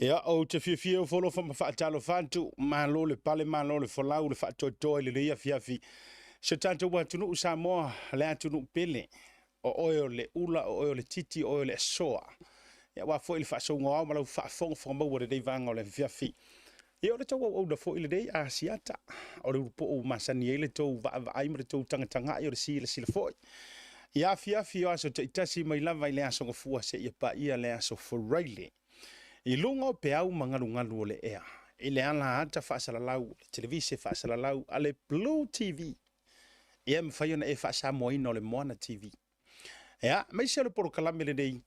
Ia, ou te fiafia e ofo alofa ma faatalofa atu, malo le pale, malo le folau, le faatoatoa i lenei afiafi. Si o tatou atunuu Samoa, le atunuu pele, o oe o le ula, o oe o le titi, o oe o le asoa. Ia, aua foi le faasouga o ao ma lau faafogafoga maua i lenei vaega o le afiafi. Ia, o le tou auauna foi lenei Asiata, o le ulupuu ua masani ai le tou vaavaai ma le tou tagatagai, o le silasila foi i afiafi o aso taitasi mai lava i le aso Gafua seia paia le aso Faraile. I luga o peau ma galugalu o le ea, i le ala ata faasalalau, le televise faasalalau a le Blue TV, ia e mafai ona e faasamoaina o le Moana TV. Ia, aemaise o le polokalame lenei,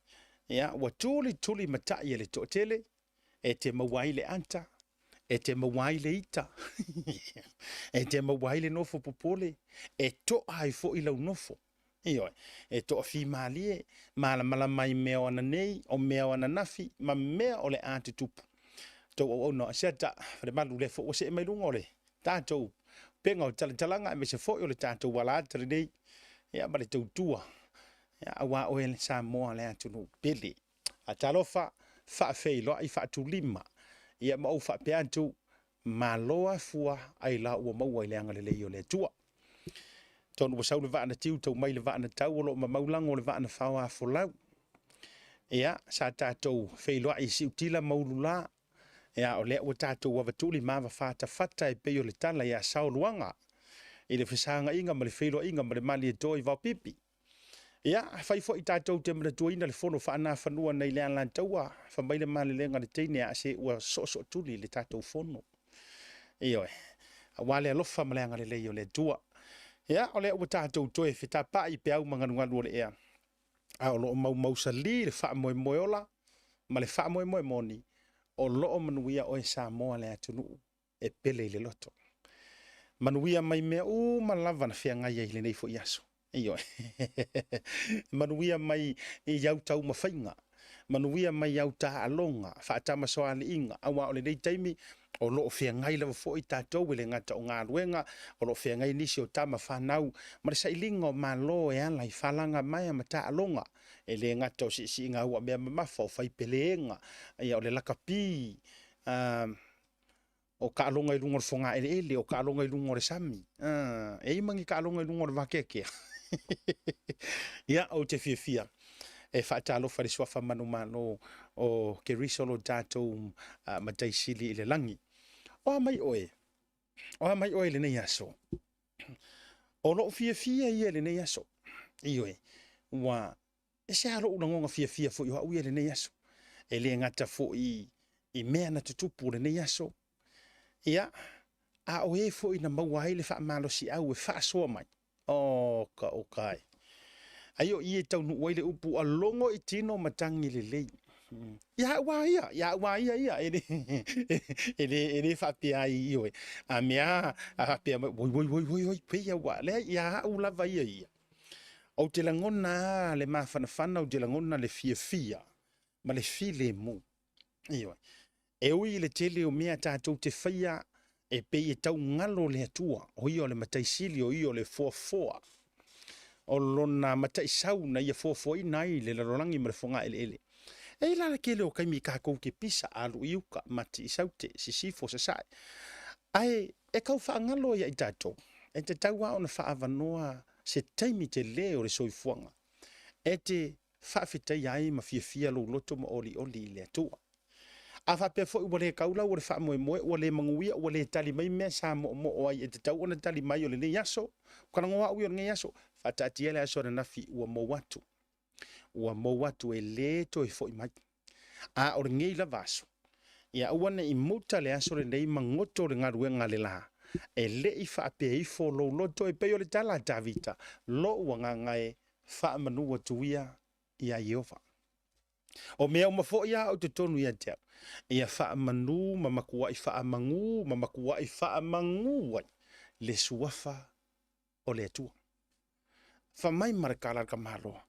ia, ua tulituli matai e le toatele, e te maua ai le ata, e te maua ai le ita, e te maua ai le nofo popole, e toa ai foi lau nofo. Ioe, e toafimalie, malamalama i mea o ananei, o mea o ananafi, ma mea o le a tutupu. Tou auauna o Asiata, Falemalu lea foi ua see mai luga o le tatou upega o talatalaga, aemaise foi o le tatou alaata lenei, ia ma le tautua, ia, aua oe le Samoa le atunuu pele. Faatalofa, faafeiloai, faatulima, ia ma ou faapea atu, malo afua ailao ua maua i le agalelei o le Atua. Tonu ua sau le vaa na tiu, tau mai le vaa na tau, o lo o mamau lago o le vaa na faoa folau. Ia, sa tatou feiloai i siutila ma ulula, ia, o lea ua tatou avatuli ma avafatafata e pei o le tala ia Saoluaga i le fesagaiga ma le feiloaiga ma le Malietoa i Vaopipi. Ia, afai foi tatou te manatuaina le fono faanafanua nei le Alataua, fai mai le malelega a le teine a se ua soosootuli le tatou fono. Ioe, aua le alofa ma le agalelei o le Atua. Ia, o lea ua tatou toe fetapai i peau ma galugalu o le ea, a o lo o maumausali le faamoemoe ola ma le faamoemoe moni, o lo o manuia oe Samoa le atunuu e pele i le loto. Manuia mai mea uma lava na feagai ai i lenei foi aso. Ioe. Manuia mai i au taumafaiga, manuia mai au taaloga, faatamasoaliiga, aua o lenei taimi o lo o feagai lava foi tatou e le gata o galuega, o lo o feagai nisi o tama fanau ma le sailiga o malo e ala i falaga maea ma taaloga, e le gata o siisiiga ua mea mamafa, o faipeleega, ia o le lakapi, o taaloga i luga o le fogaeleele, o taaloga i luga o le sami, e i ai ma ni taaloga i luga o le vakeakea. Ia, ou te fiafia e faatalofa i le suafa manumalo o Keriso lo tatou Matai Sili i le lagi. O a mai oe? O a mai oe i lenei aso? O lou fiafia ia i lenei aso. Ioe, ua ese lava lou lagona fiafia foi o au ia i lenei aso. E le gata foi i mea na tutupu i lenei aso, ia, a o e foi na maua ai le faamalosiau e faasoa mai. O ka o kai. Ai o i e taunuu ai le upu a logo i tino matagi lelei. Ia au a ia, ia au a ia ia, e le, e le, e le faapea ai ioe. A mea a faapea mai, oi, oi, oi, oi, oi, peia ua, leai, ia au lava ia ia. Ou te lagona lava le mafanafana, ou te lagona le fiafia ma le filemu. Ioe. E ui i le tele o mea tatou te faia e pei e tau galo le Atua, o ia o le Matai Sili, o ia o le Foafoa, o lona mataisau na ia foafoaina ai le lalolagi ma le fogaeleele. E i ai la le tele o taimi tatou te pisa, alu i uta, mati i saute, sisifo, sasae. Ae e tau faagalo ia i tatou, e tatau lava ona faaavanoa se taimi tele o le soifuaga e te faafetaia ai ma fiafia lou loto ma olioli i le Atua. A faapea foi ua le tau lau o le faamoemoe, ua le manuia, ua le tali mai mea sa moomoo ai e tatau ona tali mai o lenei aso, o talanoa au ia o lenei aso, faataatia le aso ananafi ua mou atu. Ua mou atu e le toe foi mai. A o lenei lava aso, ia aua ne i muta le aso lenei ma goto le galuega a le la, e le i faapea ifo lou loto e pei o le tala a Tavita, Lou agaga e faamanu atu ia iā Ieova. O mea uma foi a o i totonu ia te au, ia faamanu ma matuai faamanu ma matuai faamanu ai le suafa o le Atua. Fai mai ma le tala a le tamaloa,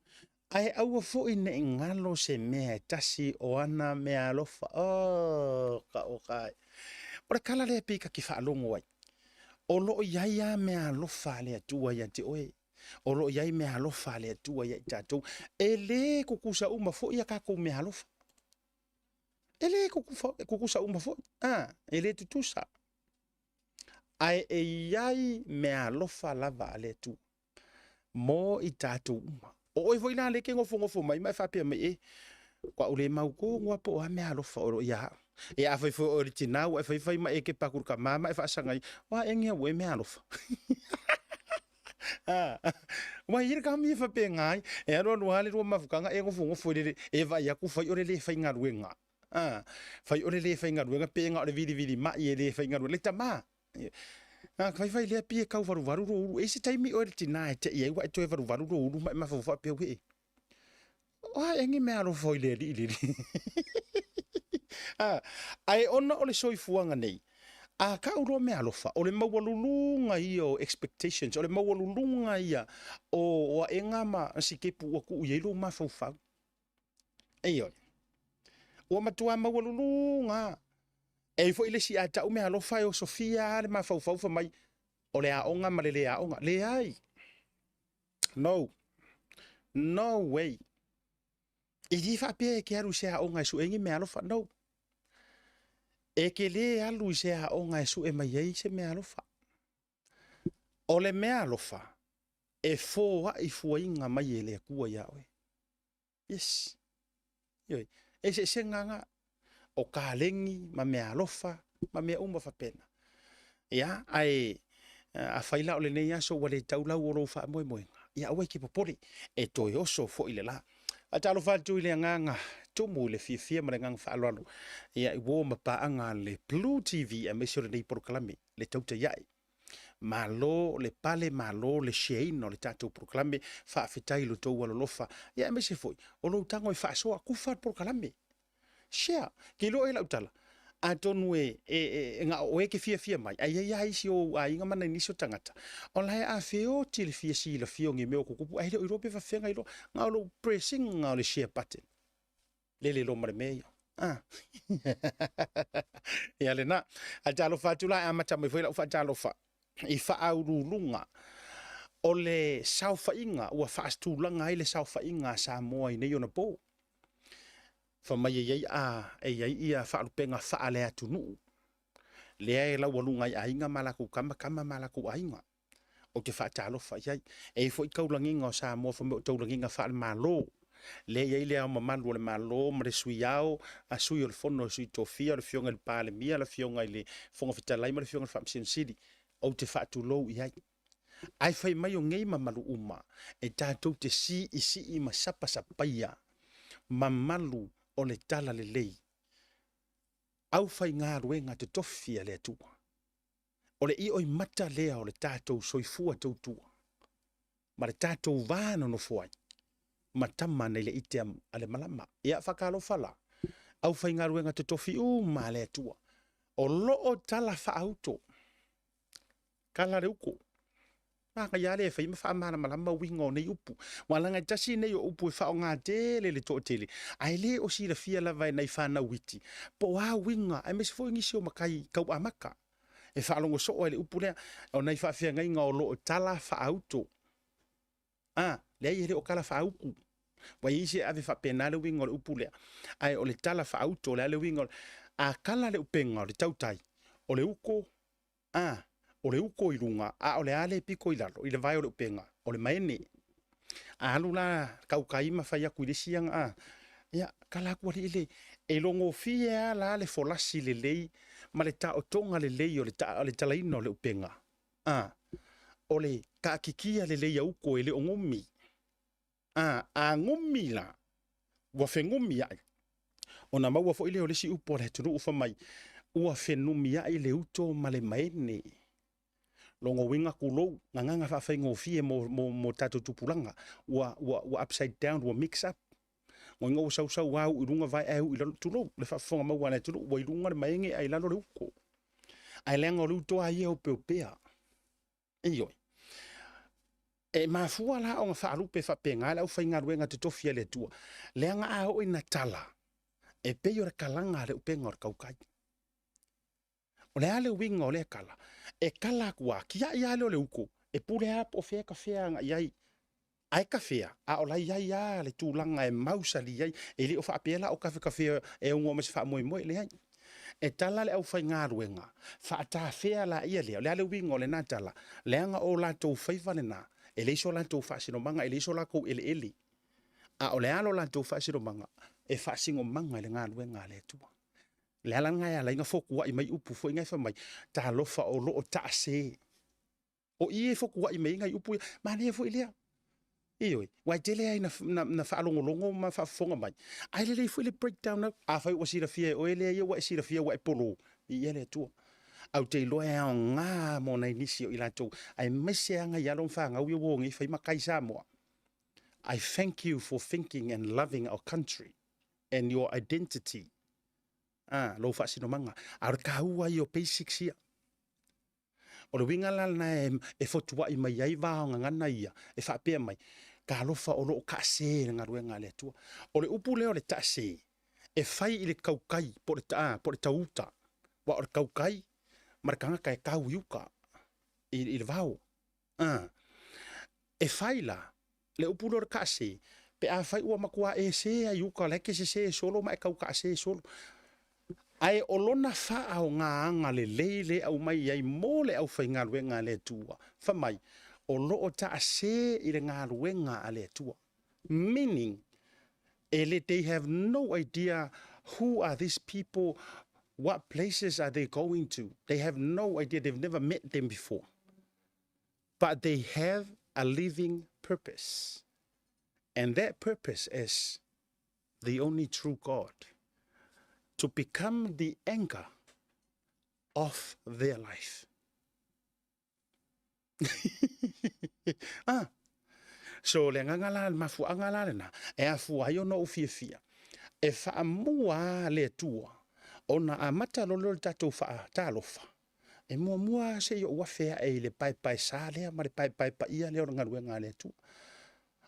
ae aua foi ne i galo se mea e tasi o ana mea alofa. Oh, ka o kai. O le tala lea pei ta te faalogo ai. O lo o i ai lava mea alofa a le Atua ia te oe. O lo o i ai mea alofa a le Atua ia i tatou. E le tutusa uma foi a tatou mea alofa. E le tutusa uma foi, a, e le tutusa. Ae e i ai meaalofa lava a le Atua mo i tatou uma. O oe foi la lea e te nofonofo mai ma e faapea mai, e, ua ou le mautonu lava po o a meaalofa o lo o ia au. E afai foi o oe o le tina ua e faifai ma e kepa atu i le tama ma e faasaga i ai, o a ea ni au e meaalofa? Ua i ai le kami e faapena ai, e alu alu lava le lua mafutaga e nofonofo i le, e vaai atu fai o le le faigaluega. Fai o le le faigaluega pe na o le vilivili mai e le faigaluega, le tama. A faifai lea pei e tau valuvalu lou ulu. E i ai se taimi oe le tina e te i ai ua e toe valuvalu lou ulu ma e mafaufau faapea, uee, o a ea ni meaalofa i le alii lenei? Ae ona o le soifuaga nei, a tau loa meaalofa, o le maualuluga ia o expectations, o le maualuluga ia o aega ma sitepu ua tuu i ai lou mafaufau. Ioe. Ua matua maualuluga lava. E i ai foi le isi a tau meaalofa e osofia lava le mafaufau fai mai o le aoga ma le le aoga. Leai. No. No way. E le faapea e te alu i se aoga e sue ai ni meaalofa. No. E te le alu i se aoga e sue mai ai se meaalofa. O le meaalofa e foai fuaiga mai e le Atua iā oe. Yes. Ioe. Eseesega na o kaleni ma meaalofa ma mea uma faapena. Ia, ae afai la o lenei aso ua le tau lau o lou faamoemoega, ia aua e te popole, e toe oso foi le la. Faatalofa atu i le agaga tumu i le fiafia ma le agaga faaaloalo, ia i uo ma paaga a le Blue TV aemaise o lenei polokalame, le Tautai Ae. Malo le pale, malo le share-ina o le tatou polokalame, faafetai i lo outou alolofa, ia aemaise foi o lou tago e faasoa, kufa le polokalame. Share, ke iloa i lau tala, atonu e, e, e, e na o oe ke fiafia mai, ae i ai lava isi o ou aiga ma nai nisi o tagata, o la e afeoti le fia silafia o ni mea o tutupu, ae le o iloa pe faafefea ona iloa, na o lou press ina o le share button. Lele loa ma le mea ia. Ah. Ia lena. Ae talofa atu la e amata mai foi lau faatalofa i faauluuluga o le saofaiga ua faatulaga ai le saofaiga a Samoa i nei ona po. Fai mai e i ai a e i ai ia faalupega faaleatunuu lea e laualuga ai aiga ma latou tama, tama ma latou aiga. Ou te faatalofa i ai. E i ai foi taulagiga o Samoa fai mai o taulagiga faale-Malo. Lea e i ai le Ao Mamalu o le Malo ma le Sui Ao, a Sui o le Fono a Sui Tofia, le Afioga i le Palemia, le Afioga i le Fofoga Fetalai ma le Afioga i le Faamasino Sili. Ou te faatulou i ai. Ae fai mai o nei mamalu uma e tatou te siisii ma sapasapaia mamalu o le talalelei, aufaigaluega totofi a le Atua. O le ioimata lea o le tatou soifua tautua ma le tatou va nonofo ai ma tama nei le ite a le malama. Ia faatalofa la, aufaigaluega totofi uma a le Atua, o lo o tala faaauto, kala le uko. Manaia lava le fai ma faamalamalama uiga o nei upu. Aua leaga e tasi nei o upu e faaaoga tele e le toatele, ae le o silafia lava e nai fanau iti po o a uiga, aemaise foi nisi o matai tau amata e faalogo soo ai i le upu lea, o nai faafeagaiga o lo o tala faaauto. A, leai e le o tala faauku. Ua i ai isi e ave faapena le uiga o le upu lea, ae o le tala faauto, o le a le uiga o le... A kala le upega o le tautai, o le uko A, o le uko i luga, a o le a le pito i lalo, i le vae o le upega, o le maene. A alu la tautai ma fai atu i le isi aga, a, ia, kala atu alii le, e logofie lava la le folasi lelei ma le taotoga lelei o le, ta, o le talaina o le upega. A, o le taatitia lelei a uko e le o gumi. A, a gumi la, ua fenumiai. Ona maua foi lea o le isi upu a le atunuu fai mai, ua fenumiai le uto ma le maene. Lona uiga tulou, gagana faafaigofie mo, mo, mo tatou tupulaga, ua, ua, ua upside down, ua mix up. Lona uiga ua sausau lava uu i luga vae ae uu i lalo, tulou, le faafofoga maua a le atunuu, ua i luga le maene ae i lalo le uto. Ae leaga o le uto lava ia e opeopea. Ioe. E mafua la ona faalupe faapena le aufaigaluega totofi a le Atua, leaga a oo ina tala, e pei o le kalaga a le upega o le tautai. O le a le uiga o lea kala? E kala atu lava, tiai lava lea o le uto, e pule lava po o fea e tafea agai i ai. Ae kafea, a o la e i ai lava le tulaga e mausali ai. E le o faapea la o kafekafea e ogoa ma se faamoemoe, leai. E tala le aufaigaluega, faatafea laia lea. O le a le uiga o lena tala? Leaga o latou faiva lena, e leai so latou faasinomaga, e leai so latou eleele, a o le a lo latou faasinomaga? E faasinomaga i le galuega a le Atua. O le ala lena e ala ai ona fotuai mai upu foi na e fai mai, talofa o lo o taase. O i e fotuai mai ai nai upu ia, manaia foi lea. Ioe, aua e tele lava ina faalogologo ma faafofoga mai, ae lelei foi le breakdown atu. Afai ua silafia e oe lea ia ua e silafia ua e polo, viia le Atua. Ae ou te iloa e aoga mo nai nisi o i latou, aemaise lava nai alo ma fanau ia ua o nei fai matai Samoa. I thank you for thinking and loving our country and your identity. Ah, lou faasinomaga. A o le taua ia o basics ia. O le uiga la lena e fotuai mai ai vaogagana ia e faapea mai, talofa o lo o taase le galuega a le Atua. O le upu lea o le taase, e fai i le tautai po o le, po o le tauuta. Aua o le tautai ma le tagata e tau i uta i le vao. E fai la le upu lea o le taase, pe afai ua matua e sē ai i uta, o la e te sesē solo ma e tau taase solo. Ae o lona faaaogaaga lelei lea e aumai ai mo le aufaigaluega a le Atua, fai mai, o lo o taase i le galuega a le Atua. Meaning, e le, they have no idea who are these people, what places are they going to. They have no idea, they've never met them before. But they have a living purpose. And that purpose is the only true God, to become the anchor of their life. Ah. So le agaga la, le mafuaaga la lena, e afua ai ona ou fiafia, e faamua le Atua, ona amata loa lea o le tatou faatalofa, e muamua se i ou afe ae i le paepaesa lea ma le paepae paia lea o le galuega a le Atua.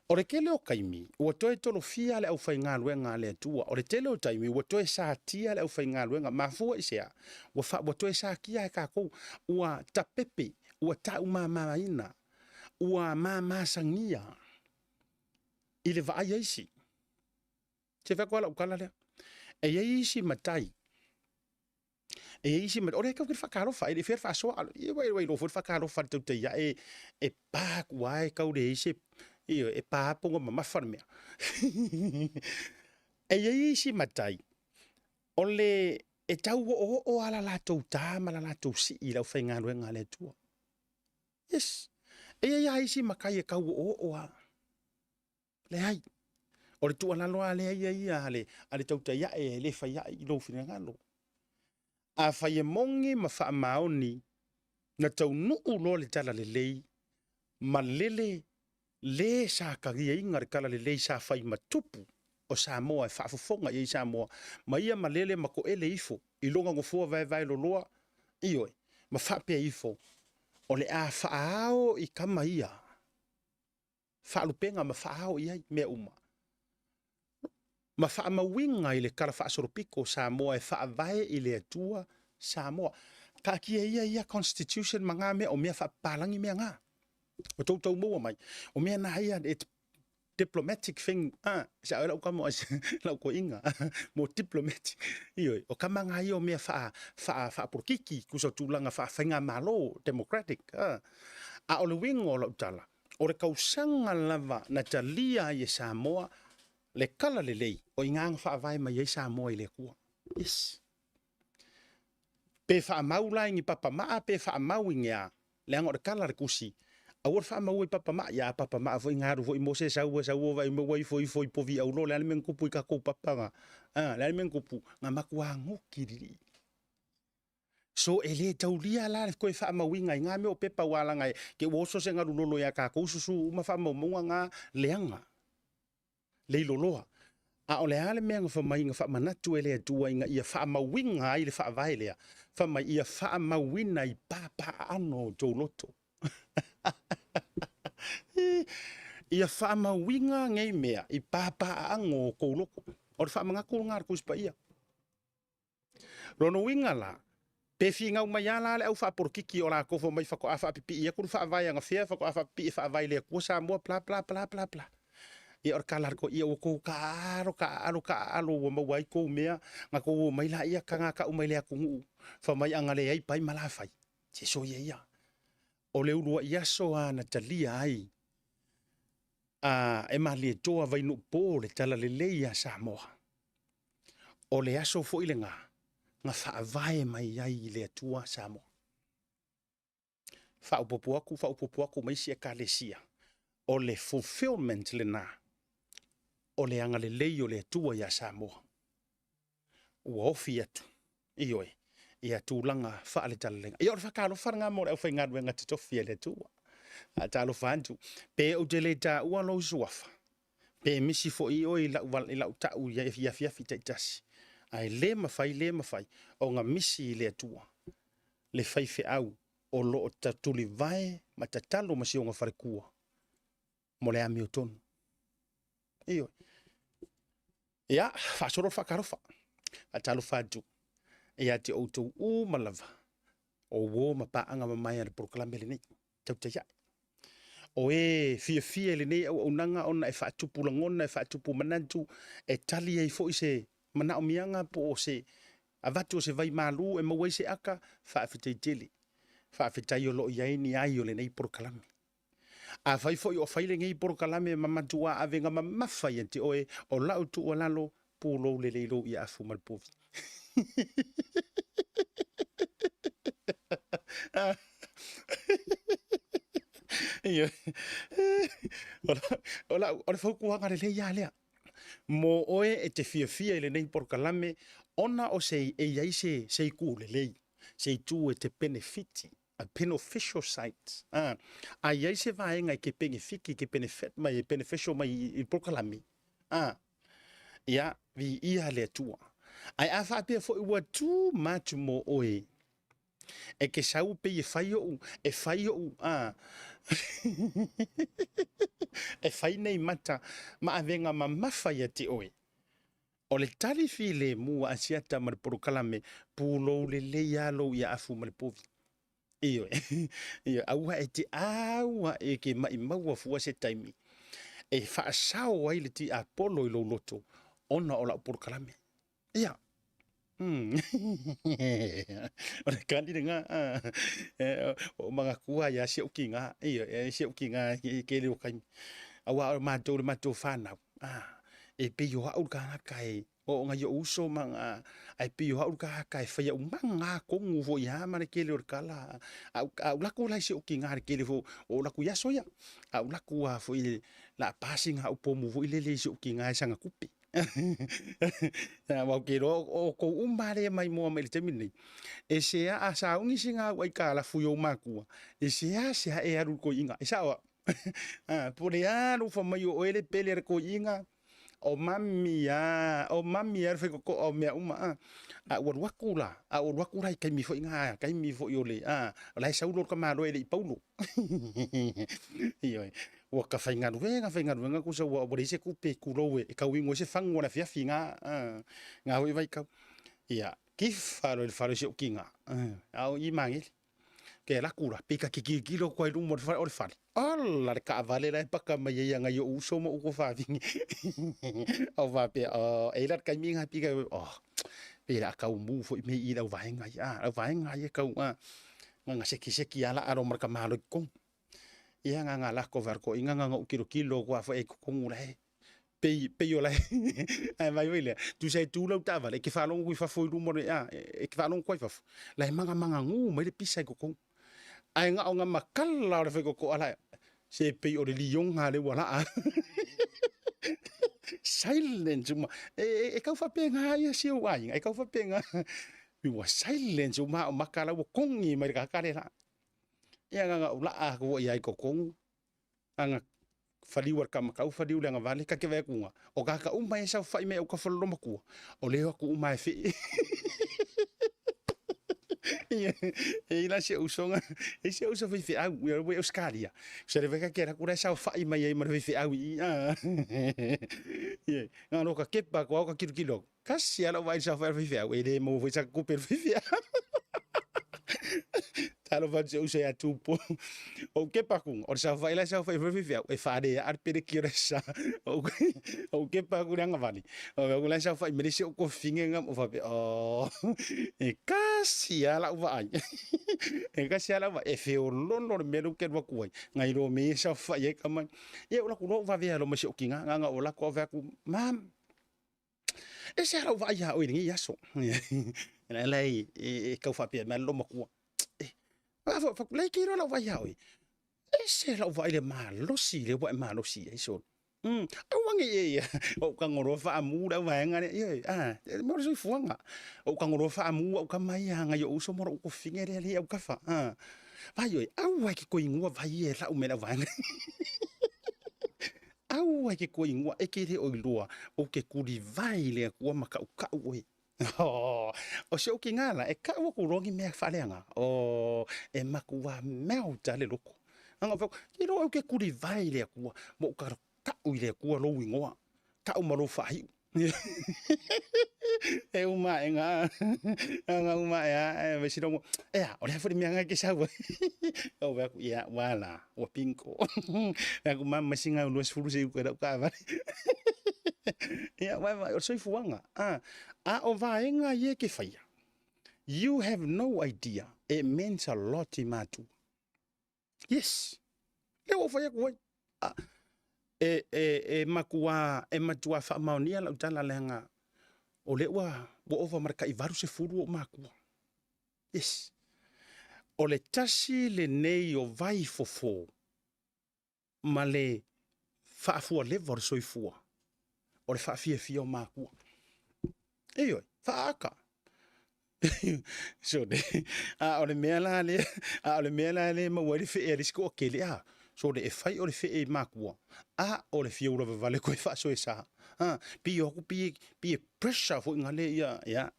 O le tele o taimi, ua toe tolofia le aufaigaluega a le Atua. O le tele o taimi, ua toe satia le aufaigaluega. Mafua i se a? Ua toe satia e tatou, ua tapepe, ua taumamaina, ua mamasagia i le vaai a isi. Se fai atu lava lau tala lea. E i ai isi matai E i ai isi o lea tatou te faatalofa, e le i faia le faasoa, ia ua iloa foi le faatalofa a le tautai ae e pa atu lava e tau leai se, ioe, e pa lava pona mamafa le mea. E i ai isi matai, o le, e tau oooo lava la latou ta ma la latou sii i le aufaigaluega a le Atua. Yes. E i ai lava isi matai e tau oooo lava. Leai. O le tuualalo lava lea ia ia a le, a le tautai ae e le fai ae i lou finagalo. Afai e moni ma faamaoni, na taunuu loa le talalelei, malele le sa taliaina le talalelei sa fai ma tupu o Samoa e faafofoga i ai Samoa, ma ia malele ma toele ifo i lona nofoa vaevaeloloa, ioe, ma faapea ifo, o le a faaao i tama ia faalupega ma faaao i ai mea uma, ma faamauina i le talafaasolopito o Samoa e faavae i le Atua Samoa. Taatia ia ia constitution ma na mea, o mea faapapalagi mea na. O tou tau maua mai, o mea na ia, it's diplomatic thing, ah, sa oi lau kama, lau toeaina, mo diplomatic. Ioe, o kama na ia o mea faa, faa, faapolokiki, tusa o tulaga faafaigamalo, democratic, ah. A o le uiga o lau tala, o le tausaga lava na talia ai e Samoa le talalelei o i ina na faavae mai ai Samoa i le Atua. Yes. Pe faamau la i ni papamaa pe faamau i ni a, leaga o le tala a le Tusi, aua le faamaua i papamaa. Ia a papamaa foi na alu foi Mose sau sau o vaai mai ua ifo ifo i povi aulo, o le a le mea na tupu i tatou papa na? A, o le a le mea na tupu? Na matua goti lilii. So e le taulia la le toe faamauina i na mea o pepa aua leaga e te ua oso se galu lolo ia tatou susu uma faamaumauga na leaga leiloloa. A o le a le mea na fai mai na faamanatu e le Atua ina ia faamauina ai le faavae lea? Fai mai ia faamauina i papaaano o outou loto. Ia faamauina nei mea i papaaano o outou loto. O le faamanatu lena a le Tusi Paia. Lona uiga la, Pe finau mai lava la le au faapolokiki o latou fai mai faatoa faapipii atu le faavae anafea, faatoa faapipii e faavae i le Atua Samoa, bla bla bla bla bla. Ia o le tala a le toeaia, ua tou taaalo, taaalo, taaalo ua maua ai tou mea, na tou omai laia taga tau mai le atunuu, fai mai ana leai pai ma la fai. Se soia ia. O le uluai aso lava na talia ai e Malietoa Vainuupo le talalelei ia Samoa, o le aso foi lena na faavae mai ai i le Atua Samoa. Faaopoopo atu, faaopoopo atu ma isi Ekalesia, o le fulfillment lena o le agalelei o le Atua ia Samoa, ua ofi atu, ioe, ia tulaga faale-talalelei. Ia o le faatalofa lena mo le aufaigaluega totofi a le Atua. Faatalofa atu. Pe ou te le taua lou suafa, pe misi foi oe i lau tau i afiafi taitasi, ae le mafai, le mafai ona misi i le Atua le faifeau o lo o tulivae ma tatalo ma si ona faletua mo le amiotonu. Ioe. Ia, faasolo le faatalofa. Faatalofa atu ia te outou uma lava o uo ma paaga mamae a le polokalame lenei. Tautai ae. O e fiafia i lenei auaunaga ona e faatupu lagona, e faatupu manatu, e tali ai foi se manaomiaga po o se avatu o se vaimalu e maua ai se aka, faafetai tele. Faafetai o lo o i ai ni ai o lenei polokalame. Afai foi o fai lenei polokalame ma matua avega mamafa ia te oe, o lau tuualalo, pulou lelei lou iaafu ma le povi. O le fautuaga lelei lava lea mo oe e te fiafia i lenei polokalame, ona o se e i ai se itu lelei, se itu e te penefiti, a beneficial site. A i ai se vaega e te penefiti, e te benefit mai, e beneficial mai i le polokalame, ia, viia le Atua. Ae a faapea foi ua too much mo oe, e te sau pei e fai ou, e fai ou, e fai nei mata ma avega mamafa ia te oe. O le tali filemu a Asiata ma le polokalame, pulou lelei lava lou iaafu ma le povi. Ioe, ioe, aua e te aua e ke maʻimau fua se taimi e faasao ai le tiapolo i lou loto ona o lau polokalame. Ia. O le kani lena, o manatua ia si ou tiga, ia, si ou tiga i tele o taimi. Aua o matou le matou whanau, e pei o au le tagata e o ngai o'u uso ma ae pei o au le tagata e faia umaga tonu foi lava ma le tele o le tala. A ou alu atu la i si ou tiga i le tele foi o ou alu atu i aso ia, a ou alu atu lava foi o le a pa sina au pomu foi lele i si ou tiga e saga tupe. Aua ou te iloa o outou uma lava lea e maimoa mai i le taimi lenei, e sea a sauni sina au aitalafu i ou matua, e seasea e alu i le toeaina. E sao au? Po o le a lou fai mai o oe le pele a le toeaina, o mami a, o mami a le faitotoa o mea uma a. A ua alu atu la, a ua alu atu la i taimi foi na, taimi foi o le, a, o la e sau lo le tamaloa e le i paulo. Ioe, ua ta faigaluega, faigaluega tusa ua leai se tupe tulou e tauinu ai se fagu o le afiafi na, na foi vaitau. Ia, tifa loa i le fale o si ou tiga, a o i Magele. Ke alu atu la, pei ta te tilotilo atu lava i luma o le fale, ola le taavale la e paka mai ai a nai ou uso ma ou tuafafine. Ou faapea, oh, e i ai la le taimi lena pei oh, pei o le a tau mu foi mea i i le au vaega ia, le au vaega ia e tau, na ona sekiseki lava laa loa ma le tamaloa i totonu. Ia na ona lako foi a le toeaina na ona ou tilotilo atu lava foi i totonu la e pei, pei o la e ae vaai foi lea, tusa e tu lau taavale, e te faalogo atu i fafo i luma o le, e te faalogo atu lava i fafo, la e magamaganu mai le pisa i totonu. Ae na ona matala o le faitotoa la, se pei o le lioga lea ua laa. Silence uma. E tau faapena ia si ou aiga, e tau faapena. Ua silence uma a o maka la ua kogi mai le tagata lea laa. Ia na ona ou laa atu foi lava i totonu, ana faliu a le tama faliu le agavale, ta te vaai atu i o tagata uma e saofai mai autafa o le loomatua, o lea e o atu uma lava e fee. E i ai la si ou usoga, e i ai si ou uso faifeau, ia ua i Ausetalia. Se le vai ke alu atu la e saofai mai ai ma le faifeau i i. Ia, na ona ka kepa atu lava ka tilotilo atu, tasi lava lau vaai i le saofai a le faifeau, e le maua foi sana tupe i le faifeau. Talofa atu si ou uso ia Tupu. Ou kepa aku, o le saofai la e saofai foi le faifeau, e faalea le peleki o le sa. Ou kepa aku i le agavale, o la e saofai mai le isi ou kofine ga, ou faapea, oh, e kasi lava lau vaai. E kasi lava lau vaai, e feololo le mea lea ou te alu atu ai, nai lo mea ia e saofai ai tama. Ia ou alu atu loa ou vave alo ma si ou tina, na ona ou alu atu lava ou fai atu, mom, e se a lau vaai ia oe i lenei aso. La la e tau faapea mai le loomatua. E, lea ke iloa lau vaai ia oe. E se lau vaai le malosi lea ua e malosi ai solo. Aua ne i e ia, o ou tago loa faamu le au vaega lea, ioe, a, mo le soifuaga. O ou tago loa faamu au tama ia nai ou uso ma lou tofine lea e i autafa. A, vai oe, aua e te toe inua vai ia e lau mai le au vaega. Aua e te toe inua, e te le o iloa, ou te tulivae i le Atua ma tautau oe. Oh, o si ou tina la, e kau aku loa ni mea faaleaga. Oh, e matua melt lava le loto. Aga ou fai atu, te iloa ou te tulivae i le Atua, ma ou tau i le Atua lou igoa, tau ma lou faaiu. E uma ae ga, uma ae a, e si longo, e a, o le a foi le mea na e te sau ai. Ou fai atu, ia, ua la, ua bingo. Fai atu, mama sina au 20 se uku e lau taavale. Ia, vai, vai, o le soifuaga. A, a o vaega ia e te faia, you have no idea, it means a lot i matua. Yes. Lea ua ou fai atu ai. A, e, e, e matua, e matua faamaonia lau tala leaga o lea ua, ua ova ma le tai 80 ou matua. Yes. O le tasi lenei o vaifofo ma le faafualeva o le soifua, o le faafiafia o matua. Ioe, faaaka. So, a o le mea la lea, a o le mea la lea e maua ai le fee a le isi toatele, a, so le e fai o le fee i matua, a o le fia ulavavale koe faasoesa. A, pei o atu, pei, pei e pressure foi ngale ia, ia.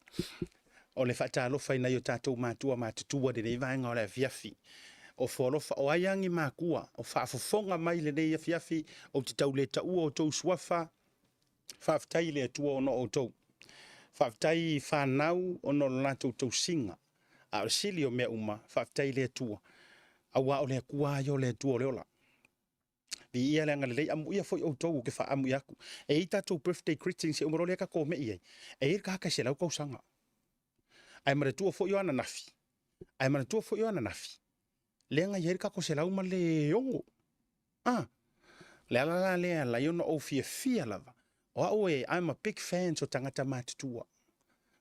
O le faatalofa i nai o tatou matua matutua i lenei vaega o le afiafi. O foalofa, o ai lava ni makua o faafofoga mai i lenei afiafi, ou te tau le taua outou suafa, faafetai i le Atua ona o outou. Faafetai i fanau ona o le latou tausiga. A o le sili o mea uma, faafetai i le Atua, aua o le Atua lava ia o le Atua o le ola. Viia le agalelei, amuia foi outou ou te faaamuia atu. E i ai tatou birthday greetings e uma loa lea tatou mei ai. E i ai le tagata e 100 tausaga. Ae manatua foi o ananafi. Ae manatua foi o ananafi. Lea na i ai le tatou 106. Ah, le ala la lea e ala ai ona ou fiafia lava. O au e, I'm a big fans o tagata matutua.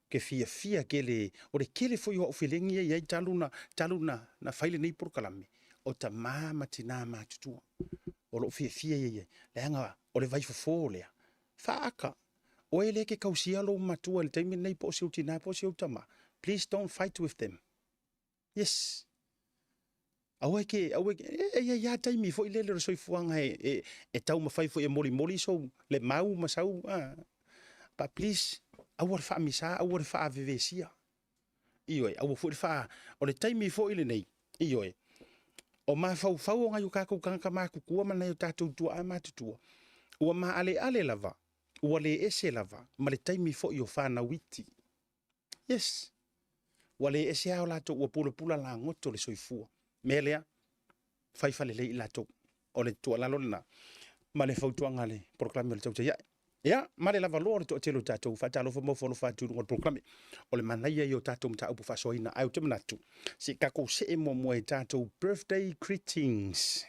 Ke fiafia tele, o le tele foi o au felegi ia i ai talu na, talu na, na fai lenei polokalame, o tamā ma tinā matutua. O lou fiafia ia i ai, leaga o le vaifofo lea. Faaaka, oe lea e te tausia lou matua i le taimi lenei po o si ou tinā po o si ou tamā, please don't fight with them. Yes. Aua e ke, aua e ke, e i ai lava taimi foi lele o le soifuaga e, e, e taumafai foi e molimoli sou, le mau ma sau, a. But please, aua le faamisa, aua le faavevesia. Ioe, aua foi le faa, o le taimi foi lenei, ioe, o mafaufau o nai o tatou tagata matutua ma nai o tatou tuaa matutua, ua maaleale lava, ua le ese lava ma le taimi foi o fanau iti. Yes. Ua le ese lava o latou, ua pulapula lagoto le soifua. Mea lea, fai falelei i latou. O le tuualalo lena ma le fautuaga a le polokalame o le Tautai Ae. Ia, ma le lava loa o le toatele o tatou, faatalofa ma ofo alofa atu i luga o le polokalame. O le manaia ia o tatou mataupu faasoaina. Ae ou te manatu, se i tatou see muamua i tatou birthday greetings.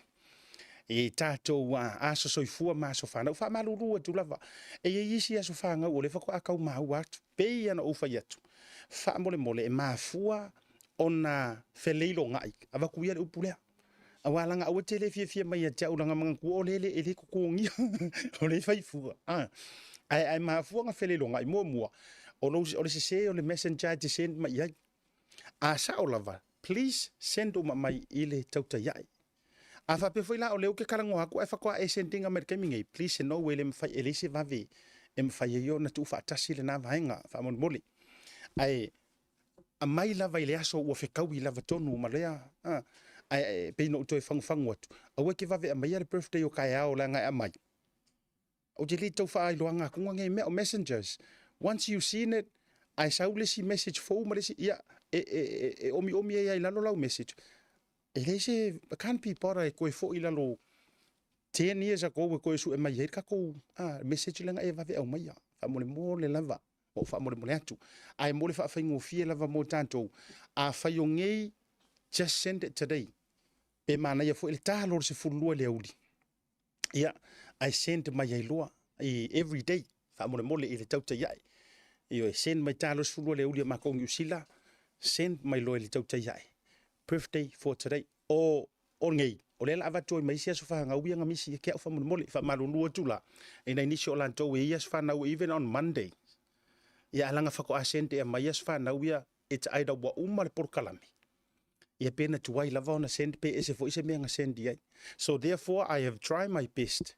I tatou aso soifua ma aso fanau. Faamalulu atu lava, e i ai isi aso fanau o lea faatoa tau maua atu. Pei ona ou fai atu, faamolemole e mafua ona feleilogai, avatu ia le upu lea. Aua leaga aua te le fiafia mai ia te au leaga manatua o lele e le totogia, o le fai fua. Ae, ae mafua ona feleilogai, muamua, o, lou, o le sese o le messenger e te send mai i ai. A sao lava, please send uma mai i le tautai ae. A faapea foi la o lea ou te talanoa atu ae faatoa e send ina mai i le taimi nei, please no way, e le mafai, e leai se vave e mafai ai ona tuufaatasi lena vaega faamolemole. Ae aumai lava i le aso ua fetaui lava tonu ma lea, a, ae pei na ou toe fagufagu atu, aua e te vave aumaia le birthday o taeao leaga e aumai. Ou te le tau faailoaga atuga nei mea o messengers. Once you seen it, ae sau le isi message fou ma le isi, ia, e omiomi ai i lalo lau message. E leai se, I can't be bothered e toe foi i lalo 10 years ago e toe sue mai ai le tatou message lea na e vave aumaia. Faamolemole lava, ua ou faamolemole atu. Ae mo le faafaigofie lava mo tatou, afai o nei, just send it today. Pe manaia foi le ta loa i le 12 i le aoauli, ia, ae send mai ai loa i every day, faamolemole i le tautai ae. Ioe, send mai ta loa le 12 i le aoauli a matou i Niu Sila, send mai loa i le tautai ae, birthday for today. O nei, o lea o le a avatu ai ma isi aso fanau ia na misi ia te au faamolemole. E faamalulu atu la, i nai nisi o latou e i ai aso fanau even on Monday. Ia ae leaga faatoa send ea mai aso fanau ia, it's either ua uma le polokalame, ia pe na tuai lava ona send pe ese foi se mea na send i ai. So therefore I have tried my best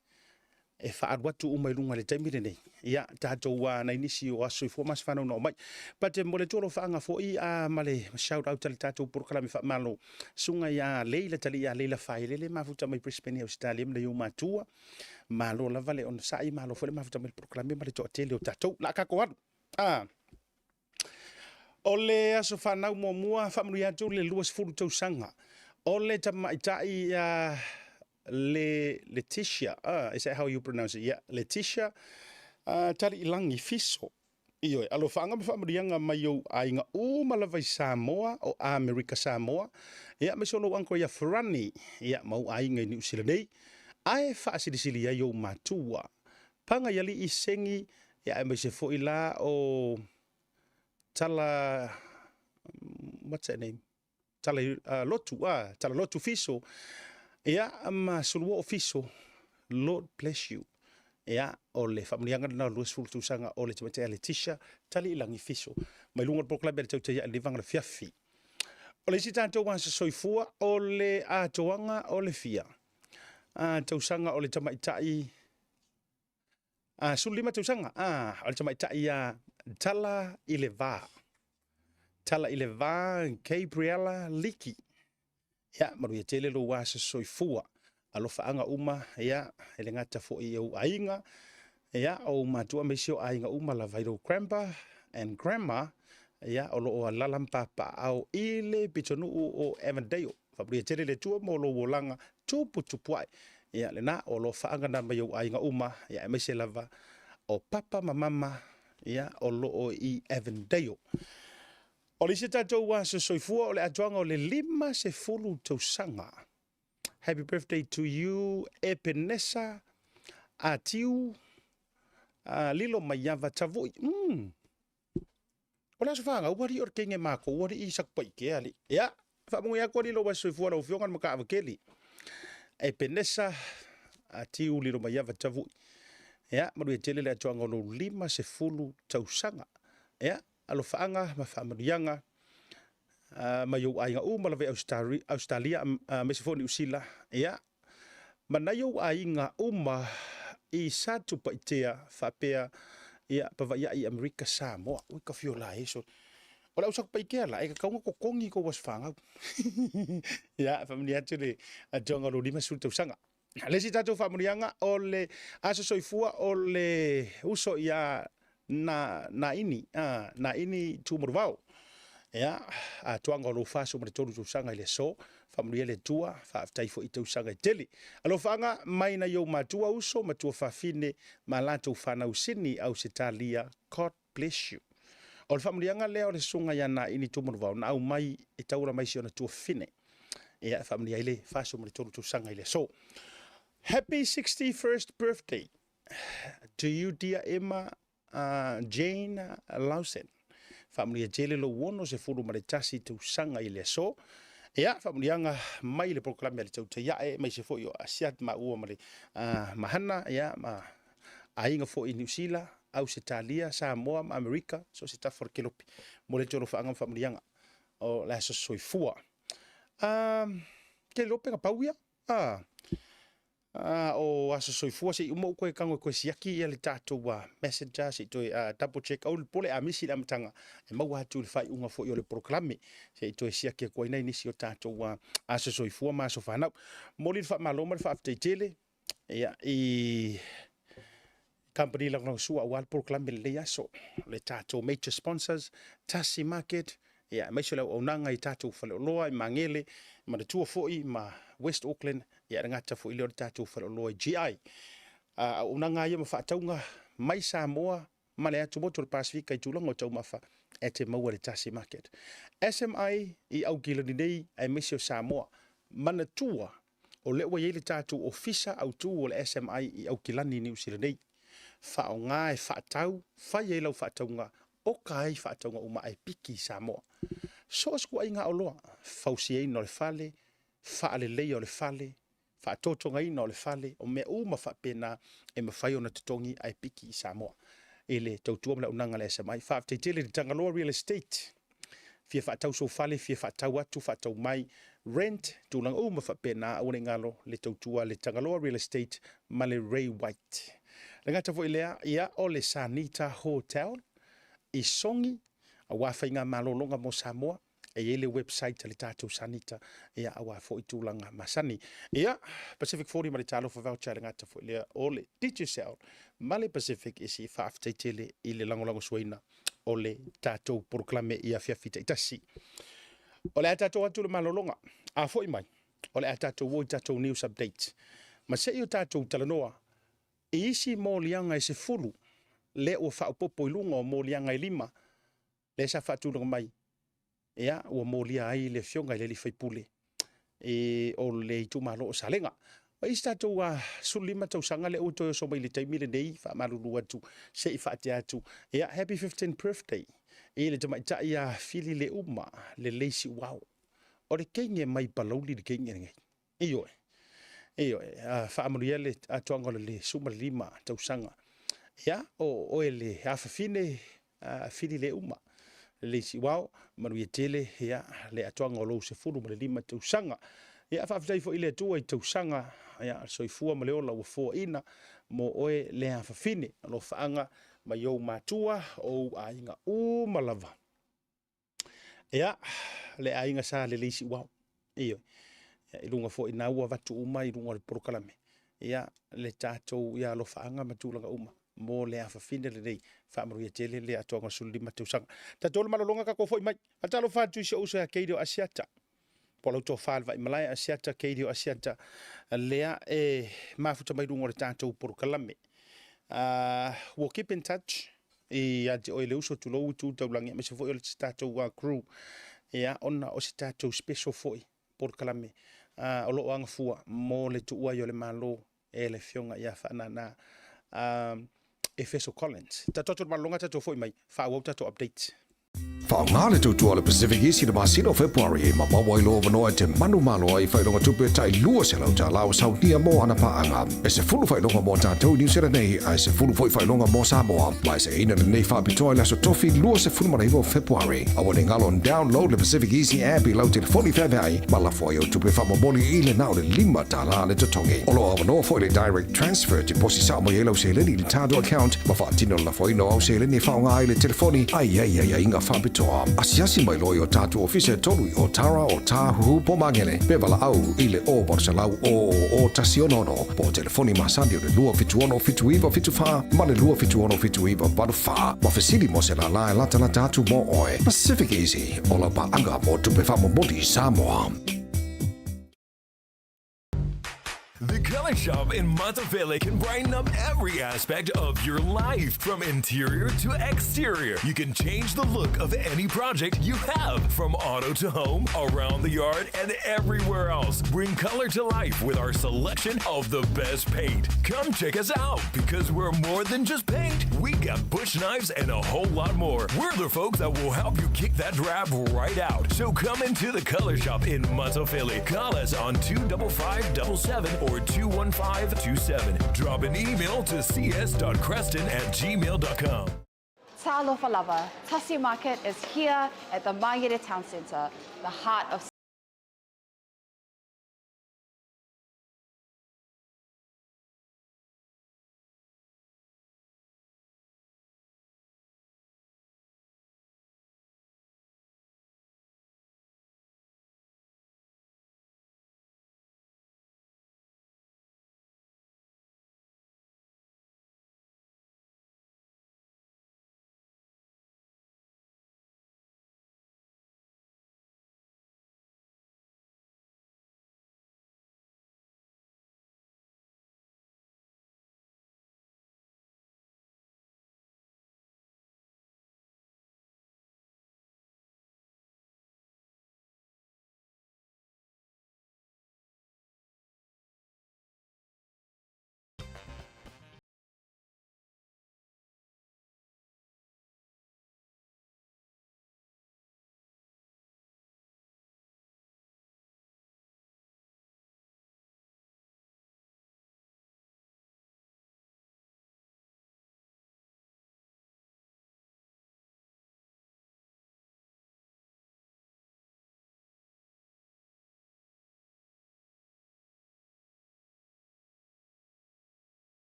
e faaalu atu uma i luga i le taimi lenei. Ia, tatou nai nisi o aso soifua ma aso fanau na oo mai. But e momoli atu alofaaga foi ma le shout out a le tatou polokalame faamalo, susuga ia Leila Talii ia Leila Failele mafuta mai Brisbane i Ausetalia ma nai ou matua. Malo lava le onosai, malo foi le mafuta mai le polokalame ma le toatele o tatou. La tatou alu. O le aso fanau muamua, faamanuia atu le 20 tausaga o le tamaitai ia le Letitia, is that how you pronounce it? Yeah, Letitia Taliilagi Fiso. Ioe, alofaaga ma faamanuiaga mai ou aiga uma lava i Samoa, o Amerika Samoa, ia aemaise o lou uncle ia Ferani, ia ma ou aiga i Niu Sila nei, ae faasilisili ai ou matua. Pagaialii Segi, ia aemaise foi la o Tala, what's that name? Tala Lotu, Tala Lotu Fiso, ia ma Suluoo Fiso, Lord bless you. Ia, o le faamanuiaga lena o le 20 tausaga o le tamaitai a Letitia Taliilagi Fiso. Mai luga o le polokalame a le Tautai Ae i lenei vaega o le afiafi. O le isi tatou aso soifua, o le atoaga o le fia tausaga o le tamaitai 15 tausaga o le tamaitai ia Tala i le Va. Tala i le Va Gabriella Liki. Ia, manuia tele lou aso soifua. Alofaaga uma, ia, e le gata foi i ou aiga, ia, o ou matua aemaise o aiga uma lava i lou grandpa and grandma, ia, o lo o alaala ma papaaao i le pitonuu o Avondale. Faamanuia tele le Atua mo lou olaga tuputupu ae. Ia, lena, o alofaaga na mai ou aiga uma, ia, aemaise lava o papa ma mama, ia, o lo o i Avondale. O le isi tatou aso soifua o le atoaga o le 50 tausaga. Happy birthday to you, Epenesa Atiu Lilo Maiava Tavui. O le aso fanau alii o le kenge makou alii i Satupaitea alii. Ia, faamanuia atu alii lou aso soifua lau Afioga le Mataavakeli. Epenesa Atiu Lilo Maiava Tavui. Ia, manuia tele le atoaga o lou 50 tausaga. Ia, alofaaga ma faamanuiaga mai ou aiga uma lava i Ausetalia aemaise foi Niu Sila, ia, ma nai ou aiga uma i Satupaitea faapea, ia, Pavaiai i Amerika Samoa. Ui ka fio la e so. O le au Satupaitea la, e tatau ona totogi i tou aso fanau. Ia, faamanuia atu le atoaga o lou 50 tausaga. Le isi tatou faamanuiaga o le aso soifua o le uso ia na Naini, Naini Tuumanuvao. Ia, atoaga o lou 43 tausaga i le aso, faamanuia le Atua, faafetai foi i tausaga e tele. Alofaaga mai nai ou matua uso, matua fafine, ma latou fanau sini Ausetalia, God bless you. O le faamanuiaga lea o le susuga ia Naini Tuumanuvao na aumai e taula mai si ona tuafafine. Ia, e faamanuia ai le 43 tausaga i le aso. Happy 61st birthday to you dear Emma Jane Lawson. Faamanuia tele lou 61 tausaga i le aso. Ia, faamanuiaga mai le polokalame a le Tautai Ae, aemaise foi o Asiat maua ma le Mahana, ia, ma aiga foi i Niu Sila, Ausetalia, Samoa ma Amerika, so o se tafa o le kelopi. Mo le atu alofaaga ma faamanuiaga o le aso soifua. Ke iloa pe na pau ia? O aso soifua se i uma ou toe tago e toe siaki ia le tatou messenger se i toe double check au le pole a misi le amataga e maua atu i le faaiuga foi o le polokalame se i toe siaki atu ai nai nisi o tatou aso soifua ma aso fanau. Momoli le faamalo ma le faafetai tele ia, i kamupani lagolagosua aua le polokalame i lenei aso, le tatou major sponsors, Tasi Market. Ia, aemaise o le auaunaga i tatou faleoloa i Magele, Manatua foi ma West Auckland, ia e le gata foi i lea o le tatou faleoloa i GI. Auaunaga lava ia ma faatauga mai Samoa ma le atumotu o le Pasefika i tulaga o taumafa e te maua i le Tasi Market. SMI i Aukilani nei aemaise o Samoa. Manatua, o lea ua i ai le tatou ofisa autu o le SMI i Aukilani i Niu Sila nei. Faaaoga e faatau, fai ai lau faatauga, oka ai faatauga uma ae piki i Samoa. So o se ituaiga oloa, fausiaina o le fale, faaleleia o le fale, faatotogaina o le fale, o mea uma faapena e mafai ona totogi ae piki i Samoa i le tautua ma le auaunaga a le SMI. Faafetai tele i le Tagaloa Real Estate, fia faatau sou fale, fia faatau atu, faatau mai, rent, tulaga uma faapena, aua ne i galo le tautua a le Tagaloa Real Estate ma le Ray White. E le gata foi i lea, ia, o le Sanita Hotel i Sogi, aua faiga malologa mo Samoa, e i ai le website a le tatou Sanita, ia, aua foi tulaga masani. Ia, Pacific 40 ma le Talofa Voucher, e le gata foi i lea, o le Digicel ma le Pacific Easy. Faafetai tele i le lagolagosuaina o le tatou polokalame i afiafi taitasi. O le a tatou atu le malologa, a foi mai, o le a tatou o i tatou news update. Ma se i o tatou talanoa i isi moliaga e 10, lea ua faaopoopo i luga o moliaga e 5, lea sa faatulaga mai, ia, ua molia ai le afioga i le sui usufono o le itumalo o Salega. O isi tatou 15 tausaga lea ua toe oso mai i le taimi lenei, faamalulu atu se i faatea atu. Ia, happy 15th birthday i le tamaitai ia Fili Leuma Lelei Siuao. O le teine mai Palauli le teine lenei. Ioe. Ioe, faamanuia le atoaga o le 15 tausaga. Ia, o oe le afafine Fili Leuma Lelei Siuao, manuia tele ia, le atoaga o lou 15 tausaga. Ia, faafetai foi i le Atua i tausaga, ia, soifua ma le ola ua foaina mo oe le afafine. Alofaaga mai ou matua, o ou aiga uma lava. Ia, le aiga sa Lelei Siuao. Ioe. I luga foi na ua avatu uma i luga o le polokalame. Ia, le tatou ia alofaaga ma tulaga uma mo le afafine lenei. Faamanuia tele le atoaga o 15 tausaga. Tatou le malologa tatou foi mai. Faatalofa atu i si ou uso ia Keidi o Asiata. Po o lau tofa le Vaimalae Asiata, Keidi o Asiata, lea e mafuta mai luga o le tatou polokalame. We'll keep in touch ia te oe le uso, tulou tu taulagi, aemaise foi o le tatou crew, ia, ona o se tatou special foi polokalame o lo o agafua mo le tuua ai o le Malo e le afioga ia Faanana Efeso Collins. Tatou atu le malologa, tatou foi mai, faaauau tatou update. Faaaoga le tautua a le Pacific East i le masina o Fepuari ma maua ai lou avanoa e te manumalo ai i faailoga tupe tai $200 o saunia mo ana paaga. E 10 faailoga mo tatou i Niu Sila nei, ae 10 foi faailoga mo Samoa. Ma e seina lenei faapitoa i le aso Tofi 29 o Fepuari. Aua ne i galo ona download le Pacific Easy app i lau telefoni feaveai ma lafo ai au tupe faamomoli i le na o le $5 le totogi. O lo o avanoa foi le direct transfer te posi sao mai ai lau seleni i le tatou account ma faatino le lafoina o au seleni e faaaoga ai le telefoni a i ai aiaiga faapitoa. Asiasi mai loa i o tatou ofisa e tolu i Otara, o Tāhuhu po Magele, pe valaau i le 0800 000 166 po o telefoni masani o le 276 7974 ma le 276 7984 ma fesili mo se lala e latalata atu mo oe. Pacific Easy, o lau paaga mo tupe faamomoli i Samoa. The Color Shop in Matafele can brighten up every aspect of your life, from interior to exterior. You can change the look of any project you have, from auto to home, around the yard, and everywhere else. Bring color to life with our selection of the best paint. Come check us out because we're more than just paint. We got bush knives and a whole lot more. We're the folks that will help you kick that drab right out. So come into the Color Shop in Matafele. Call us on 25577 or 21527. Drop an email to cs.creston@gmail.com. Talofa lava, Tasi Market is here at the Mangere Town Centre, the heart of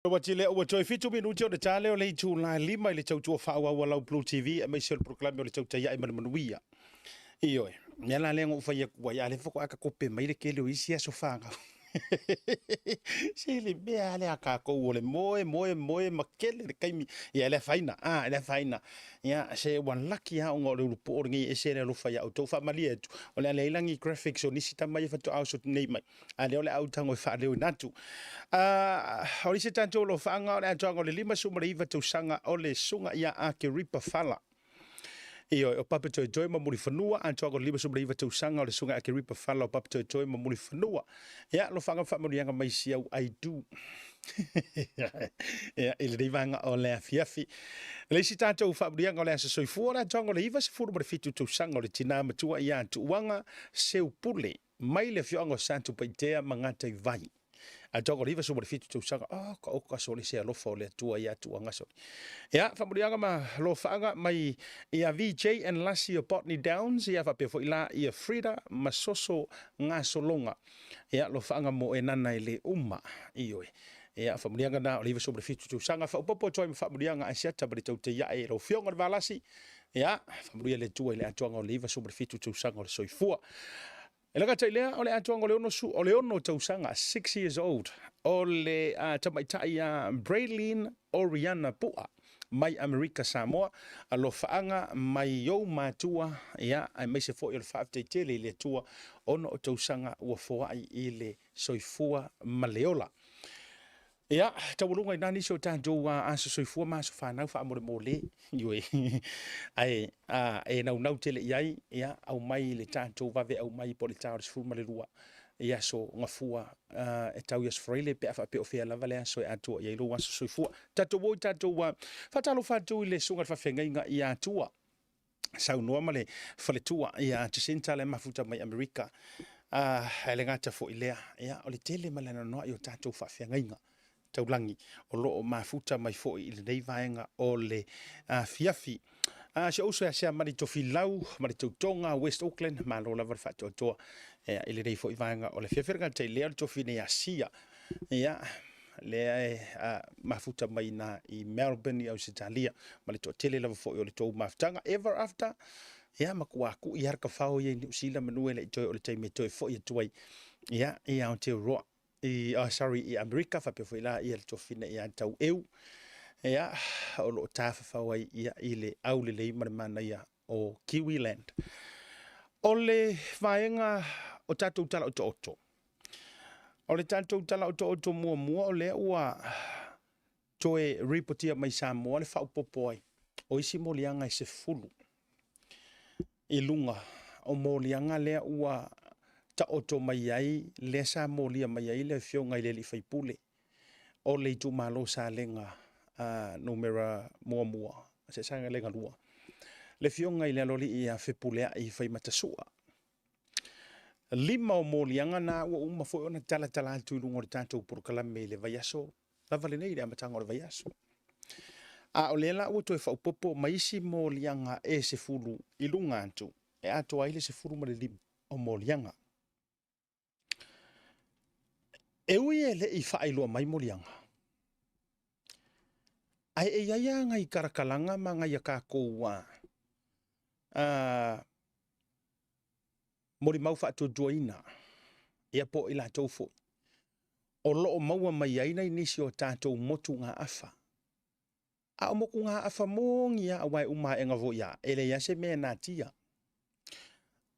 Ua tele ua toe 7 minuti o le ta lea o le itula e 5 i le tautua faaauau a lau Blue TV aemaise o le polokalame o le Tautai Ae ma le Manuia. Ioe, mea la lea na ou fai atu ai, a lea faatoa takope mai le tele o isi aso fanau. Se le mea lea a tatou o le moe, moe, moe ma kele le taimi. Ia e le afaina, a, e le afaina. Ia, se ua laki lava ona o le ulupuo lenei e ese le alofa ia outou. Faamalie atu, o le a leai la ni graphics o nisi tama ia faatoa oso nei mai. A lea o le a ou tago e faaleoina atu. O le isi tatou alofaaga o le atoaga o le 59 tausaga o le susuga ia Akeripa Fala. Ioe, o Papatoetoe ma Mulifanua, atoaga o le 59 tausaga o le susuga ia Akeripa Fala o Papatoetoe ma Mulifanua. Ia, alofaga ma faamanuiaga mai si au I do. Ia, i lenei vaega o le afiafi. Le isi tatou faamanuiaga o le aso soifua, o le atoaga o le 97 tausaga o le tina matua ia Tuuaga Seupule mai le afioaga o Satupaitea ma Gataivai. Atoaga o le 97 tausaga, oh, ka oka sole se alofa o le Atua ia Tuuaga sole. Ia, faamanuiaga ma lofaaga mai ia VJ and Lassie o Botany Downs, ia faapea foi la ia Frida ma Soso Gasologa. Ia, lofaaga mo e nana e le uma. Ioe. Ia, faamanuiaga na o le 97 tausaga. Faaopoopo atu ai ma faamanuiaga a Asiata ma le Tautai Ae i lau Afioga i le Valasi. Ia, faamanuia le Atua i le atoaga o le 97 tausaga o le soifua. E le gata i lea, o le atoaga o le ono, o le ono tausaga, 6 years old, o le tamaitai ia Braylene Oriana Pu'a mai Amerika Samoa, alofaaga mai ou matua, ia, aemaise foi o le faafetai tele i le Atua ona o tausaga ua foai i le soifua ma le ola. Ia, taualuga i na nisi o tatou aso soifua ma aso fanau faamolemole. Ioe. Ae a, e naunau tele i ai, ia, aumai le tatou vave aumai po o le ta o le 12 i aso Gafua e tau i aso Faraile pe a faapea o fea lava le aso e atoa i ai lou aso soifua. Tatou o i tatou faatalofa atu i le susuga i le faafeagaiga ia Atua. Saunoa ma le faletua ia Jacinta le mafuta mai Amerika. E le gata foi lea, ia, o le tele ma le anoanoai o tatou faafeagaiga taulagi o lo o mafuta mai foi i lenei vaega o le afiafi. Si ou uso ia Siamani Tofilau ma le Tautoga West Auckland, malo lava le faatoatoa i lenei foi vaega o le afiafi. Le gata i lea o le tofi nei Asia, ia, lea e mafuta mai na i Melbourne i Ausetalia ma le toatele lava foi o le tou mafutaga ever after. Ia, matua kui lava le kafao ia i Niu Sila manu e le i toe o le taimi e toe foi atu ai ia i Aotearoa i, oh, sorry, i Amerika faapea foi la ia le tofina ia Taueu ia o lo o tafafao ai ia i le aulelei ma le manaia o Kiwiland. O le vaega o tatou tala otooto. O le tatou tala otooto muamua o lea ua toe ripotia mai Samoa le faaopoopo ai o isi moliaga e 10 i luga o moliaga lea ua taoto mai ai lea sa molia mai ai le afioga i le alii faipule o le itumalo Salega numera muamua, se Salega 2, le afioga i le aloalii ia Fepuleai Faimatasua. 5 o moliaga na ua uma foi ona talatala atu i luga o le tatou polokalame i le vaiaso lava lenei, i le amataga o le vaiaso. A o lea la ua toe faaopoopo mai isi moliaga e 10 i luga atu, e atoa ai le 15 o moliaga. E ui e le i faailoa mai moliaga, ae e i ai lava nai kalakalaga ma nai a tatou molimau faatuatuaina, ia po o i latou foi o lo o maua mai ai nai nisi o tatou motugaafa. A o motugaafa moni lava, aua e uma aega foi lava, e leai lava se mea e natia.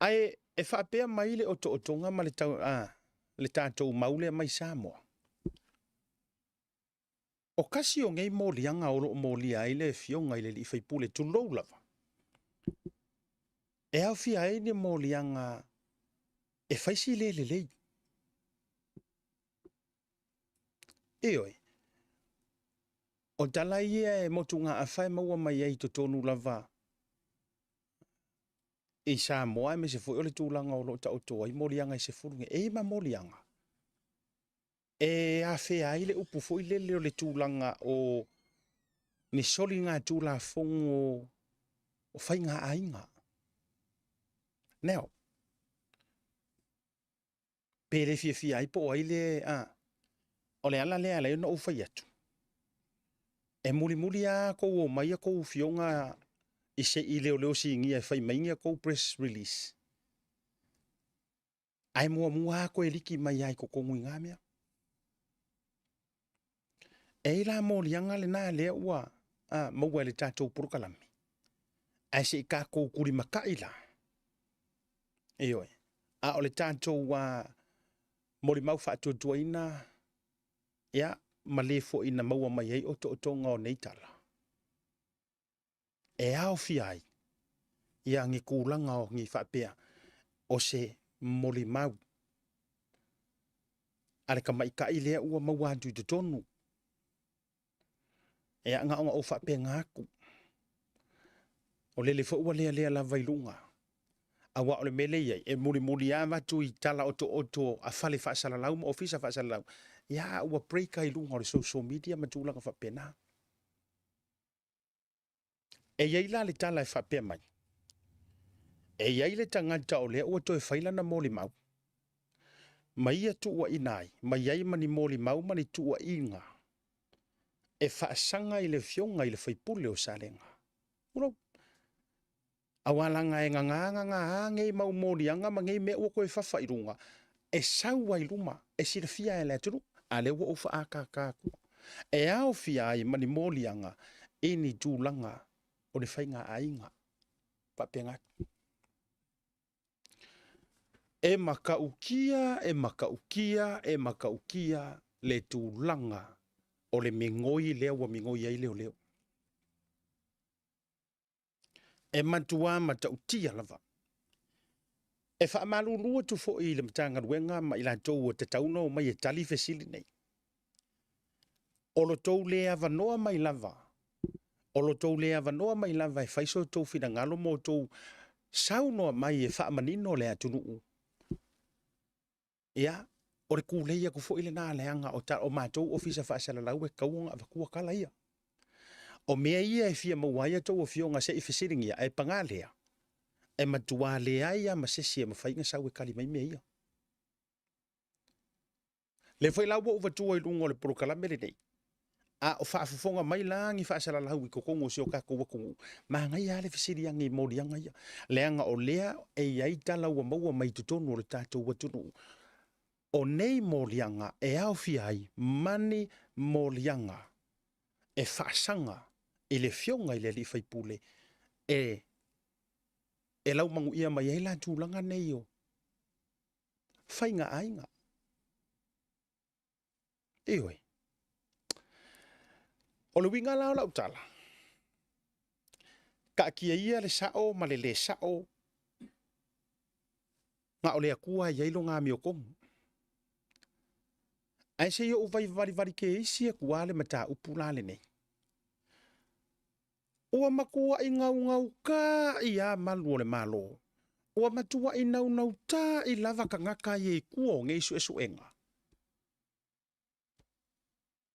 Ae e faapea mai le otootoga ma le tatou mau lea mai Samoa. O kasi o nei moliaga o lo o molia ai le afioga i le alii faipule, tulou lava, e aofia ai ni moliaga e fai si le lelei. Ioe, o tala ia e motugaafa e maua mai ai i totonu lava i Samoa, aemaise foi o le tulaga o lo o taoto ai moliaga e 10 nei. E i ai ma moliaga e afea ai le upu foi lele o le tulaga o ni soliga tulafono o faiga aiga. Now, pe le fiafia ai po o ai le, a, o le ala lea e ala ai ona ou fai atu. E mulimuli lava kou omai a kou fioga i se i leoleo sinia e fai mai ni a kou press release. Ae muamua lava toe liki mai lava i totonu i na mea. E i ai la moliaga lena lea ua maua e le tatou polokalame, ae se i tatou tulimatai la. Ioe, a o le tatou molimau faatuatuaina, ia, ma le foi na maua mai ai otootoga o nei tala, e aofia ai ia ni tulaga o ni faapea o se molimau a le tamaitai lea ua maua atu i totonu. Ia, na ona ou faapena atu, o lele foi ua lealea lava i luga, aua o le mea lea e i ai, e mulimuli lava avatu i tala otooto a fale faasalalau ma ofisa faasalalau, ia a ua break lava i luga o le social media ma tulaga faapena. E i ai la le tala e faapea mai, e i ai le tagata o lea ua toe fai lana molimau, ma ia tuuaina ai, ma i ai ma ni molimau ma ni tuuaiga e faasaga i le afioga i le faipule o Salega. Tulou. Aua leaga e gagā gagā nei mau moliaga ma nei mea ua toe fafa i luga, e sau ai i luma, e silafia e le atunuu, a lea ua ou faaakaakaa atua. E aofia ai ma ni moliaga i ni tulaga o ni faiga aiga. Faapena atu. E matautia, e matautia, e matautia le tulaga o le migoi lea ua migoi ai leoleo. E matua matautia lava. E faamalulu atu foi i le Matagaluega ma i latou ua tatau ona omai e tali fesili nei. O lo outou le avanoa mai lava, o lo outou le avanoa mai lava e fai so outou finagalo ma outou saunoa mai e faamanino le atunuu. Ia, o le tulei atu foi lena leaga o, ta, o matou ofisa faasalalau e tatau ona avatua tala ia. O mea ia e fia maua ai a outou afioga se i fesiligia, ae paga lea, e matua leai lava ma se isi e mafai ona sau e tali mai mea ia. Lea foi la ua ou avatua i luga o le polokalame lenei, a o faafofoga mai la ni faasalalau i totonu o si o tatou atunuu, manaia lava le fesili ane i moliaga ia, leaga o lea e i ai tala ua maua mai totonu o le tatou atunuu. O nei moliaga e aofia ai ma ni moliaga e faasaga i le Afioga i le alii faipule e laumanuia mai ai la tulaga nei o faiga aiga. Ioe. O le uiga la o lau tala, taatia ia le sao ma le lē sao, na o le Atua e i ai lona amiotonu. Ae se i ou vaivalivali keisi atu lava le mataupu la lenei. Ua matuai gaugautaʻi lava malu o le Malo, ua matuai naunautaʻi lava tagata ia i tua o nei suesuega.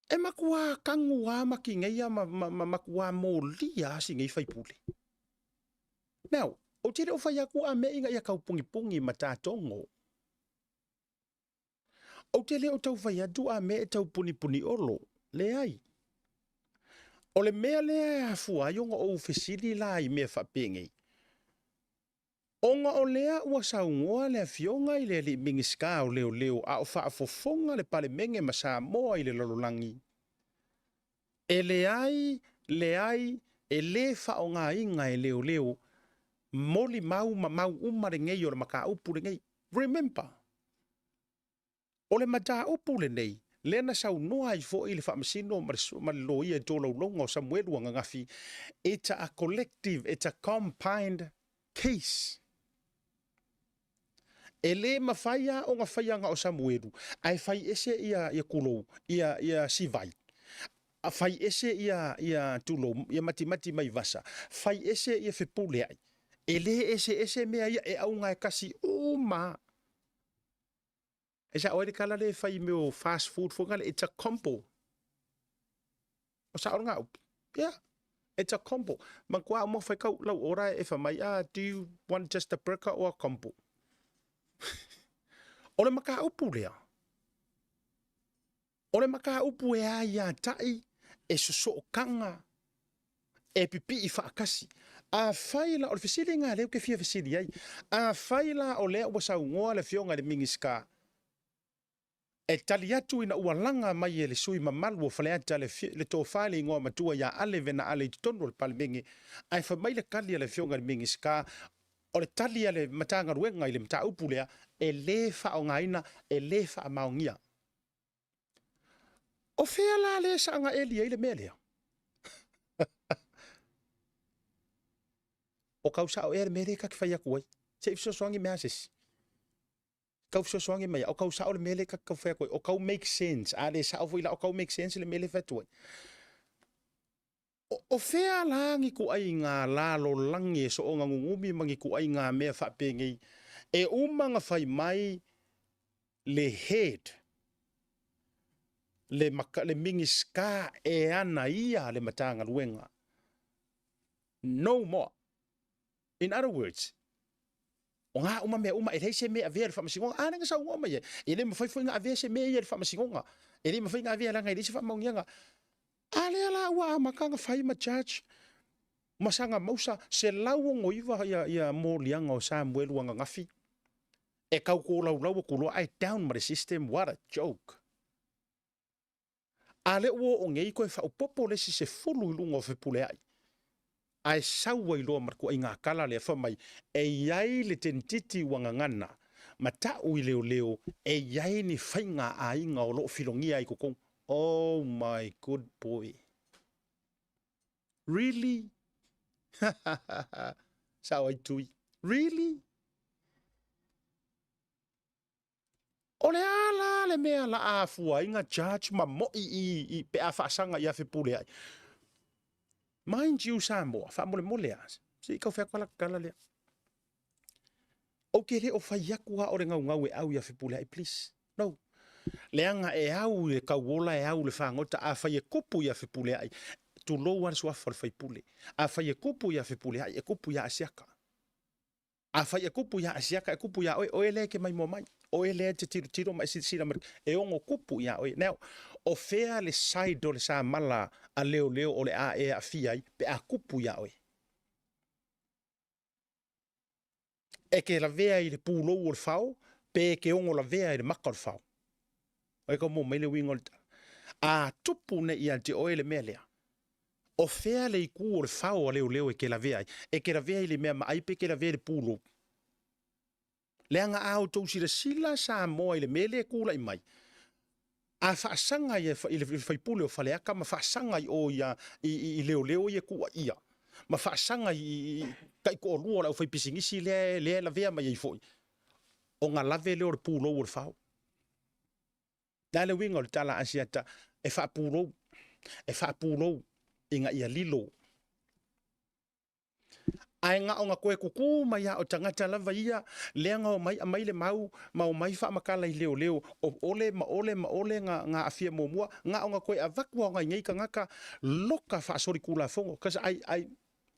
E matua tanu lava ma tineia ma, ma, ma matua molia lava si nei faipule. Now, ou te le o fai atu a mea ina ia taupunipuni ma tatogo. Ou te le o tau fai atu a mea e tau punipuniolo. Leai. O le mea lea e afua ai ona ou fesili la i mea faapenei, ona o lea ua saunoa le Afioga i le alii Minisita o Leoleo a o faafofoga le Palemene ma Samoa i le lalolagi, e leai, leai, e lē faaaogaina e leoleo molimau ma mau uma lenei o le mataupu lenei. Remember, o le mataupu lenei, lea na saunoa ai foi le Faamasino ma le Loia i tolaulauga o Samuelu ananafi, it's a collective, it's a combined case. E lē mafai lava ona faia na o Samuelu, ae fai ese ia, ia tulou, ia, ia Sivai, fai ese ia, ia tulou, ia Matimati mai Vasa, fai ese ia Fepuleai. E lē eseese mea ia, e auga e tasi uma. E sao ai le tala lea e fai i mea o fast food foi lea, it's a combo. O sao lena upu? Yeah, it's a combo. Manatua uma fai kau lau order e fai mai, ah, do you want just a burger or a combo? O le mataupu lea, o le mataupu e aiatai, E sosookaga e pipii faatasi. Afai la, o le fesili lena lea ou te fia fesili ai, afai la o lea ua saunoa le Afioga i le Minisita e tali atu ina ua laga mai e le sui usufono mamalu o Faleata le, le tofa i le igoa matua ia Ale Vena Ale i totonu o le Palemene, ae fai mai le tali a le Afioga i le Minisita, o le tali a le Matagaluega i le mataupu lea, e le faaaogaina, e le faamaonia. O fea la lea sa gaeli ai le mea lea? O kau sao ea le mea lea ta te fai atu ai. Se i fesoasoani mai a se isi. Tau fesoasoani mai o kau sao le mea lea ta te tau fai atu ai. O kau make sense. A le sao foi la o kau make sense le mea lea fai atu ai. O fea la ni ituaiga lalolagi e soona nunumi ma ni ituaiga mea faapenei e uma na fai mai le head, le, le Minisita e ana ia le Matagaluega? No more. In other words, o ngā uma mea uma, e leai se mea e avea i le faamasinoga. A lea na saunoa mai ai, e le mafai foi ona avea se mea ia i le faamasinoga. E le mafai ona avea leaga e leai se faamaoniaga. A lea la ua amata ona fai ma judge ma saga mausa 169 ia, ia moliaga o Samuelu ananafi e tau tolaulau atu loa ae down ma le system, what a joke. A lea ua oo nei toe faaopoopo le isi 10 i luga o Fepuleai ae sau ai loa ma le tuaiga tala lea fai mai e i ai le tenititi ua gagana ma ta'u i leoleo e i ai ni faiga aiga o lo o filogia ai totonu. Oh my good boy. Really? Sao ai Tui. Really? O le a la le mea la a afua ai nga judge ma mo'i i, i pe a faasaga ia Fepuleai? Mind you Samoa, faamolemole a, se i tau fai atu la tala lea. Ou te le o fai atu a o le gaugau e au ia Fepuleai, please. No. Leaga e au i le tauola, e au i le fagota, afai e kupu ia Fepuleai, tulou a le suafa o le faipule. Afai e kupu ia Fepuleai, e kupu ia Asiaka. Afai e kupu ia Asiaka, e kupu ia oe, oe lea e te maimoa mai. Oe lea e te tilotilo ma e silasila mai, e ono kupu ia oe. Now, o fea le side o le samala a leoleo o le a e aafia ai pe a kupu ia oe? E ke lavea i le pulou o le fao, pe e ke ono lavea i le maka o le fao. Ai ka mo mai le uiga o le tala. A tupu nei ia te oe le mea lea, o fea le itu o le fao a leoleo e ke lavea ai? E ke lavea i le mea maai pe ke lavea i le pulou? Leaga a outou silasila Samoa i le mea lea e tulai mai, a faasaga i le faipule o Faleata ma faasaga i o i leoleo ia e tuuaia, ma faasaga i taitoalua o le aufaipisinisi lea e lavea mai ai foi, ona lave lea o le pulou o le fao. Le a le uiga o le tala Asiata e faapulou, e faapulou ina ia lilo. Ae na ona toe tutu mai lava o tagata lava ia, lea na omai aumai le mau ma omai faamatala i leoleo, o ole ma ole ma ole na, na aafia muamua, na ona toe avatu lava o nai nei tagata loka faasolitulafono. Cause I, I,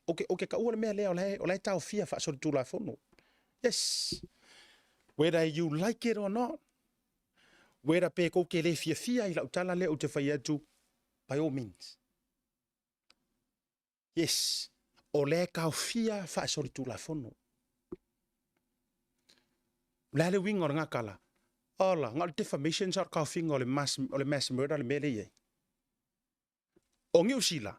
ou te, ou te taua le mea lea o la e, o la e taofia faasolitulafono. Yes. Whether you like it or not, whether pe kou te le fiafia i lau tala lea ou te fai atu, by all means. Yes, o lea e taofia faasolitulafono. O le a le uiga o lena tala? Ola, na o le defamation sa o le taofiga o le mass, o le mass murder le mea lea e i ai. O Niu Sila,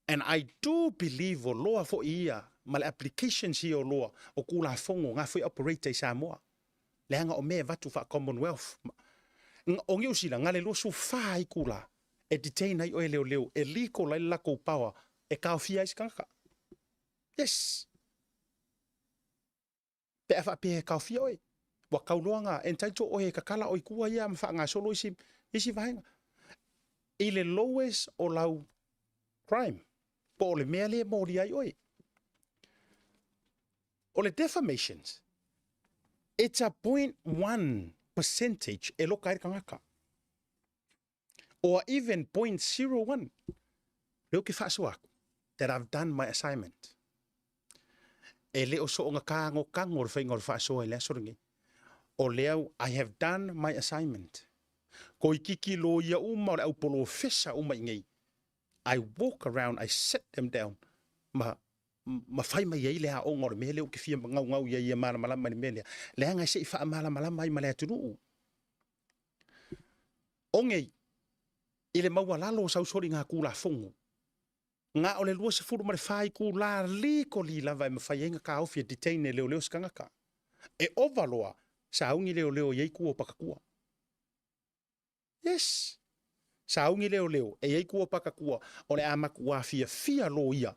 and I do believe o loa foi ia ma le applications ia o loa o Tulafono nga foi operate i Samoa. Leaga o mea e avatu faa-Commonwealth. O Niu Sila, na le 24 itula e detain ai oe e leoleo, e legal ai le latou power e taofia ai se tagata. Yes. Pe a faapea e taofia oe, ua tau loa na entitle oe e tatala oe i tua ia ma faagasolo isi, isi vaega. I le lowest o lau crime, po o le mea lea e molia ai oe. O le defamations, it's a 0.1 percentage e loka ai le tagata. Or even 0.01. Lea ou te faasoa atu, that I've done my assignment. E le o soonga kagokago le faiga o le faasoa i le aso lenei. O lea, I have done my assignment. Koikiki loia uma o le au polofesa uma i nei. I walk around, I sit them down, ma ma fai mai ai le aoga o le mea lea ou te fia gaugau i ai ia malamalama i le mea lea. Leaga se i faamalamalama ai ma le atunuu. Ogei, i le maualalo o sau soligatulafono, na o le 24 itula legally lava e mafai ai ona taofi e detain e leoleo se tagata. E ova loa, sauni leoleo e i ai tua o patatua. Yes! Sauni leoleo e i ai tua o patatua, o le a matuā fiafia loia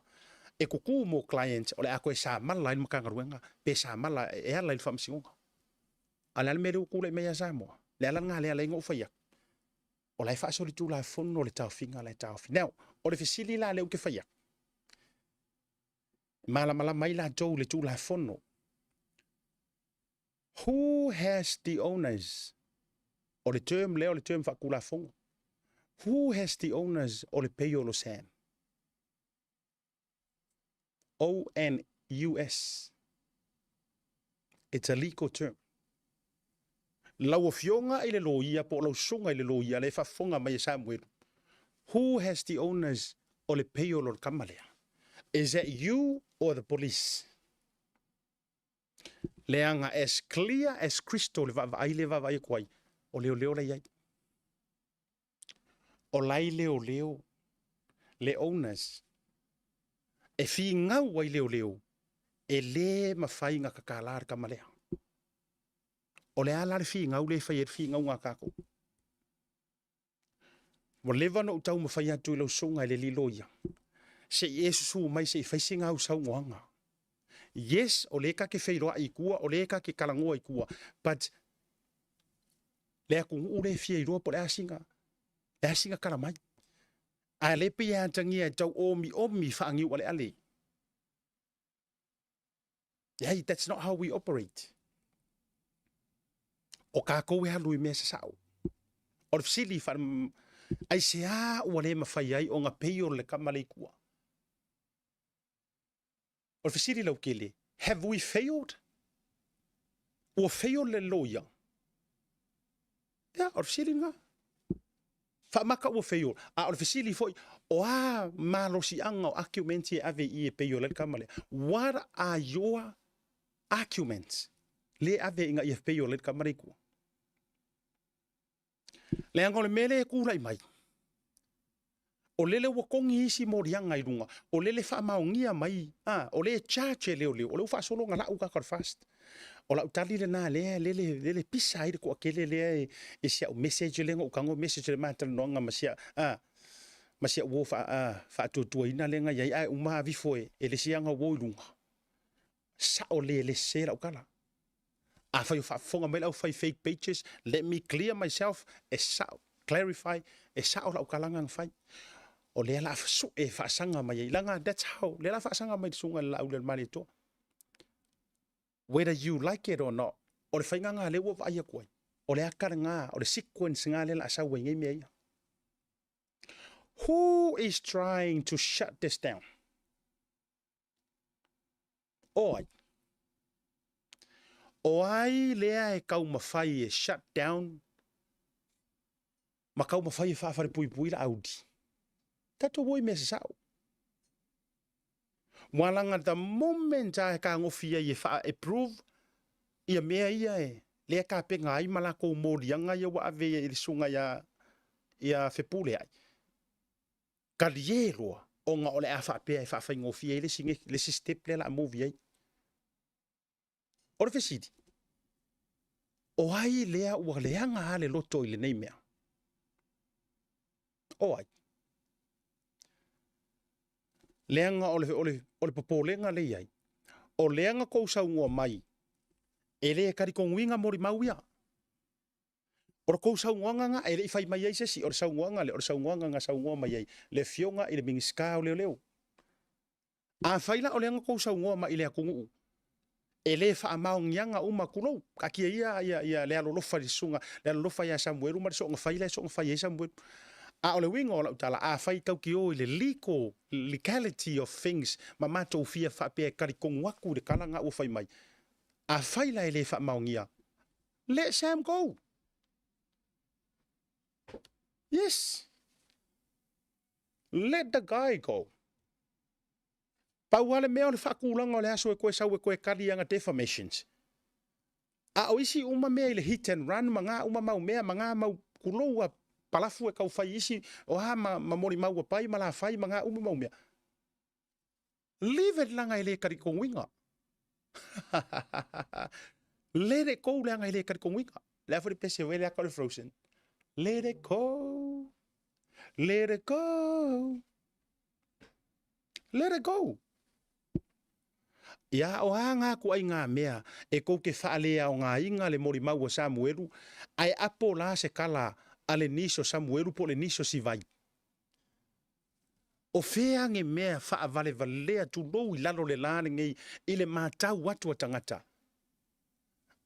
e tutu mo clients o le a toe samala ai le Matagaluega pe samala e ala i le Faamasinoga. A o le a le mea lea ua tulai mai ia Samoa? Le ala lena lea e ala ai ona ou fai atu, o la e faasolitulafono le taofiga la e taofi. Now, o le fesili la lea ou te fai atu, e malamalama ai latou i le Tulafono, who has the owners? O le term lea o le term faatulafono. Who has the owners o le payo o Sam? O-N-U-S. It's a legal term. Lau Afioga i le Loia po o lau Susuga i le Loia lea e faafofoga mai e Samuelu, who has the owners o le payo o le tama lea? Is that you or the police? Leaga as clear as crystal le vaavaai lea e vaavaai atu ai, o leoleo la i ai. O lai leoleo le owners e figau ai leoleo e le mafai na tatala le tama lea. O le a la le figau lea e fai ai le figauga a tatou? Ua leva ona ou taumafai atu i lau susuga i le alii loia, se i e susu mai se i fai sina au saunoaga. Yes, o lea ta te feiloai i tua, o lea ta te talanoa i tua, but le atunuu lea e fia iloa po o le a sina, le a sina tala mai. A le pei e atagia e tau omiomi faaniualeale. Hey, that's not how we operate. O kākou e alu i mea sasao. O le fesili wha, ai se a ua le mawhai ai o ngā peio le kama le kua. O le fesili laukele, have we failed? Ua fail le loia? Ia, o le fesili lena. Faamaka ua fail. A o le fesili foi, o a malosiaga o arguments e ave i i e fail ai le tama lea? What are your arguments le ave ina ia fail ai le tama lea i tua? Leaga o le mea lea e tulai mai, o lele ua togi isi moliaga i luga, o lele faamaonia mai, a, o lea e charge e leoleo, o lea ua faasolo ona lau tagata o le FAST. O lau tali lena lea, lele, lele pisa ai le toatele lea e, e si au message lea na ou tago message le ma talanoaga ma sia, a, ma si au uo faa, a, faatuatuaina lea na i ai, ae uma avifo e, e le isi aga uo i luga. Sao le le sese lau tala. Afai o faafofoga mai le aufai fake pages, let me clear myself, e sao, clarify, e sao lau talaga na fai. O lea la sue e faasaga mai ai. Leaga that's how, lea la faasaga mai le susuga i le Laaulialemalietoa. Whether you like it or not, o le faiga lena lea ua vaai atu ai. O le aka lena, o le sequence lena lea la sau ai nei mea ia. Who is trying to shut this down? O ai? O ai lea e taumafai e shut down ma taumafai e faafalepuipui la Audi? Tatou o i mea sasao. Ua laga the moment a e kagofi ai e faa-approve ia mea ia e lea tapena ai ma lakou moliaga ia ua ave i le susuga ia ia Fepuleai. Talie loa ona o le a faapea e faafaigofie ai le isi, le isi step lea o le a move i ai. O le fesili, o ai lea ua leaga lava le loto i lenei mea? O ai? Leaga o le, o le, o le popolega lea i ai, o lea na tou saunoa mai, e le talitonuina molimau ia. O le tou saunoaga na e le i fai mai ai se isi, o le saunoaga lea, o le saunoaga na saunoa mai ai le Afioga i le Minisita o Leoleo. Afai la o lea na tou saunoa mai i le atunuu, e le faamaoniaga uma, tulou, taatia ia, ia, ia le alolofa i le susuga, le alolofa ia Samuelu ma le soona fai la e soona fai ai Samuelu. A o le uiga o lau tala, afai tatou te o i le legal, legality of things ma matou fia faapea e talitonu atu i le tala na ua fai mai, afai la e le faamaonia, Let Sam go. Yes. Let the guy go. Pau lava le mea o le faatulaga o le aso e toe sau e toe kali ana defamations. A o isi uma mea i le hit and run ma na uma mau mea ma na mau kulou a palafu e tau fai isi o a ma, ma molimau a pai ma la fai ma na uma mau mea. Leave it leaga e le talitonuina. Let it go leaga e le talitonuina. Le a foi le pese o ele aka o le Frozen. Let it go. Let it go. Let it go. Ia o a ngā ku ai ngā mea e kou ke whaaleaogaina le molimau a Samuelu, ae apo la se kala a le nisi o Samuelu po o le nisi o Sivai. O fea age mea faavalevalea tulou i lalo le la lenei i le matau atu a tagata?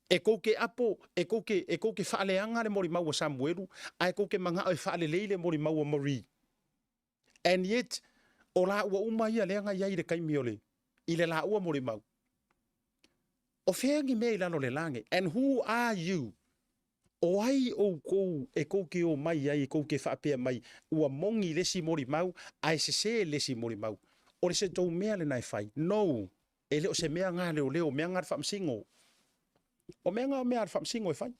E kou ke apo, e kou ke, e kou ke faaleaga le molimau a Samuelu, ae kou ke manao e faalelei le molimau a Marie. And yet, o laua uma ia lea na i ai i le taimi o le, i le laua molimau. O fea age mea i lalo le la nei? And who are you? O ai oukou e kou ke o mai ai e kou ke faapea mai ua moni le isi molimau ae sese le isi molimau? O le se tou mea lena e fai? No! E le o se mea nga leoleo, o mea nga a le faamasino. O mea nga o mea a le faamasino e fai.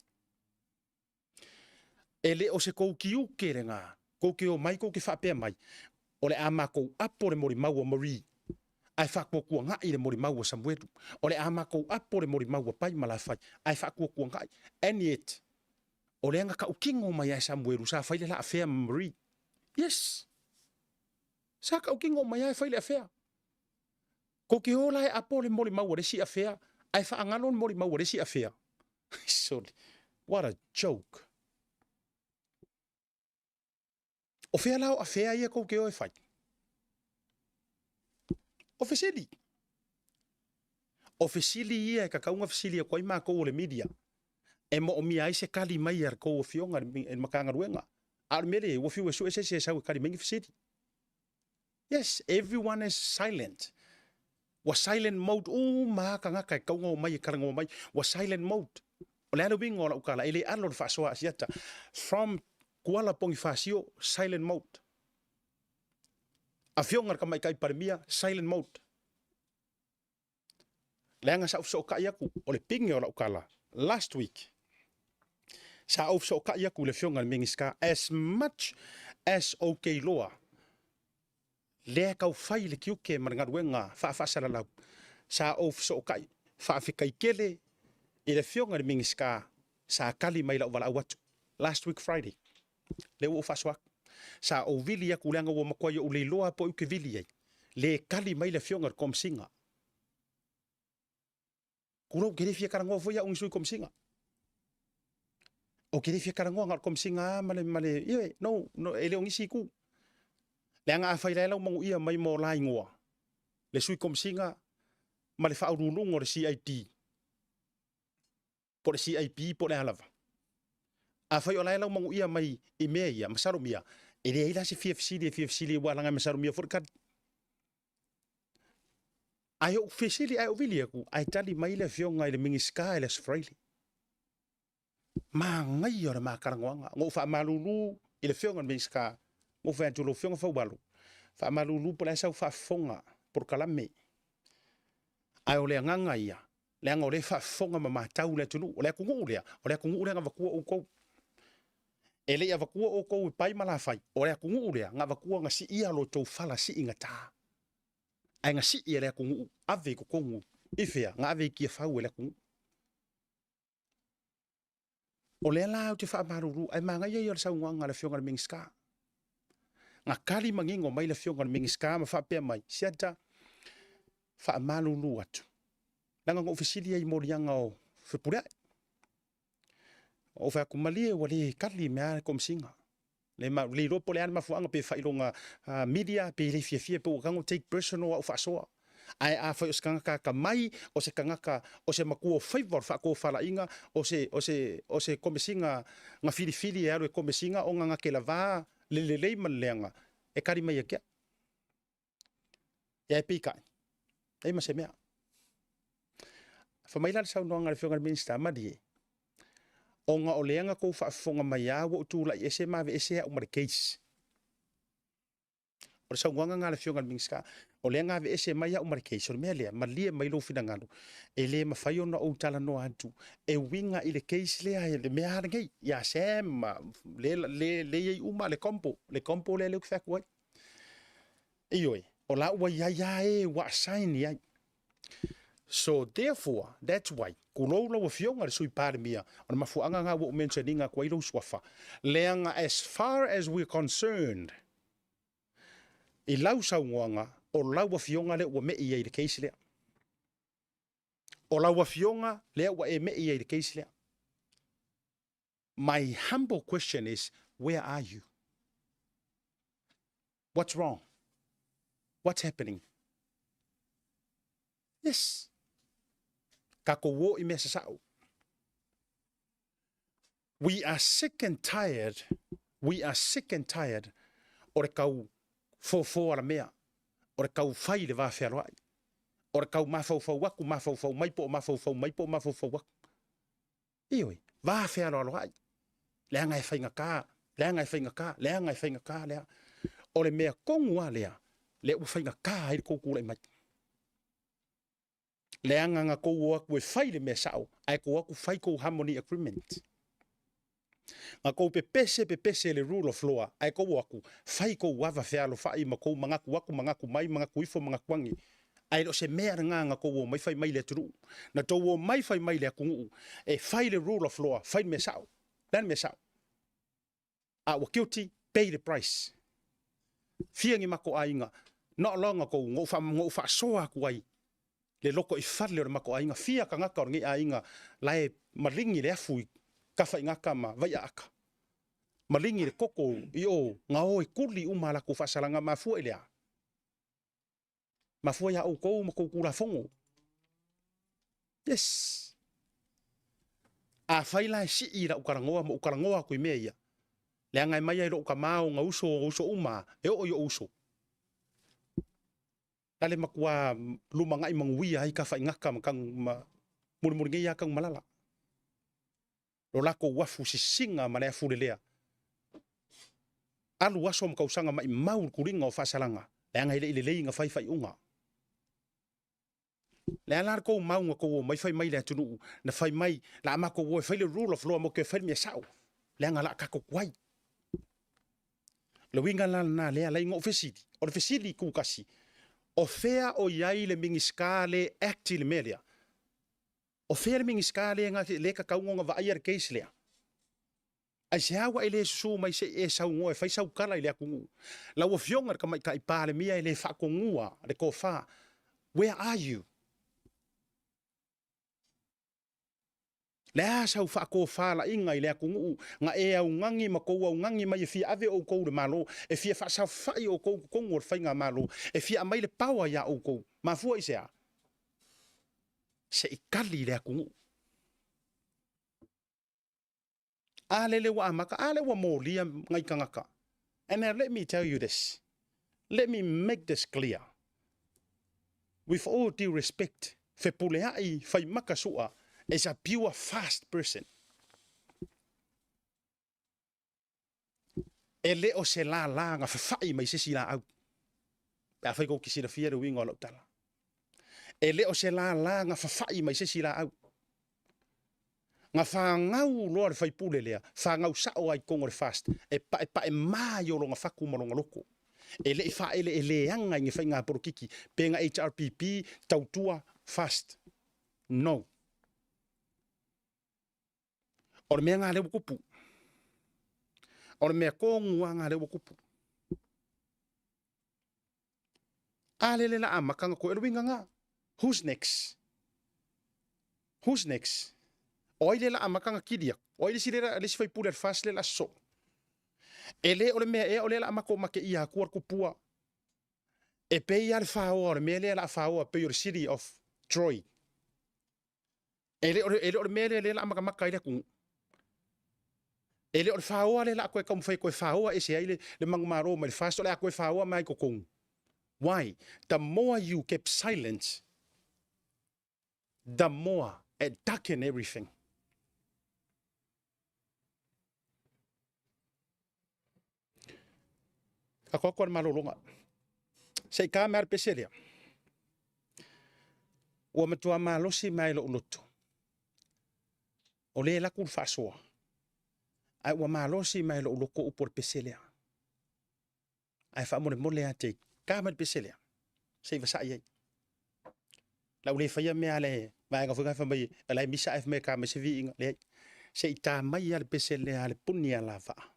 E le o se kou kiuke lena, kou ke o mai kou ke faapea mai, o le a makou apo le molimau a Marie, ae faakuakuaga'i le molimau a Samuelu. O le a makou apo le molimau a Pai ma Lafai, ae faakuakuaga'i. And yet, o lea na tautino mai lava e Samuelu sa fai le la afea ma Marie. Yes! Sa tautino mai lava e fai le afea. Kou ke o la e apo le molimau a le isi afea, ae faagalo le molimau a le isi afea. Soli, what a joke. O fea la o afea ia kou ke o e fai? O fesili. O fesili ia e tatau ona fesili atu ai matou o le media e moomia ai se tali mai a le tou afioga i le Matagaluega. A o le mea lea e i ai, ua fiu e sue se isi e sau e tali mai ni fesili. Yes, everyone is silent. Ua silent mode uma lava tagata e tatau ona omai e talanoa mai. Ua silent mode. O le a le uiga o lau tala? E le alo le faasoa Asiata. From Kuala Ponifasio, silent mode. Afioga i le Tamaitai Palemia, silent mode. Leaga sa ou fesootai atu, o le pine o lau tala, last week, sa ou fesootai atu i le afioga i le Minisita, as much as ou te iloa, lea e tau fai le tiute ma le galuega faafaasalalau, sa ou fesootai, faafetai tele i le afioga i le Minisita sa tali mai i lau valaau atu, last week Friday, lea ua ou faasoa atu. Sa ou vili atu leaga ua matuai ou le iloa po o ai ou te vili ai, le tali mai le afioga i le Komesina. Tulou, ou te le fia talanoa foi au i ni sui Komesina. Ou te le fia talanoa na o le Komesina lava ma le, ma le, ioe, no, no, e le o nisi itu. Leaga afai la e lau manuia mai ma o la igoa, le sui Komesina ma le faauluuluga o le CID, po o le CIP po o le a lava. Afai o la e lau manuia mai i mea ia, masalomia, e leai la se fia fesili e fia fesili aua leaga e masalomia foi le tali. Ae ou fesili ae ou vili atu, ae tali mai le afioga i le Minisita i le Aso Faraile. Manaia o le ma talanoaga. Na ou faamalulu i le afioga i le Minisita, na ou fai atu, lau afioga Faualo, faamalulu po o le a sau faafofoga polokalame. Ae o le agaga ia, leaga o lea e faafofoga ma matau le atunuu. O le atunuu lea, o le atunuu lea na avatua outou. E le i avatua outou e pai ma lafai, o le atunuu lea na avatua na siia lo outou fala siigatā. Ae na sii e le atunuu, ave i totonu i fea? Na ave i Tiafau e le atunuu. O lea la ou te faamalulu, ae manaia ia o le saunoaga a le Afioga i le Minisita. Na tali manino mai le Afioga i le Minisita ma faapea mai, Siata, faamalulu atu, leaga na ou fesili ai i moliaga o Fepuleai. Ou fai atu, malie ua le tali mea le Komesina. Le, ma, le iloa po o le a le mafuaaga pe fai lona media pe le fiafia pe ua tago take personal au faasoa. Ae afai o se tagata atamai, o se tagata o se matua o faiva o le faatofalaiga, o se, o se, o se komesina na filifili e alu e komesina ona na te lava le lelei ma le leaga, e tali mai ia te au. Ia ae peitai, leai ma se mea. Fai mai la le saunoaga a le Afioga i le Minisita, malie, ona o lea na tou faafofoga mai lava ua ou tulai ese ma aveese au ma le case. O le saunoaga lena a le Afioga i le Minisita, o lea na aveese mai au ma le case, o le mea lea, malie mai lou finagalo, e le mafai ona ou talanoa atu e uiga i le case lea, le mea lava lenei, ia Sam ma le, le, le i ai uma le combo, le combo lea lea ou te fai atu ai. Ioe, o la ua i ai lava e ua assign i ai. So therefore, that's why, tulou lau Afioga i le Sui Palemia, o le mafuaaga lena ua ou mention ina atu ai lou suafa, leaga as far as we're concerned, i lau saunoaga, o lau Afioga lea ua me'i ai i le case lea. O lau Afioga lea ua e me'i ai i le case lea. My humble question is, where are you? What's wrong? What's happening? Yes. Tatou o i mea sasao. We are sick and tired, we are sick and tired o le tau fofo alamea, o le tau fai le va fealoai, o le tau mafaufau atu, mafaufau mai po o mafaufau mai po o mafaufau atu. Ioe, va fealoaloai, leaga e faigata, leaga e faigata, leaga e faigata lea. O le mea tonu lava lea, lea ua faigata ai le tou tulai mai. Leaga na tou o atu e fai le mea sao, ae tou o atu fai tou harmony agreement. Na tou pepese pepese i le rule of law, ae tou o atu fai tou ava fealofai ma tou manatu atu manatu mai, manatu ifo manatu ane. Ae le o se mea lena na tou omai fai mai i le atunuu. Na tou omai fai mai i le atunuu e fai le rule of law, fai le mea sao. O le a le mea sao? A ua guilty, pay the price. Fia ni matou aiga, not long ago, na ou faasoa atu ai le loto i fale o le matou aiga, fia tagata o lenei aiga la e maligi le afu i Tafaigata ma Vaiaata, maligi le koko i o, na o e kuli uma a latou faasalaga, mafua i le a? Mafua ia outou ma tou Tulafono. Yes. Afai la e sii i lau talanoa ma ou talanoa atu i mea ia, leaga e mai ai lou tama ona uso, ona uso uma e oo i ou uso. La le matua lumanai manuia ai Tafaigata ma tanu ma mulimuli nei ia Tanumalala. Lo latou afu sisiga ma le afu lelea. Alu aso ma tausaga maimau le tuliga o faasalaga, leaga e le i lelei na fai faaiuga. Le a la le tou mau na tou omai fai mai i le atunuu, na fai mai, la a matou o e fai le rule of law mo toe fai le mea sao, leaga la a tatou tuai. O le uiga la lena lea alai na ou fesili, o le fesili tutasi, o fea o i ai le Minisita le act i le mea lea? O fea le Minisita lea e tatau ona vaaia le case lea? Aisea ua e le susu mai se i e saunoa e fai sau tala i le atunuu? Lau Afioga i le Tamaitai Palemia e le faatonua le tofa. Where are you? Le a sau faatofalaiga i le atunuu na e augani ma tou augani mai e fia ave outou i le Malo, e fia faasaofai outou i totonu o le faigamalo, e fia aumai le power ia outou. Mafua i se a? Se i tali le atunuu. A lele ua amata, a lea ua molia nai tagata. And now let me tell you this. Let me make this clear. With all due respect, Fepuleai Faimaka Sua is a pure fast person. E le o se lālā na fawhai mai se isi laau. Pe afai kou te silafia le uiga o lau tala. E le o se lālā na fawhai mai se isi laau. Na fanau loa le faipule lea, fanau sao ai totonu o le fast, e paepae mai o lona fatu ma lona loko. E le i faaeleeleaga i ni faiga polokiki, pe na HRPP, tautua, fast. No. O le mea lena lea ua tupu. O le mea tonu lava lena lea ua tupu. A lele la amata na koe le uiga na. Who's next? Who's next? O ai le la amata na kili aku? O ai le isi le isi faipule a le FAST le la sosoo? E le o le mea ea o lea la matou make ia atua le kupua. E pei lava le faoa o le mea lea la faoa pei o le City of Troy. E le o le, e le o le mea lea lea la matamata ai le atunuu. E le o le faoa lea la toe taumafai e toe faoa ese ai le, le manumalo mai le FAST, o le a toe faoa mai totonu. Why? The more you keep silence, the more it darken everything. Ka koa koa le malologa. Se i ta mai le pese lea. Ua matua malosi mai lou loto. O lea e laku le faasoa. Ae ua malosi mai lou loto upu o le pese lea. Ae faamolemole lava te ta mai le pese lea. Se i vasa'i ai. Lau le faia mea a le vaega foi fai mai e la e misa ae fai mai e ta mai se viiga. Leai. Se i ta mai lava le pese lea a le puni a lavaa.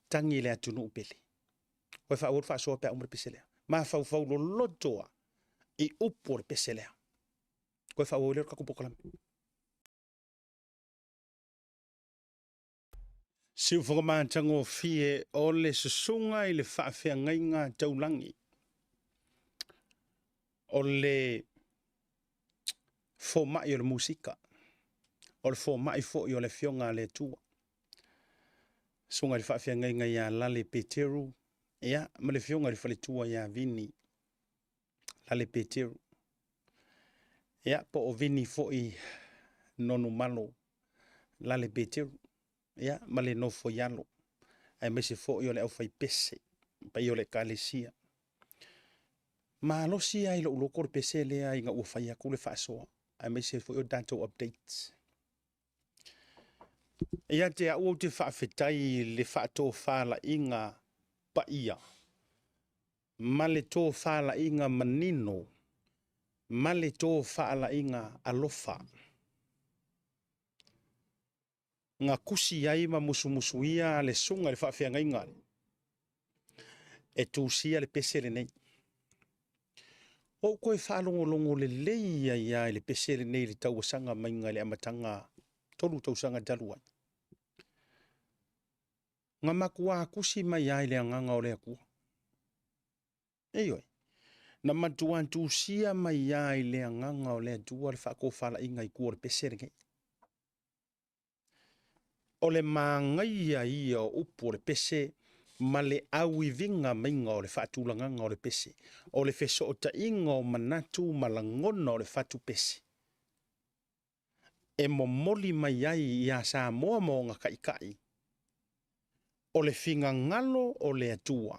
Tagi le atunuu pele. Koe faaauau le faasoa pe a uma le pese lea. Mafaufau loloto lava i upu o le pese lea. Koe faaauau ai lea o le tatou polokalame. Siufofoga matagofie o le susuga i le faafeagaiga taulagi o le fomai o le musika, o le fomai foi o le Afioga a le Atua. Susuga i le faafeagaiga ia Lale Peteru, ia, ma le Afioga i le faletua ia Vini Lale Peteru. Ia, po o Vini foi Nonumalo Lale Peteru, ia, ma le nofo i alo, aemaise foi o le aufaipese, paia o le Ekalesia. Malosi lava i lou loto le pese lea ina ua fai atu le faasoa, aemaise foi o tatou updates. Ia te au ou te faafetai i le faatofalaiga paia ma le tofalaiga manino ma le tofalaiga alofa na tusi ai ma musumusuia le susuga i le faafeagaiga e tusia le pese lenei. Ua ou toe faalogologo lelei ai lava i le pese lenei i le tauasaga maiga i le amataga 3 tausaga talu ai. Na matua tusi mai lava i le agaga o le Atua. Ioe, na matua tusia mai lava i le agaga o le Atua le faatofalaiga i tua o le pese lenei. O le manaia ia o upu o le pese ma le auiviga maiga o le faatulagaga o le pese, o le fesootaiga o manatu ma lagona o le fatu pese e momoli mai ai ia Samoa ma ona taitai o le finagalo o le Atua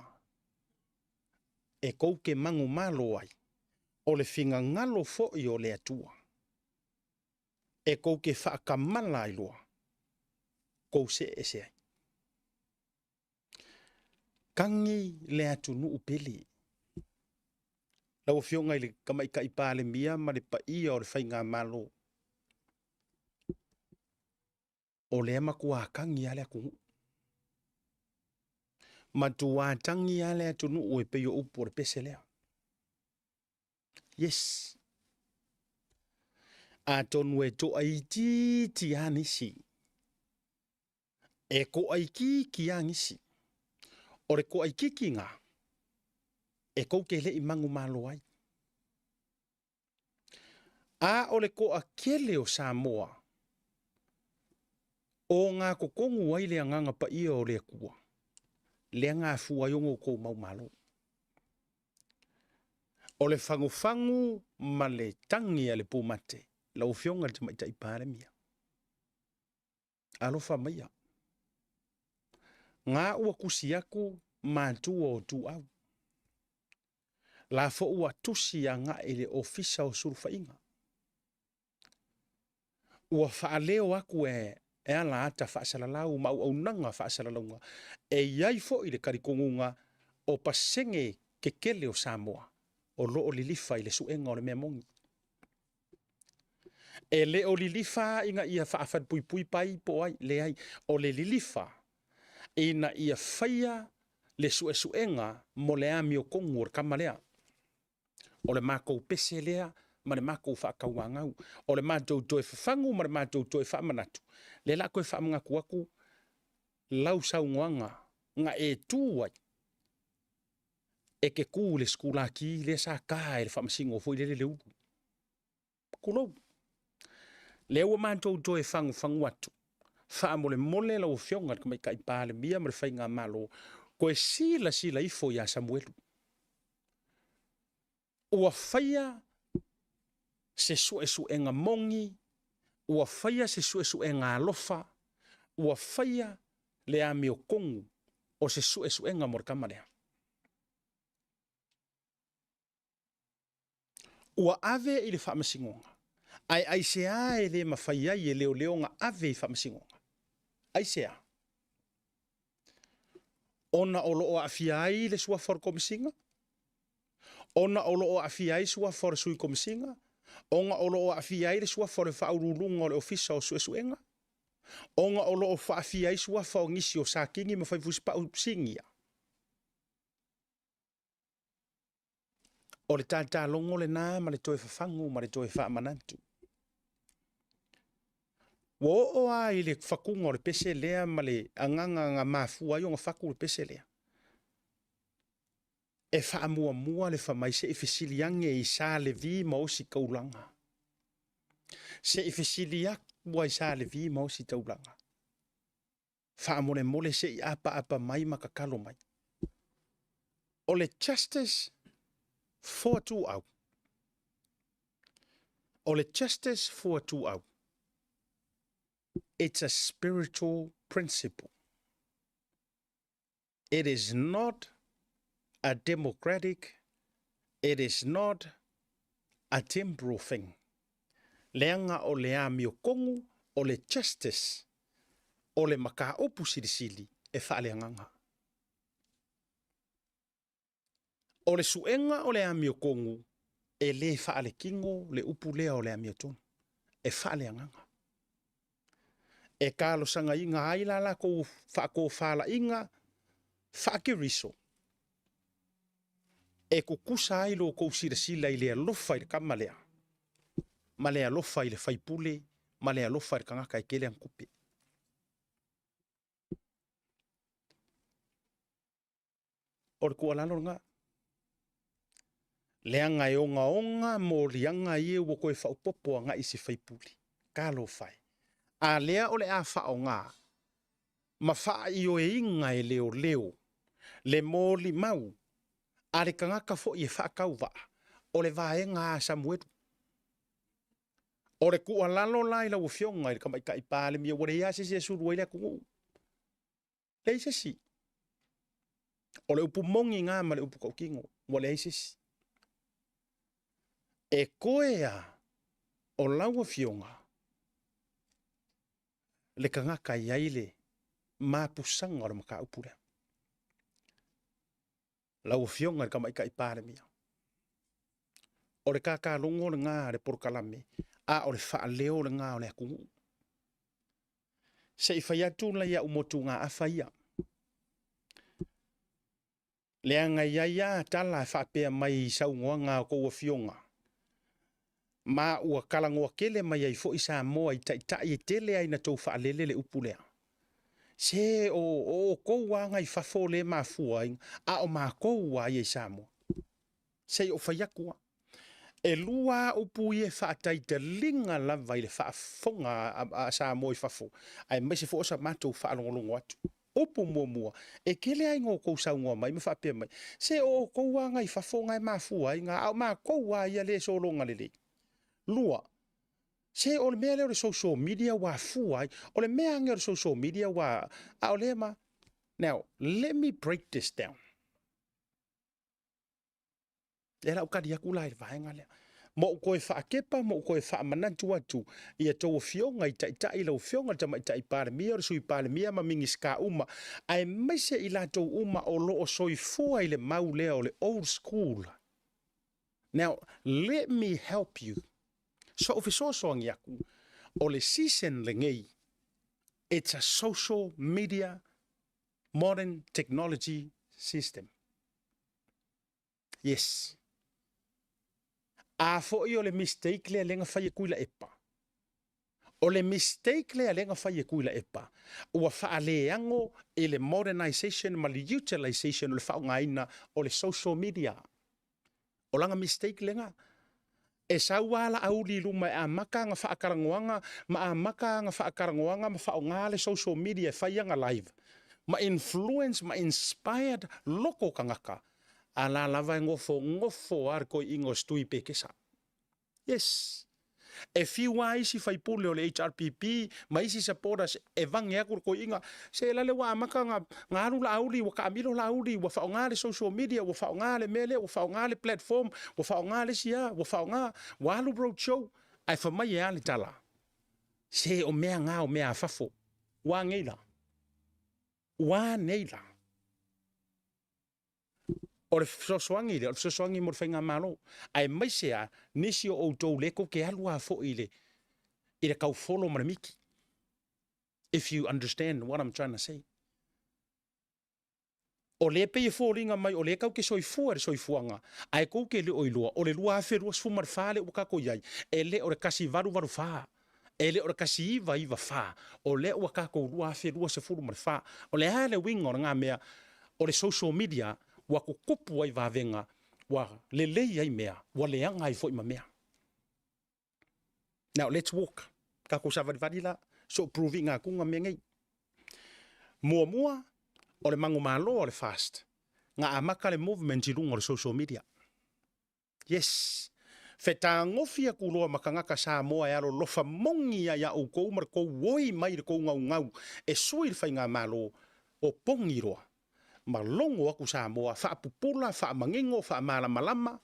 e tou te manumalo ai, o le finagalo foi o le Atua e tou te faatamala ai loa, tou see ese ai. Tagi le atunuu pele. Lau Afioga i le Tamaitai Palemia ma le paia o le Faigamalo, o lea matua tagi lava le atunuu. Matua tagi lava le atunuu e pei o upu o le pese lea. Yes. Atonu e toaitiiti lava nisi, e toaitiiti lava nisi. O le toaitiitiga e tou te le i manumalo ai. A o le toatele o Samoa o gatotonu ai le agaga paia o le Atua, lea gafua ai ona outou mau malo. O le fagufagu ma le tagi a le pumate, lau Afioga i le Tamaitai Palemia, alofa maia. Ga ua tusi atu matua o Tuau. La foi ua tusi agai i le Ofisa o Sulufaiga. Ua faaleo atu e ala ata faasalalau ma auaunaga faasalalauga e i ai foi le talitonuga o pasene tetele o Samoa o lo o lilifa i le suega o le mea moni. E le o lilifa ina ia faafalepuipui pai po o ai, leai, o le lilifa ina ia faia le suesuega mo le amiotonu o le tama lea. O le matou pese lea ma le matou faatauanau, o le matou toe fafagu ma le matou toe faamanatu, lea o le a toe faamanatu atu lau saunoaga na e tu ai, e te tu i le sikulaki lea sa ta e le faamasino foi lele le ulu. Tulou. Lea ua matou toe fagufagu atu, faamolemole lau Afioga i le Tamaitai Palemia ma le Faigamalo, toe silasila ifo ia Samuelu. Ua faia se suesuega moni, ua faia se suesuega alofa, ua faia le amiotonu o se suesuega mo le tama lea. Ua ave i le faamasinoga, ae aisea e le mafai ai e leoleo ona ave i faamasinoga? Aisea? Ona o lo o aafia ai le suafa o le Komesina, ona o lo o aafia ai suafa o le Sui Komesina, ona o lo o aafia ai le suafa o le Faauluuluga o le Ofisa o Suesuega, ona o lo o aafia ai suafa o nisi o Satini ma Faifusipau Sinia. O le tatalogo lena ma le toe fafagu ma le toe faamanatu. Ua oo lava i le fatuga o le pese lea ma le agaga na mafua ai ona fatu le pese lea. E faamuamua le fai mai se i fesili ane i Sa Levi ma Ositaulaga. Se i fesili atu ai Sa Levi ma Ositaulaga. Faamolemole se i apaapa mai ma tatalo mai. O le justice for Tuuau. O le justice for Tuuau. It's a spiritual principle. It is not a democratic, it is not a temporal thing. Leaga o le amiotonu, o le justice, o le mataupu silisili e faaleagaga. O le suega o le amiotonu, e le faaletino le upu lea o le amiotonu, e faaleagaga. E talosagaina ai la latou faatofalaiga faakeriso, e tutusa ai lo outou silasila i le alofa i le tama lea, ma le alofa i le faipule, ma le alofa i le tagata e tele ana tupe. O le tuualalo lena. Leaga e ogaoga moliaga ia ua toe faaopoopo agai i se faipule. Talofa e. A lea o le a faaaoga ma faaioeina e leoleo le molimau a le tagata foi e faatauvaa, o le vaega a Samuelu. O le tuualalo la i lau Afioga i le Tamaitai Palemia, ua leai lava se isi e sulu ai le atunuu. Leai se isi. O le upu moni na ma le upu tautino, ua leai se isi. E toe lava o lau Afioga le tagata e i ai le mapusaga o le mataupu lea. Lau Afioga i le Tamaitai Palemia, o le tatalogo lena a le polokalame, a o le faaleo lena o le atunuu. Se i fai atu nai au motugaafa ia. Leaga e i ai lava tala e faapea mai i saunoaga a outou afioga, ma ua talanoa tele mai ai foi Samoa i taitai e tele ai ina tou faalele le upu lea. Se o outou lava na i fafo lea e mafua ai, a o matou lava ia i Samoa. Se i ou fai atu lava. E lua lava upu ia e faataitaliga lava i le faafofoga a Samoa i fafo, aemaise foi o sa matou faalogologo atu. Upu muamua, e tele lava ina outou saunoa mai ma faapea mai, se o outou lava na i fafo na e mafua ai na, a o matou lava ia lea e sologa lelei. Lua, se o le mea lea o le social media ua afua ai, o le mea age o le social media ua, a o lea ma... Now, let me break this down. Lea la ou tali atu la i le vaega lea. Ma ou toe faatepa ma ou toe faamanatu atu i a outou afioga i taitai, lau afioga i le Tamaitai Palemia, o le Sui Palemia ma Minisita uma, aemaise i latou uma o lo o soifua i le mau lea o le old school. Now, let me help you. So ou fesoasoani atu, o le season lenei, it's a social media modern technology system. Yes. A foi o le mistake lea lea na fai e Tuilaepa. O le mistake lea lea na fai e Tuilaepa, ua faaleago i le modernization ma le utilization o le faaaogaina o le social media. O lana mistake lena. E sau lava Laauli i luma e amata ana faatalanoaga ma amata ana faatalanoaga ma faaaoga le social media e fai ana live ma influence ma inspired loko tagata, a la lava e nofonofo lava le toeaina o Stui Pekesa. Yes. E fiu lava isi faipule o le HRPP ma isi supporters e vage aku le toeaina, se la le ua amata ona alu Laauli, ua taamilo Laauli, ua faaaoga le social media, ua faaaoga le mea lea, ua faaaoga le platform, ua faaaoga le isi a, ua faaaoga, ua alu road show, ae fai mai e a le tala? Se o mea na o mea a fafo. Ua a nei la? Ua a nei la? O le fesoasoani lea, o le fesoasoani mo le faigamalo, aemaise lava nisi o outou lea tou te alu lava foi i le, i le taufolo ma le miti. If you understand what I'm trying to say. O lea e pei e foliga mai o lea tatou te soifua i le soifuaga, ae tou te le o iloa, o le 2024 lea ua tatou i ai, e le o le 1884, e le o le 1994, o lea ua tatou 2024. O le a le uiga o lena mea? O le social media ua tutupu ai vavega, ua lelei ai mea, ua leaga ai foi ma mea. Now let's walk. Tatou savalivali la, so prove ina atuga mea nei. Muamua, o le manumalo o le fast, na amata le movement i luga o le social media. Yes. Fetagofi atu loa ma tagata Samoa e alolofa moni ai ia outou ma le tou oi mai i le tou gaugau e sui le faigamalo o pogi loa ma logo atu Samoa faapupula, faamanino, faamalamalama,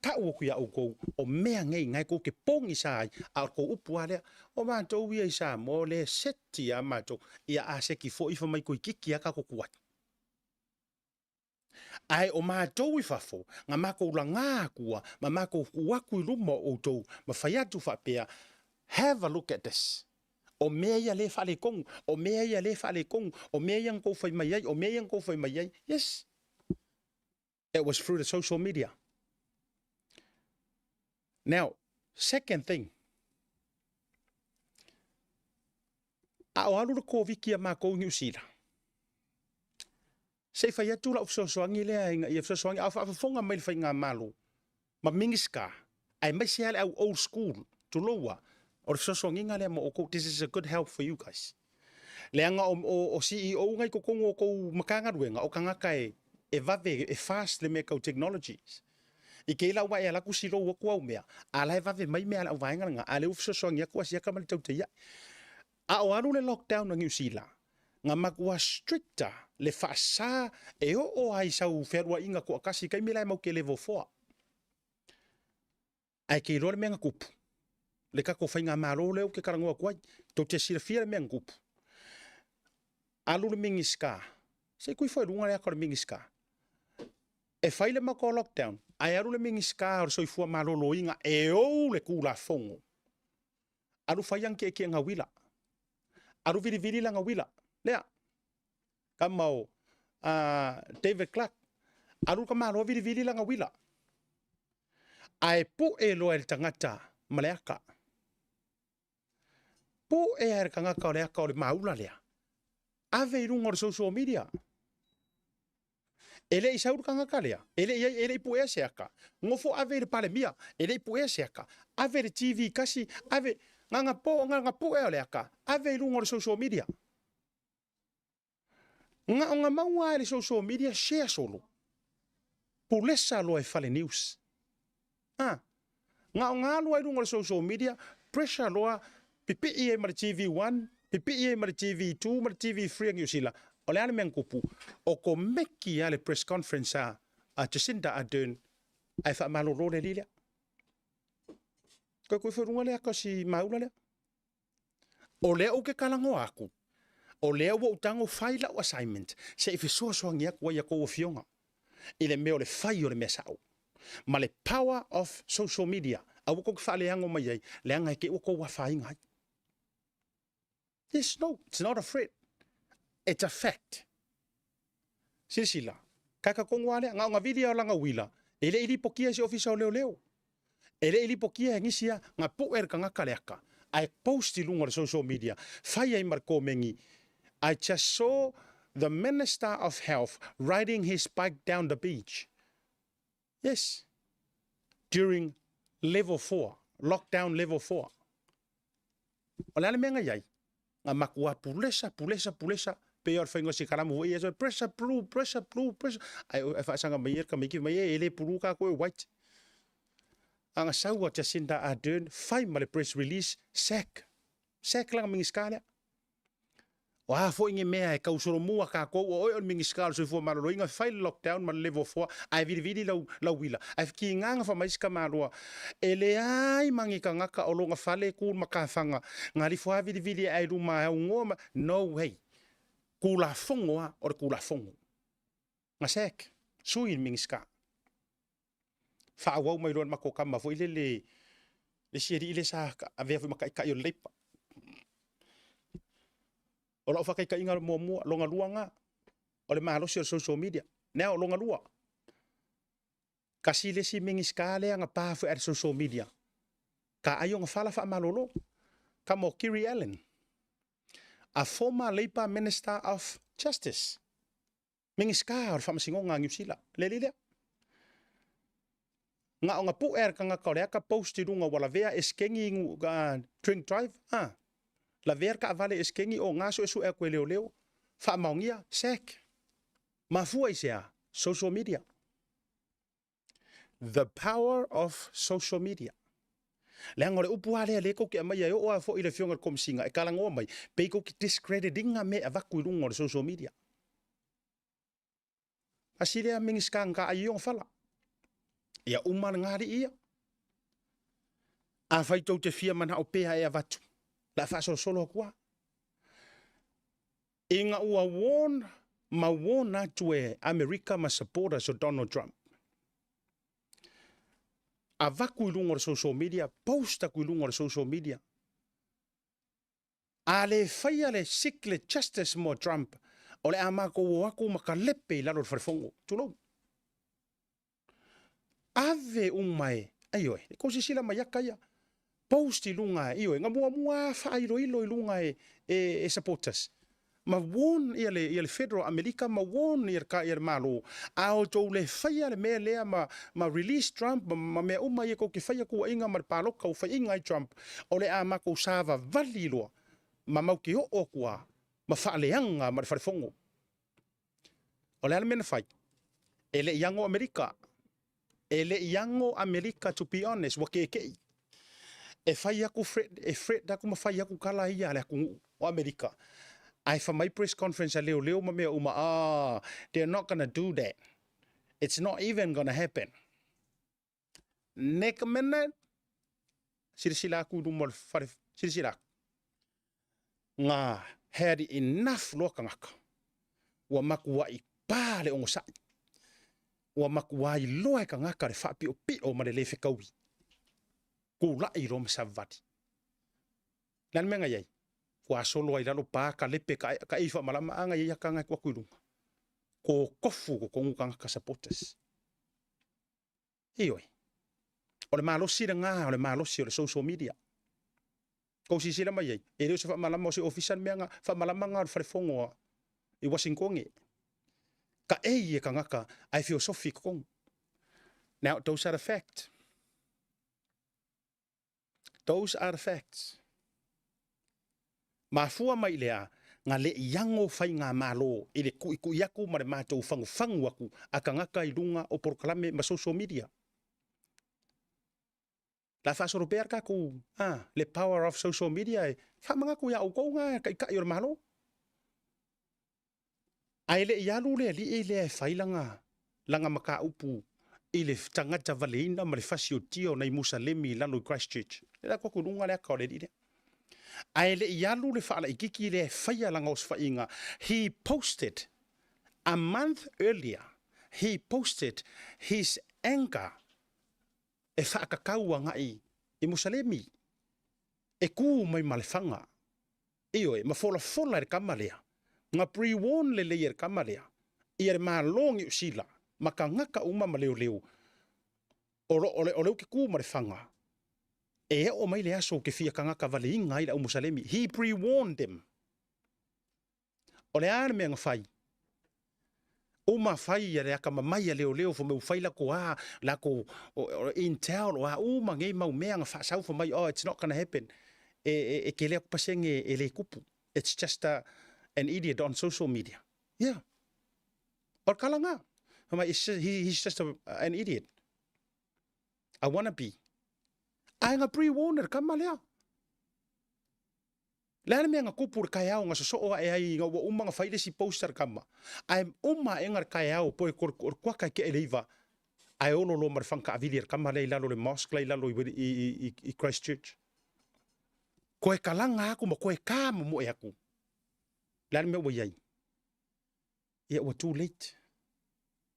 tau atu ia outou o mea nei na e tou te pogisa ai, a o le tou upu lava lea, o matou ia i Samoa o lea e seti lava matou, ia a seti foi fai mai toeitiiti lava tatou tuai. Ae o matou i fafo, na matou laga atua ma matou tuu atu i luma o outou ma fai atu faapea, Have a look at this. O mea ia lea e faaletonu, o mea ia lea e faaletonu, o mea ia na tou fai mai ai, o mea ia na tou fai mai ai. Yes. It was through the social media. Now, second thing, a o alu le Koviti a matou i Niu Sila, Se i fai atu lau fesoasoani lea ina ia fesoasoani a o faafofoga mai le faigamalo ma Minisita aemaise lava le au old school, tulou a, o le fesoasoaniga lea mo outou, this is a good help for you guys. Leaga o, o, o CEO na i totonu o tou Matagaluega, o tagata e, e vave, e fast le mea tau technologies. I kēlā wā e ala atu silou atu au mea, a la e vave mai mea a le auvaega lena, a lea ua fesoasoani atu a siaka ma le tautai ae. A o alu le lockdown a Niu Sila, na matua stricter le faasa e oo ai sau fealuaiga toatasi i taimi la e mau ke level 4. Ae ke iloa le mea na tupu, le tatou faigamalo lea ou te talanoa atu ai, tou te silafia le mea na tupu. Alu le Minisita, se i tui foi i luga le ata o le Minisita, e fai le matou lockdown, ae alu le Minisita o le Soifua Maloloina e ou le Tulafono Alu fai ana tietie uila. Alu vilivili lana uila. Lea. Kama o David Clark. Alu ka malo vilivili lana uila. Ae pu'e loa e le tagata ma le aka. Pu'e a e le tagata o le aka o le maula lea. Ave i luga o le social media. E le i sau le tagata lea, e le i ai, e le i puea se aka. Nofo ave i le Palemia, e le i puea se aka. Ave i le TV kasi, ave, na na po, na na puea o le aka, ave i luga o le social media. Na o na maua e le social media share solo. Pulesa loa e Fale News. Ah, na o na alu ai luga o le social media, pressure loa, pipii ai ma le TV1, pipii ai ma le TV2 ma le TV3 a Niu Sila. O le a le mea na tupu? O komeki lava le press conference a, a Jacinda Ardern ae faamalolo le alii lea. Koe koe foi luga lea kasi maula lea. O lea ou te talanoa atu, o lea ua ou tago fai lau assignment se i fesoasoani atu ai i a outou afioga i le mea o le fai o le mea sao ma le power of social media. Aua tou te faaleago mai ai, leaga e te i ua tou afaina ai. Yes, no, it's not a threat. It's a fact. Silasila, kaeka tonu lava lea, na o na vili lava o lana uila, e le i lipotia e se ofisa o leoleo. E le i lipotia e nisi a, na pu'e le tagata le aka, ae post i luga o le social media, fai ai ma le komeni, I just saw the Minister of Health riding his bike down the beach. Yes, during level 4, lockdown level 4. O le a le mea na i ai? Na matua pulesa, pulesa, pulesa, pei o le faiga o se kalamu foi ia, so pressure blue, pressure blue, pressure. Ai, e faasaga mai ia le tamaiti mai, e le pulu ka koe white. A na sau a Jacinda Ardern fai ma le press release, sack. Sack lana Minisita lea. O a foi ni mea e tausolomua tatou, o oe o le Minisita o le Soifua Maloloina, fai le lockdown ma le level 4, ae vilivili lau, lau uila. Ae kiga na fai mai si tamaloa, e leai ma ni tagata o lona fale tu le matafaga, na alifo lava vilivili ae i luma e aunoa ma, no way. Tulafono lava o le Tulafono. Na sack, sui le Minisita. Faaauau mai loa e le matou tama foi lele, le isi alii lea sa avea foi ma taitai o le Labour. O lau faataitaiga muamua, lona lua lena, o le malosi o le social media. Now, lona lua, tasi le isi Minisita lea na pa foi i le social media, ka ai ona fala faamalolo. Tama o Kiri Allan, a former Labour Minister of Justice, Minisita o le Faamasinoga a Niu Sila, le alii lea. Na ona pue a le tagata o le ata post i luga ua lavea esekegi drink drive, ah, lavea le taavale esekegi o na suesue atu e leoleo, faamaonia, sack. Mafua i se a? Social media. The power of social media. Leaga o le upu lava lea lea tou te aumaia e oo lava foi i le Afioga i le Komesina e talanoa mai, pei tou te discredit ina mea e avatu i luga o le social media. Tasi lea Minisita na taai ai ona fala. Ia uma lena alii ia. Afai tou te fia manao pea e avatu, o le a faasolosolo atu lava. Ina ua warn ma warn atu e Amerika ma supporters o Donald Trump, avatu i luga o le social media, post atu i luga o le social media, a le faia le seek le justice mo Trump, o le a matou o atu ma kalepe i lalo o le falefono. Tulou. Ave uma e, aioe, e kou silasila mai aka ia, post i luga, ioe, na muamua lava faailoilo i luga e, e, e supporters. Ma warn ia le, ia le federal Amerika, ma warn ia le, ia le Malo, a outou le faia le mea lea ma, ma release Trump, ma, ma mea uma ia tou te faia tuuaiga ma le paloka ua faiaina ai Trump, o le a matou savavali loa, ma mau te oo atu lava, ma faaleaga ma le falefono. O le a le mea na fai? E le i ago Amerika. E le i ago Amerika to be honest, ua keke'i. E fai aku threat, e threat aku ma fai aku kala ia a le atunuu o Amerika. Ae fai mai press conference a leoleo ma mea uma, ah, they're not gonna do that. It's not even gonna happen. Next minute, silasila aku i luma o le fale, silasila aku. Nga had enough loa tagata. Ua matuai pa le onosai. Ua matuai iloa e tagata le faapiopio ma le le fetaui. Tulai loa ma savali. Le a le mea na i ai? Ua solo ai lalo pa ka lepe ka, ka ei faamalama a na i ai aka na e atu i luga. Kokofu totonu tagata supporters. Ioe. O le malosi lena, o le malosi o le social media. Kou silasila mai ai, e le o se faamalama o se ofisa le mea na, faamalama na o le falefono a, i Washington. Ka ei e tagata ae feosofi i totonu. Now, those are the facts. Those are the facts. Mafua mai i le a, nga le i ago faigamalo i le kuʻikuʻi aku ma le matou fagufagu aku a tagata i luga o polokalame ma social media. La faasolo pea le tatou, a, le power of social media e faamanatu iā outou na taitai o le Malo. Ae le i alu le alii lea e fai lana, lana mataupu i le tagata valeina ma le fasiotia o nai Musalemi i lalo i Christchurch. Le la atu i luga le aka o le alii lea. Ae le i alu le faalaititi lea e faia lana osofaiga, he posted a month earlier, he posted his anger e faakakau agai i Musalemi e ku mai ma le faga. Ioe, ma folafola e le tama lea, na pre-warn lelei e le tama lea, ia le Malo Niu Sila, ma tagata uma ma leoleo, o lo, o le, o lea ou te ku ma le faga, e oo mai le aso ou te fia tagata valeina ai le au Musalemi. He pre-warned them. O le a le mea na fai? Uma fai ia le akamamai a leoleo fai mai ua fai lako a, lako intel o a uma nei mau mea na faasau fai mai oh it's not gonna happen. E, e, e tele aku pasene e le kupu. It's just a, an idiot on social media. Yeah. O le kala nga. Fai mai, he, he's just a, an idiot. A wannabe. Ae na pre-warn e le kama lea. Le a le mea na tupu i le taeao na sosoo ae ai ina ua uma ona fai le isi post a le kama, ae uma aega le taeao po o le kuata e tea i le 9 ae olo loa ma le faga taavili a le kama lea i lalo o le mosque la i lalo i Christchurch. Toe talaga atu ma toe ta momoe atu. Le a le mea ua i ai? Ia ua too late.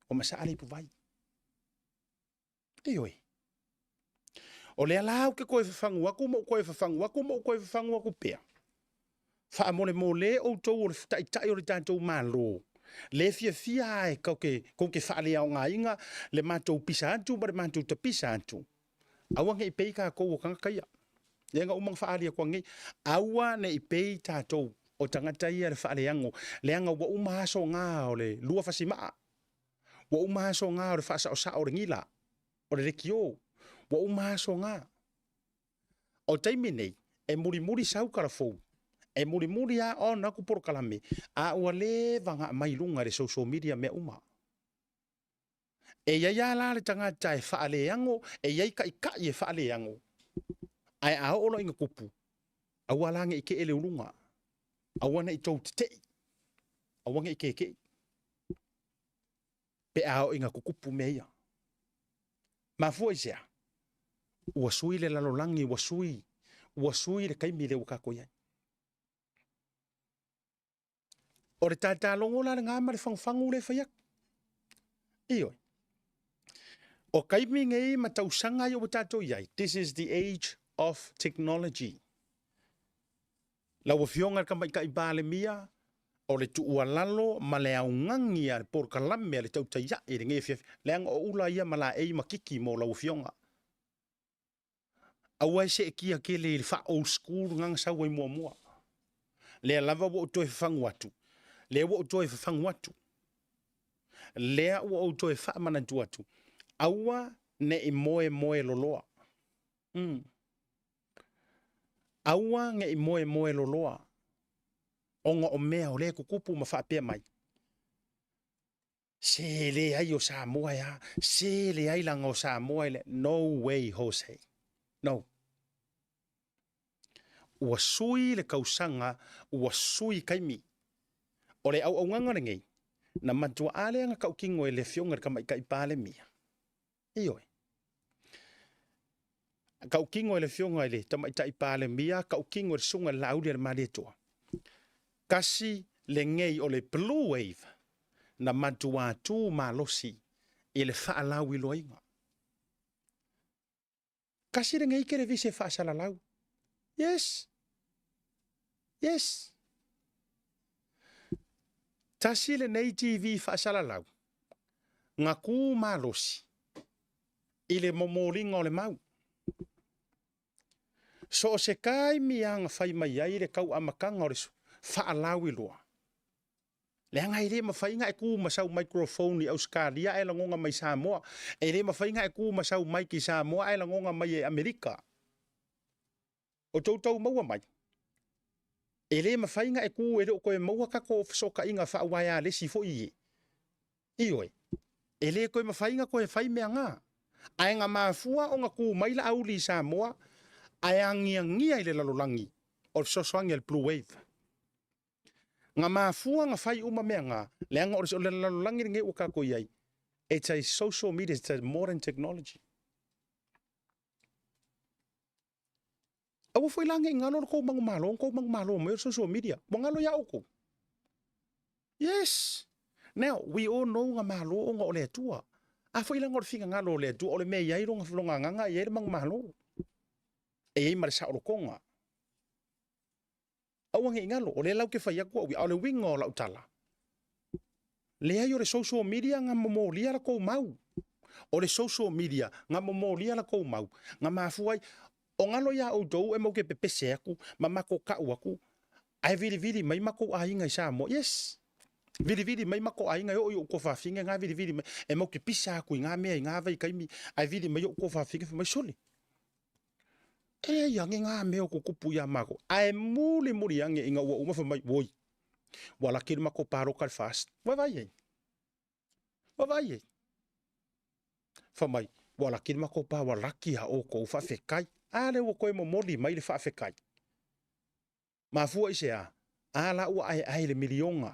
Ua masaa le ipuvai. Ioe. O lea la ou te toe fafagu atu ma ou toe fafagu atu ma ou toe fafagu atu pea. Faamolemole outou o le taitai o le tatou Malo, le fiafia lava e tou te faaleaogaina le matou pisa atu ma le matou tapisa atu, aua ne i pei tatou o tagata ia. Lea na uma ona faaali atu ananei, aua ne i pei tatou o tagata ia le faaleago, leaga ua uma aso na o le lua fasimaa. Ua uma aso na o le faasaosao o le nila, o le leitio. Ua uma aso na. O taimi nei, e mulimuli sau kalafou, e mulimuli lava on atu polokalame, a ua leva ona aumai i luga i le social media mea uma. E i ai lava la le tagata e faaleago, e i ai taitai e faaleago, ae a oo loa ina tupu, aua la ne i tee le uluga, aua ne i tou tetei, aua ne i ketei. Pe a oo ina tutupu mea ia. Mafua i se a? Ua sui le lalolagi, ua sui, ua sui le taimi lea ua tatou i ai. O le tatalogo la lena ma le fagufagu lea e fai atu. Ioe. O taimi nei ma tausaga ia ua tatou i ai, this is the age of technology. Lau Afioga i le Tamaitai Palemia, o le tuualalo ma le augani a le polokalame a le Tautai Ae i lenei afiafi, leaga o ula ia ma laei ma kiki mo lau Afioga. Aua e seetia tele i le faa-old school lena na sau ai muamua. Lea lava ua ou toe fafagu atu, lea ua ou toe fafagu atu, lea ua ou toe faamanatu atu, aua ne i moemoe loloa. Aua ne i moemoe loloa ona o mea o lea e tutupu ma faapea mai, se leai o Samoa e a, se leai leaga o Samoa e le... No way Jose, no. Ua sui le tausaga, ua sui taimi. O le auaunaga lenei, na matuaa lea na tautino e le Afioga i le Tamaitai Palemia. Ioe. Tautino e le Afioga i le Tamaitai Palemia, tautino e le Susuga i le Laauli a le Malietoa. Tasi lenei o le Blue Wave na matuā tu malosi i le faalauiloaina. Tasi lenei televise faasalalau. Yes. Yes. Tasi lenei TV faasalalau na tu malosi i le momoliga o le mau. So o se taimi lava na fai mai ai le tau amataga o le faalauiloa, leaga e le mafai ona e tu ma sau microphone i Ausetalia ae lagona mai Samoa. E le mafai ona e tu ma sau mic i Samoa ae lagona mai e Amerika. O tou tau maua mai, e le mafai ona e tu e le o toe maua tatou fesootaiga faauaealesi foi ie. Ioe, e le toe mafai ona toe fai mea na. Ae na mafua ona tu mai Laauli i Samoa ae agiagia i le lalolagi o le fesoasoani a le Blue Wave. Na mafua ona fai uma mea na, leaga o le lalolagi lenei ua tatou i ai, it's a social media, it's a modern technology. Aua foi la ne i galo lo tou manumalo, tou manumalo mai o le social media. Ua galo ia outou. Yes. Now, we all know nga malo ona o le Atua. A foi leaga o le finagalo o le Atua, o le mea e i ai lona agaga e i ai le manumalo. E i ai ma le saolotoga. Aua ne i galo, o lea la ou te fai atu au ia, a o le uiga o lau tala, leai o le social media na momolia la tou mau. O le social media na momolia la tou mau, na mafua ai, o galo ia outou e matou te pepese atu ma matou tau atu, ae vilivili mai matou aiga i Samoa. Yes. Vilivili mai matou aiga e oo i ou tuafafine na vilivili mai, e matou te pisa atu i na mea i na vaitaimi, ae vili mai ou tuafafine fai mai, sole, e ai age ngā mea o kukupu ia mākou. Ae muli muli age ina ua uma fai mai, woi, ua laki le matou paloka le fast. Vaavaai ai. Vaavaai ai. Fai mai, ua laki le matou pa, ua laki a outou, faafetai. A lea ua toe momoli mai le faafetai. Mafua i se a? A la ua aeae le miliona.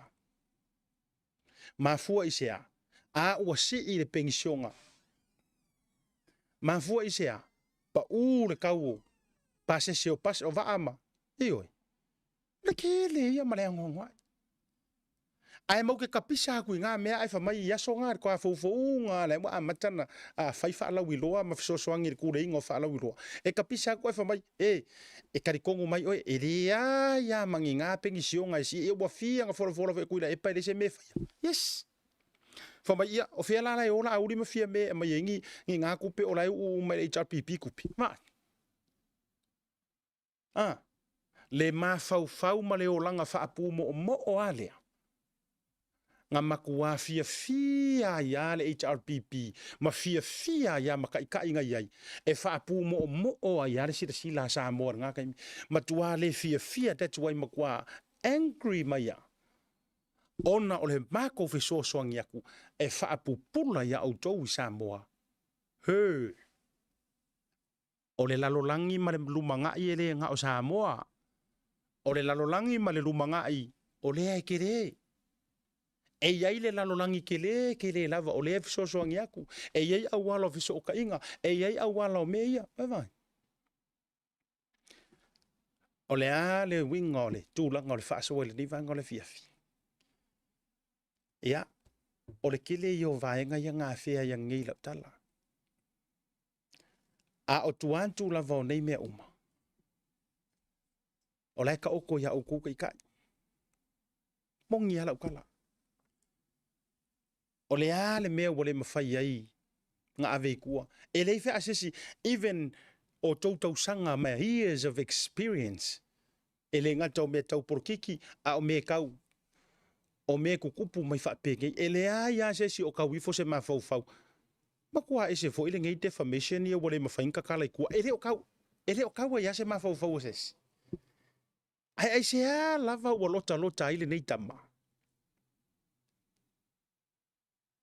Mafua i se a? A ua sii le penisiona. Mafua i se a? Pau le tau o pasese o pasi o vaa ma. Ioe. O le tele ia ma le anoanoai. Ae mau te tapisa atu i na mea ae fai mai i aso na le toa foufouga lea ua amata na fai faalauiloa ma fesoasoani i le tuleiga o faalauiloa. E tapisa atu ae fai mai, e, e talitonu mai oe, e leai lava ma ni na penisiona e sii, ua fia na folafola foi Tuilaepa e leai se mea e faia. Yes. Fai mai, ia, o fea la la e o Laauli ma Fiame e aumai ai ni, ni na tupe o la e uu uma i le HRPP tupe. Vaai. A, le mafaufau ma le olaga faapumoomoo a lea, na matuā fiafia ai lava le HRPP ma fiafia ai lava ma taitai na i ai e faapumoomoo ai lava le silasila a Samoa i lena taimi. Matuā le fiafia, that's why matuā angry mai lava ona o le matou fesoasoani atu e faapupula iā outou i Samoa. He! O le lalolagi ma le lumanai e le na o Samoa. O le lalolagi ma le lumanai o lea e tele. E i ai le lalolagi tele tele lava o lea e fesoasoani atu. E i ai auala o fesootaiga, e i ai auala o mea ia. Vaai. O le a le uiga o le tulaga o le faasoa i lenei vaega o le afiafi? Ia, o le tele ia o vaega ia na afea ai nei i lau tala. A o tua atu lava o nei mea uma, o la e taoto iā outou taitai. Moni lava lau tala. O le a le mea ua le mafai ai na ave i tua? E leai foi a se isi, even o tou tausaga ma years of experience, e le gata o mea tau polokiki, a o mea tau o mea e tutupu mai faapenei. E leai lava se isi o tau ifo se mafaufau. Matua ese foi lenei defamation ia ua le mafai ona tatala i tua. E le o tau, e le o tau ai lava se mafaufau o se isi. Ae aisea lava ua lotalota ai lenei tama?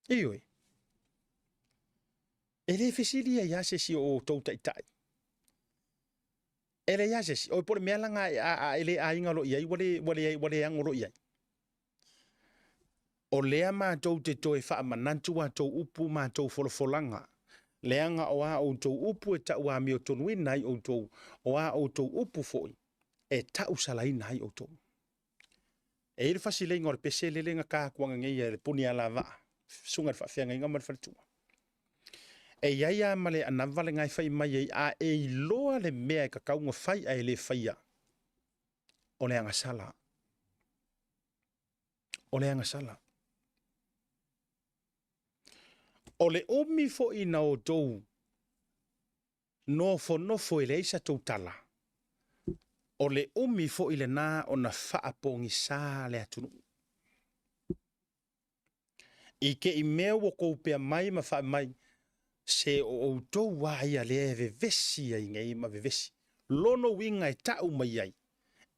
Ioe. E le fesili ai lava se isi o outou taitai. E leai lava se isi. Oi po o le mea la lena a e le aiga loa i ai ua le, ua le, ua le ano loa i ai. O lea matou te toe faamanatu a tou upu ma a tou folafolaga, leaga o a outou upu e tauamiotonuina ai outou, o a outou upu foi e tausalaina ai outou. E i ai le fasileiga o le pese lele na ta atu ananei e le Punialavaa, susuga i le faafeagaiga ma le faletua. E i ai lava ma le anava lena e fai mai ai, a e iloa le mea e tatau ona fai ae le faia, o le agasala. O le agasala. O le umi foi na outou nofonofo e leai sa tou tala, o le umi foi lena ona faapogisā le atunuu. I te i mea ua tou pea mai ma fai mai, se o outou a ia lea e vevesi ai nei ma vevesi. Lona uiga e tau mai ai,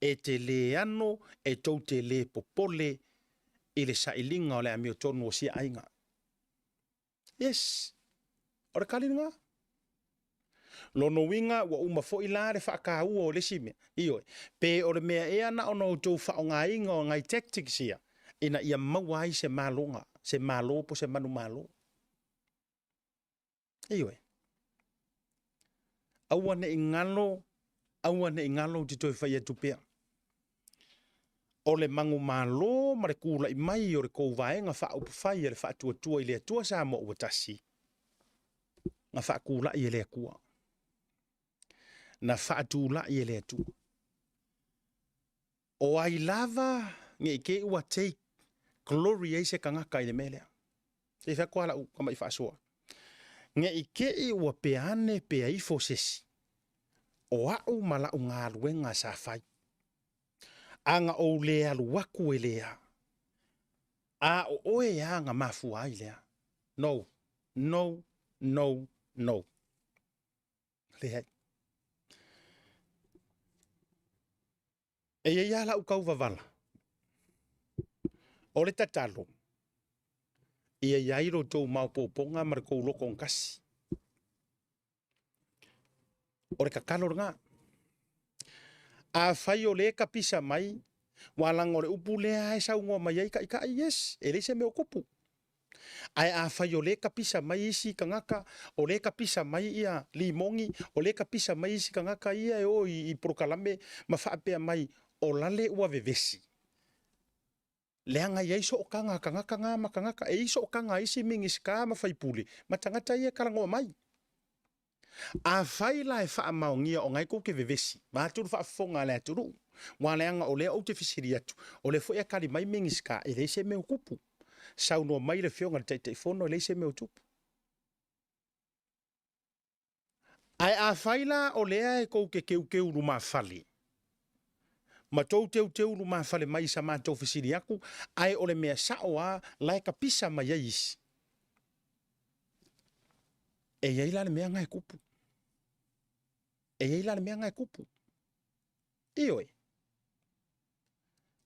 e te le ano e tou te le popole i le sailiga o le amiotonu o sia aiga. Yes, o le tali lena. Lona uiga ua uma foi la le faataua o le isi mea. Ioe, pe o le mea ea na ona outou faaaogaina o nai tactics ia ina ia maua ai se maloga, se malo po o se manumalo. Ioe. Aua ne i galo, aua ne i galo ou te toe fai atu pea. O le manumalo ma le tulai mai o le tou vaega faaupufai a le Faatuatua i le Atua Samoa ua tasi, na faatulai e le Atua. Na faatulai e le Atua. O ai lava ne i te i ua take glory ai se tagata i le mea lea. Se i fai atu lava lau tamai faasoa. Ne i te i ua pea ane pea ifo se isi, o au ma lau galuega sa fai. A na ou le alu atu e lea, a o oe a na mafua ai lea. No, no, no, no. Leai. E i ai lava lau tauvavala. O le tatalo, ia i ai lo outou maopoopoga ma le tou loto gatasi. O le tatalo lena. Afai o lea e tapisa mai, ua laga o le upu lea e saunoa mai ai taitai, yes, e leai se mea o tupu. Ae afai o lea e tapisa mai isi tagata, o lea e tapisa mai ia Limoni, o lea e tapisa mai isi tagata ia e o i polokalame ma faapea mai, o lale ua vevesi. Leaga e i ai sootaga a tagata na ma tagata, e i ai sootaga a isi Minisita ma faipule ma tagata ia e talanoa mai. Afai la e faamaonia o na e tou te vevesi, vaeatu le faafofoga a le atunuu, aua leaga o lea ou te fesili atu, o lea foi e tali mai Minisita, e leai se mea o tupu. Saunoa mai le Afioga i le Taitaifono e leai se mea o tupu. Ae afai la o lea e tou te teuteu lumafale, ma tou teuteu lumafale mai i sa matou fesili atu, ae o le mea sao lava la e tapisa mai ai isi, e i ai la le mea na e tupu. E i ai la le mea na e tupu. Ioe.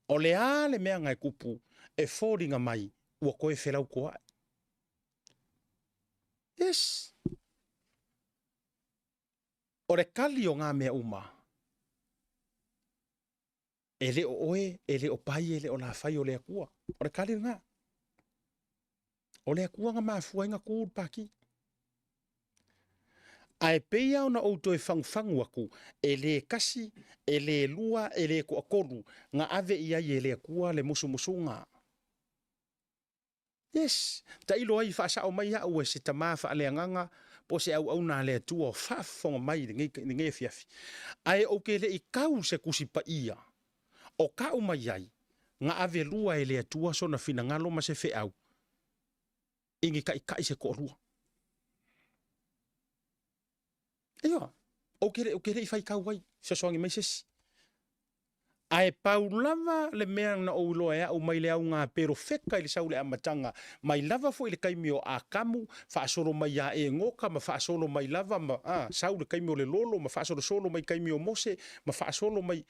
O le a le mea na e tupu e foliga mai ua toe felautoa'i. Yes. O le tali o ngā mea uma, e le o oe, e le o Pai, e le o Lafai, o le Atua. O le tali lena. O le Atua na mafua ai na tu le pati. Ae pei lava ona ou toe fagufagu atu, e le tasi, e le lua, e le toatolu, na ave i ai e le Atua le musumusuga. Yes! Tailo ai faasao mai au e se tama faaleagaga po o se auauna a le Atua o faafofoga mai i lenei afiafi. Ae ou te le i kau se Tusi Paia o kau mai ai na ave lua e le Atua sona finagalo ma se feau i ni taitai se toalua. Ioe, ou te ou te le i faitau ai, fesoasoani mai se isi. Ae pau lava le mea na ou iloa e au mai le auga perofeta i le sau le amataga, mai lava foi i le taimi o Atamu, faasolo mai ia Enoka ma faasolo mai lava ma, a, sau le taimi o le lolo ma faasolosolo mai taimi o Mose ma faasolo mai.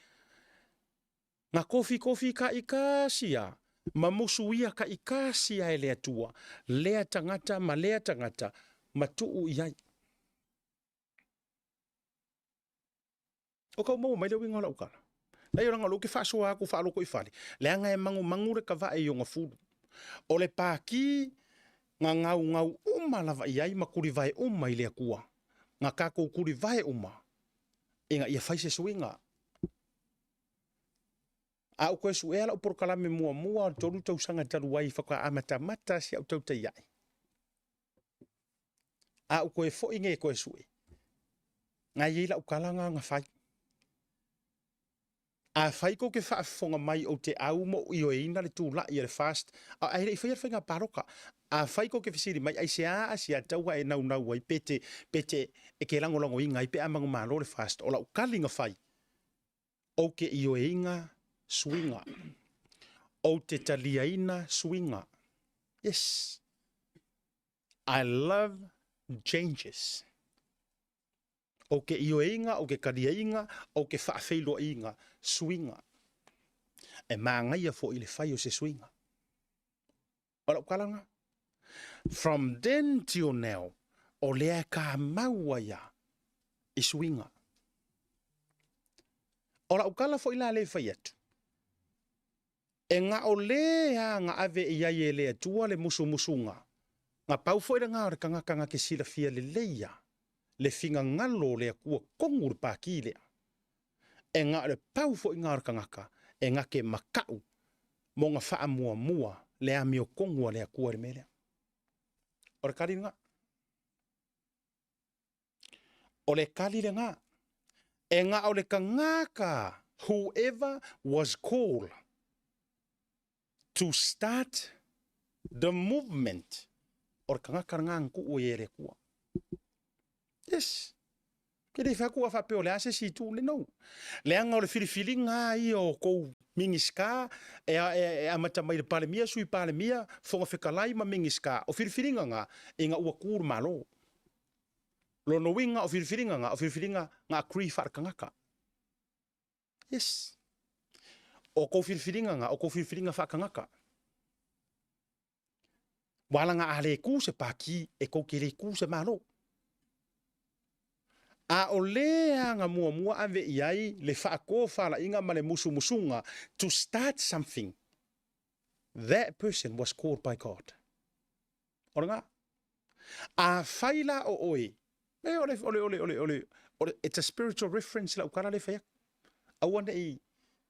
Na kofikofi taitasi a, ma musuia taitasi a e le Atua, lea tagata ma lea tagata, ma tuu i ai. O kau maua mai le uiga o lau tala. Leai o leaga o lea ou te faasoa atu faalotoifale, leaga e magumagu le tavae i ona fulu. O le pākī na gaugau uma lava i ai ma tulivae uma i le Atua, na tatou tulivae uma ina ia fai se suiga. A ou toe suea lau polokalame muamua o le 3 tausaga talu ai faatoa amatamata si au tautai ae. A ou toe foi nei e toe sue, na i ai lau tala na na fai. Afai tou te faafofoga mai ou te au ma ou ioeina le tulai a le FAST, ae le i faia le faiga palota. Afai tou te fesili mai aisea Asiata ua e naunau ai pe te, pe te, e te lagolagoina ai pe a manumalo le FAST, o lau tali na fai, Ou te ioeina suiga. Ou te taliaina suiga. Yes. I love changes. Ou te ioeina, ou te taliaina, ou te faafeiloaiina suiga. E mānaia foi le fai o se suiga. O lau tala lena. From then till now, o lea e kamau ai a i suiga. O lau tala foi la lea e fai atu, e na o le a na ave i ai e le Atua le musumusuga, na pau foi lena o le tagata na te silafia lelei a le finagalo o le Atua tonu le pākī lea. E na o le pau foi lena o le tagata e na te maka'u mo na faamuamua le amiotonu a le Atua i le mea lea. O le tali lena. O le tali lena. E na o le tagata whoever was called to start the movement o le tagata lena na tuu ai e le Atua. Yes. Ke le fai atu a faapea o le a se isi itu le no. Leaga o le filifiliga lava ia o tou Minisita e, e, e amata mai le Palemia, Sui Palemia, Fofoga Fetalai ma Minisita, o filifiliga na ina ua tu le Malo. Lona uiga o filifiliga na, o filifiliga na agree faaletagata. Yes. O tou filifiliga na, o tou filifiliga faatagata. Ua alaga a le tu se pākī e tou te le tu se Malo. A o lē aga muamua ave i ai le faatofalaiga ma le musumusuga to start something, that person was called by God. O lena. Afai la o oe, e o le, o le, o le, o le, o le, o le, it's a spiritual reference lau tala lea e fai atu. Aua ne i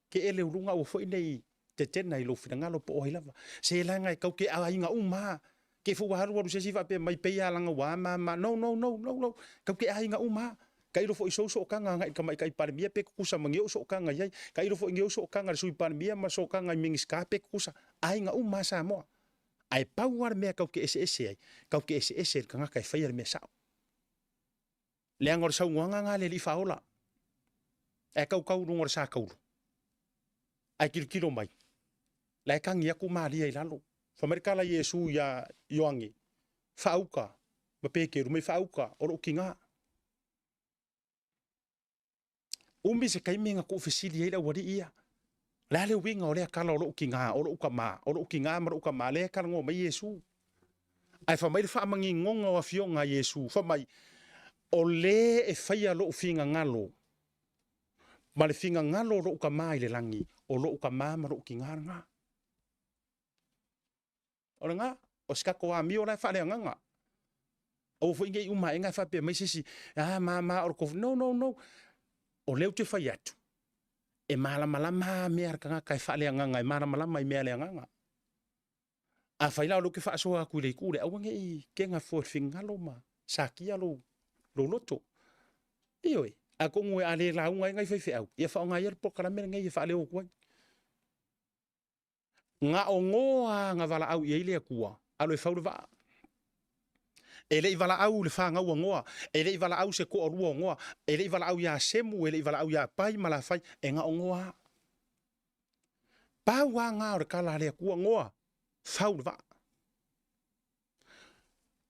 ke ele uluga, aua foi ne i tetena i lou finagalo po o ai lava. Se leaga e kau ke aiga uma a. Ke fou alu alu se isi faapea mai pei a langa ua ma ma. No, no, no, no, no. Kau ke aiga uma a. Ka ilo foi sou sootaga agai i le Tamaitai Palemia pe tutusa ma ni ou sootaga i ai. Ka ilo foi ni ou sootaga i le Sui Palemia ma sootaga i Minisita pe tutusa. Aiga uma a Samoa. Ae pau lava le mea tatou te eseese ai, tatou te eseese i le tagata e faia le mea sao. Leaga o le saunoaga lena a le Alii Faaola, ae tautau i luga o le sa taulu, ae tilotilo mai, la e tagi atu Maria i lalo. Fai mai le tala a Iesu iā Ioane, Faauka, ma Peteru mai, Faauka, o lou tiga. Umi se taimi na tuufesili ai le aualii ia, O le a le uiga o lea tala o lou tiga, o lou tama, o lou tiga ma lou tama, lea e talanoa mai Iesu? Ae fai mai le faamaninoga o afioga a Iesu, fai mai, O le e faia lou finagalo ma le finagalo o lou Tama i le lagi, o lou tama ma lou tiga lena. O lena, o se tatou amio la e faaleagaga. Aua foi ne i uma aega e faapea mai se isi, ah, ma, ma, o le kofi. No, no, no. O lea ou te fai atu, e malamalama lava mea a le tagata e faaleagaga, e malamalama i mea a le agaga. Afai la o lea ou te faasoa atu i le itu lea, aua ne i kega fua i le finagalo ma satia lou, lou loto. Ioe, atonu a le lauga ai nai faifeau, ia faaaoga ia le polokalame lenei e faaleo atu ai. Na o Noa na valaau i ai le Atua, alo e fau le vaa. E le i valaau i le fanau a Noa, e le i valaau i se toalua o Noa, e le i valaau ia Semu, e le i valaau ia Pai ma Lafai, e na o Noa lava. Pau lava na o le tala a le Atua, Noa, fau le vaa.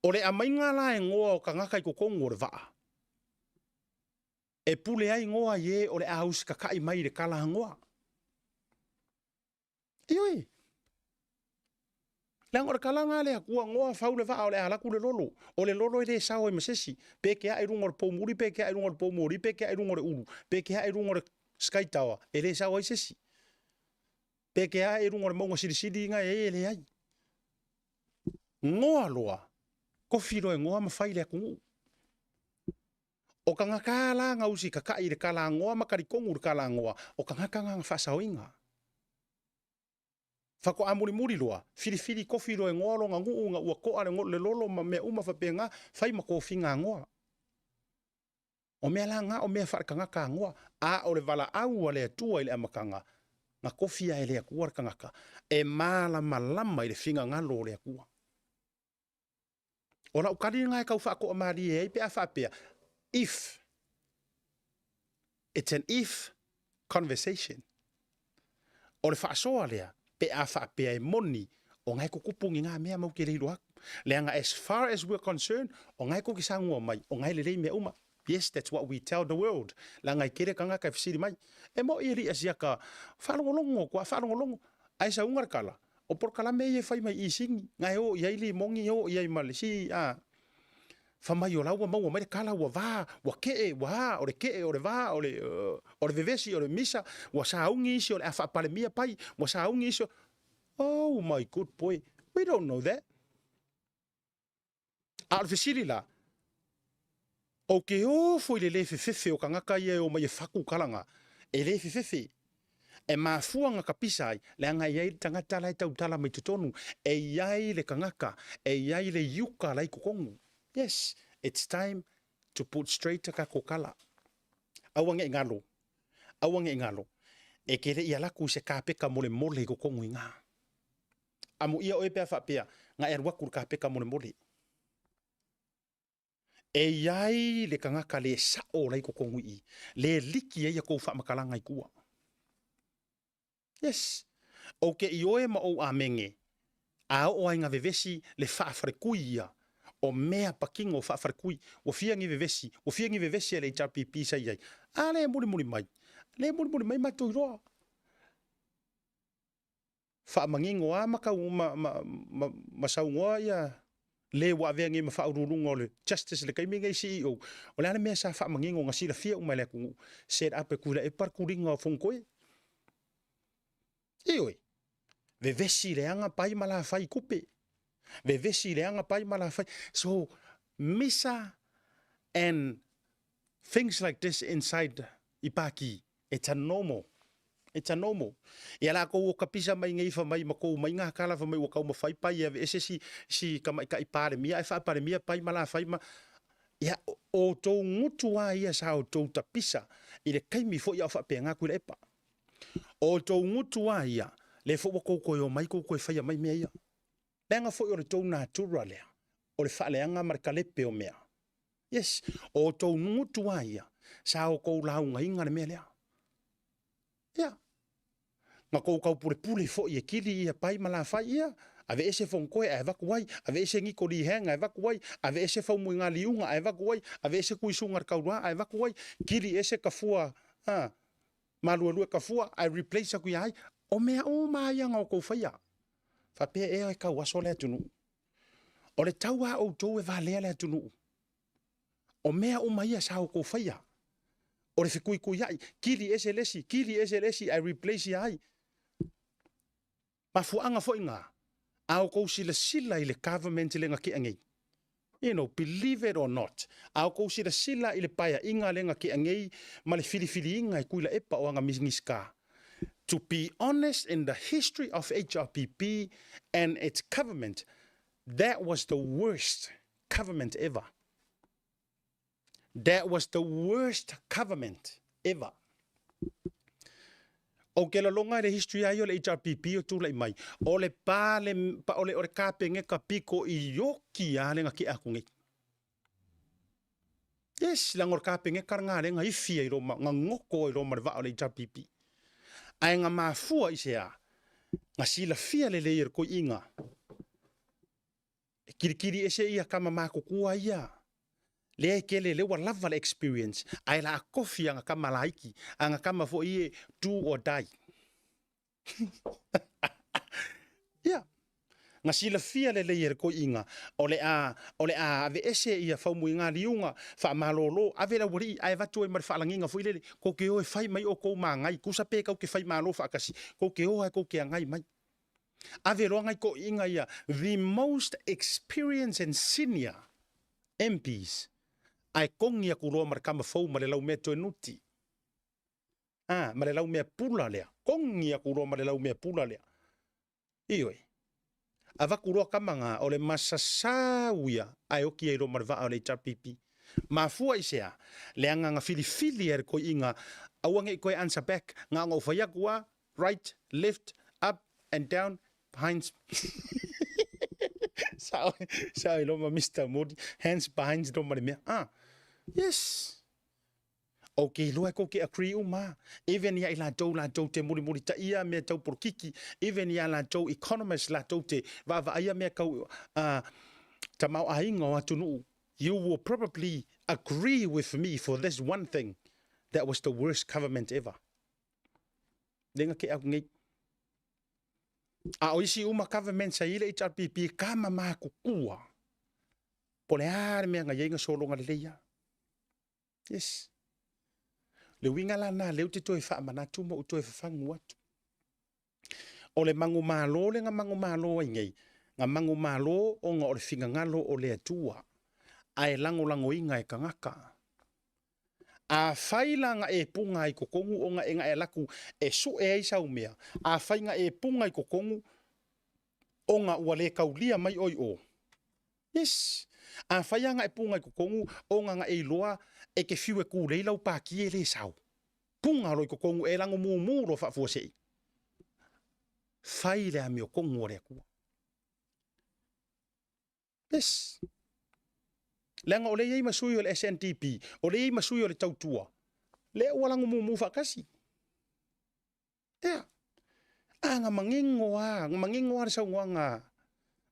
O le aumaiga la e Noa o tagata i totonu o le vaa, e pule ai Noa i e o le a usitatai mai i le tala a Noa. Ioe. Leaga o le kalaga a le Atua, goa fau le vaa o le a alu atu le lolo. O le lolo e le sao ai ma se isi. Pe ke ae i luga o le poumuli, pe ke ae i luga o le poumoli, pe ke ae i luga o le ulu, pe ke ae i luga o le Sky Tower, e le sao ai se isi. Pe ke ae i luga o le mauga silisili ina e ai, e leai. Goa loa, kofi loa e goa ma fai le atunuu. O tagata la na usitatai i le kalagoa ma talitonu i le kalagoa, o tagata na na faasaoina. Faatoa mulimuli loa, filifili kofi loa e goa lona nuu ina ua toa le lolo ma mea uma faapena, fai ma tofiga a goa. O mea la na o mea faaletagata a goa, a o le valaau a le Atua i le amataga, na tofi lava e le Atua le tagata e malamalama i le finagalo o le Atua. O lau tali lena e tau faatoamalie ai pe a faapea, if, it's an if conversation. O le faasoa lea pe a faapea e moni o na e tutupu ni na mea matou te le iloa atu. Leaga as far as we're concerned, o na e tou te saunoa mai, o na e lelei mea uma. Yes, that's what we tell the world. Leaga e tele tagata e fesili mai, e moi e lii asiata faalogologo atu a faalogologo, ae sauga le tala, O polokalame ia e fai mai i Sini, na e o i ai Limoni, e o i ai ma le si, a. Fa mai o la ua maua mai le kala, ua va, ua kee, ua a, o le kee, o le va, o le, o le vevesi, o le misa, ua sauni isi o le a faapalemia pai, ua sauni isi o, oh my good boy, we don't know that. A o le fesili la, ou te ofo i le lē fefefe o tagata ia e omai e faku kalaga, e lē fefefe. E mafua na kapisa ai, leaga e i ai le tagata la e tautala mai totonu, e i ai le tagata, e i ai le iuka la i totonu. Yes, it's time to put straight a tatou kala. Aua ne i galo, aua ne i galo, e te le i alu atu i se kapeka molemole i totonu i ina. Amuia oe pe a faapea, na e alu atu i le kapeka molemole. E i ai le tagata le sao la i totonu i i, le liki ai a kou faamatalaga i tua. Yes. Ou te ioe ma ou amene, a oo ai na vevesi le faafalekui ia, o mea patino o faafalekui, ua fia ni vevesi, ua fia ni vevesi a le HRPP sa i ai. A le mulimuli mai, le mulimuli mai matou iloa. Faamanino a ma tau ma, ma, ma, ma saunoa ia Le ua avea nei ma faauluuluga o le Justice i le taimi lenei CEO, o le a le mea sa faamanino na silafia uma e le atunuu, set up e Tuilaepa le tuliga o Fonotoe. Ioe, vevesi leaga pai ma la fai tupe. Vevesi leaga pai ma la fai. So, misa and things like this inside i Paki, it's a normal. It's a normal. Ia latou o kapisa mai nei fa mai ma kou mai ngā kala fa mai ua kau mawhai pai e ese si, si kamaikai palemia e whaapalemia pai ma la whai ma ia o tou ngutu a ia sa o tou tapisa i le kaimi fo ia o whaapea ngā kuila epa. O tou ngutu a ia le fo ua kou koe o mai kou koe whaia mai mea ia. Leaga foi o le tou natura lea, o le faaleaga ma le kalepe o mea. Yes, o tou ngutu a ia, sa o kou laugaina le mea lea. Ia, na kou taupulepule foi e kili ia pai ma la fai ia, aveese Fonotoe ae avatu ai, aveese Niko Lee Hang ae avatu ai, aveese Faumuiga Liuga ae avatu ai, aveese Tuisuga le Taulua ae avatu ai, kili ese Tafua, a, maluelue Tafua ae replace atu ia ai. O mea uma ia na outou faia. Faapea ea e tauaso le atunuu. O le tau a outou e valea le atunuu. O mea uma ia sa outou faia. O le fetuituiai, kili ese le isi, kili ese le isi ae replace ia ai. Mafuaaga foi na, a outou silasila i le government lea na tea nei. You know, believe it or not, a outou silasila i le paeaiga lea na tea nei ma le filifiliina e Tuilaepa o ana Minisita, to be honest in the history of HRPP and its government, that was the worst government ever. That was the worst government ever. Ou ke lalonga i le history ai o le HRPP o tulai mai, o le pa le, pa, o le, o le kapengeka piko i oki a le nga ke aku nei. Yes, leaga o le kapengeka lena lea na ifi ai roma, na ngoko ai roma le vaa o le HRPP. Ae na mafua i se a, na silafia lelei e le koiiga, E kilikili ese ia kama makukua ia. Lea e kele lea ua lava le experience ae la kofi anga kama laiki anga kama foi e do or die. Ia. Na silafia lelei e le koiiga o le a o le a aveese ia faumuiga liuga faamalolo ave le aualii ae avatu ai ma le faalagiga foi lele kou ke o e fai mai oukou magai tusa pe kou ke fai malo faatasi kou ke o ae kou ke agai mai. Ave loa ngai toʻiga ia the most experienced and senior MPs ae kogi aku loa ma le kama fou ma le laumea toe nuti. Ah, ma le laumea pula lea. Kogi aku loa ma le laumea pula lea. Ioe. Avaku loa kama nga o le masasau ia ae oki ai loa ma le vaa o le HRPP. Mafua i se a? Leaga na filifili e le toeaina aua ne i toe answer back, na ona ou fai atu a, right, left, up and down, behind sao, sao i loma Mr. Modi, hands behind loma le mea. Ah, yes. Okay, loa ko ke agree uma. Even ia i latou latou te mulimuli taia mea tau polokiki, even ia latou economist latou te vaavaaia mea kau tamaoaiga o atunuu. You will probably agree with me for this one thing, that was the worst government ever. Lenga ke au nei. A o isi uma government sa i le HRPP ka mama kukua. Po le a le mea nga iai nga sologa lelei ia. Yes. Le uiga la na lea ou te toe faamanatu ma ou toe fafagu atu. O le manumalo le na manumalo ai nei, na manumalo ona o le finagalo o le Atua, ae lagolagoina e tagata. Afai la na e puga ai totonu ona e na e alu atu e sue ai sau mea, afai na e puga i totonu ona ua le taulia mai oe i o. Yes. Afai lava na e puga i totonu ona na e iloa e te fiu e kulei lau pāki e le sao. Puga loa i totonu e lago mumu loa faafuasei. Fai le amiotonu a le Atua. Yes. Leaga o lea e i ai ma sui o le SNDP, o lea e i ai ma sui o le Tautua, lea ua lago mumu faatasi. Ea. A na manino lava, na manino lava le saunoaga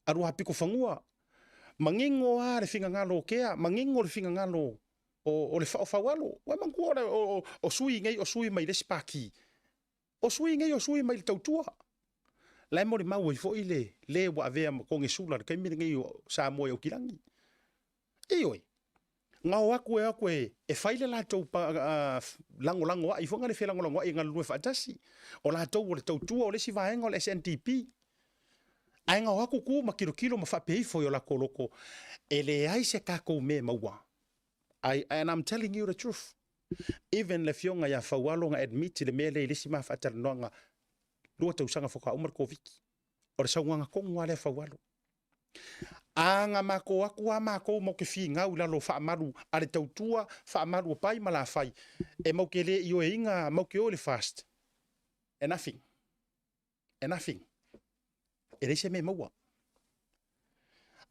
a Luapitofanua, manino lava le finagalo o Kea, manino le finagalo o le Faofaualo. Ua e manatua o sui nei o sui mai le isi pāti, o sui nei o sui mai le Tautua. La e molimau ai foi le le ua avea ma Konesula i le taimi lenei o Samoa i Aukilani. Ioe, na o atu e o atu e fai le latou lagolagoai foi na le felagolagoai e galulue faatasi. O latou o le tautua o le isi vaega o le SNDP. Ae na o atu tu ma tilotilo ma faapea ifo i o latou loto, e leai se tatou mea e maua. And I'm telling you the truth. Even le afioga ia Faualo na admit le mea lea i le isi ma faatalanoaga 2 tausaga faatoa uma le Koviti. O le saunoaga tonu lava lea a Faualo. A na matou o atu lava matou matou te finau i lalo o faamalu a le tautua, faamalu a Pai ma Lafai, e matou te le ioeina, matou te o i le FAST, e nothing. E nothing. E leai se mea e maua.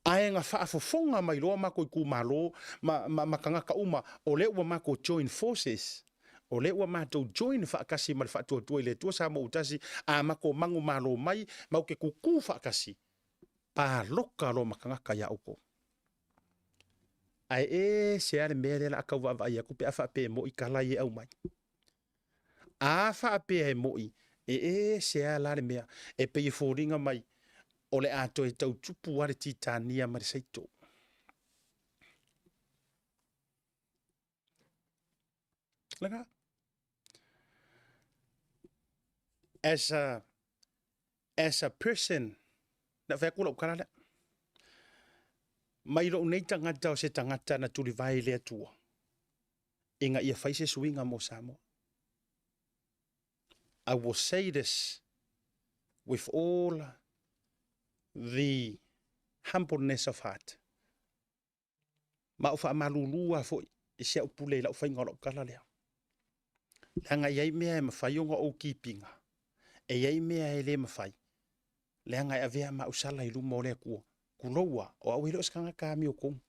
Ae na faafofoga mai loa matou itumalo ma tagata uma, o lea ua matou join forces, o lea ua matou join faatasi ma le Faatuatua i le Atua Samoa ua Tasi, a matou manumalo mai, matou te tutu faatasi, palota loa ma tagata ia outou. Ae ese lava le mea lea o le a tau vaavaai atu pe a faapea e moi tala ia e aumai. A faapea e moi, e ese lava la le mea, e pei e foliga mai o le a toe tau tupu lava le Titania ma le Saito. Lena. As a person, na fai atu lau tala lea, mai lou nei tagata o se tagata na tulivae i le Atua, ina ia fai se suiga mo Samoa. I will say this with all the humbleness of heart. Ma ou faamalulu lava foi i si au pule i lau faiga o lau tala lea. Leaga e i ai mea e mafai ona ou keep ina, e i ai mea e le mafai, leaga e avea ma au sala i luma o le Atua. Tulou lava, o au e le o se tagata amiotonu,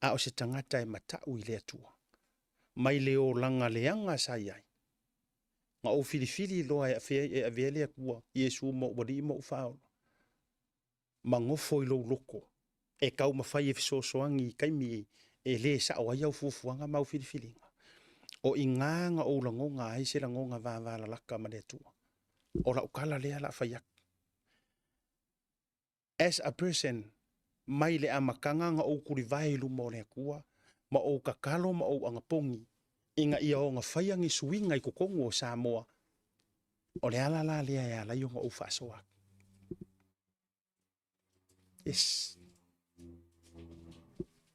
a o se tagata e matau i le Atua. Mai le olaga leaga sa i ai, na ou filifili loa e avea le Atua, Iesu ma ou Alii ma ou Faaola, ma nofo i lou loto e taumafai e fesoasoani i taimi e le sao ai au fuafuaga ma au filifiliga. O i ina na ou lagona ai se lagona vavalalata ma le Atua. O lau tala lea o le a fai atu. As a person, mai le amataga na ou tulivae i luma o le Atua, ma ou tatalo ma ou agapogi, ina ia ogafaia ni suiga i totonu o Samoa, o le ala la lea e ala ai ona ou faasoa atu. Yes.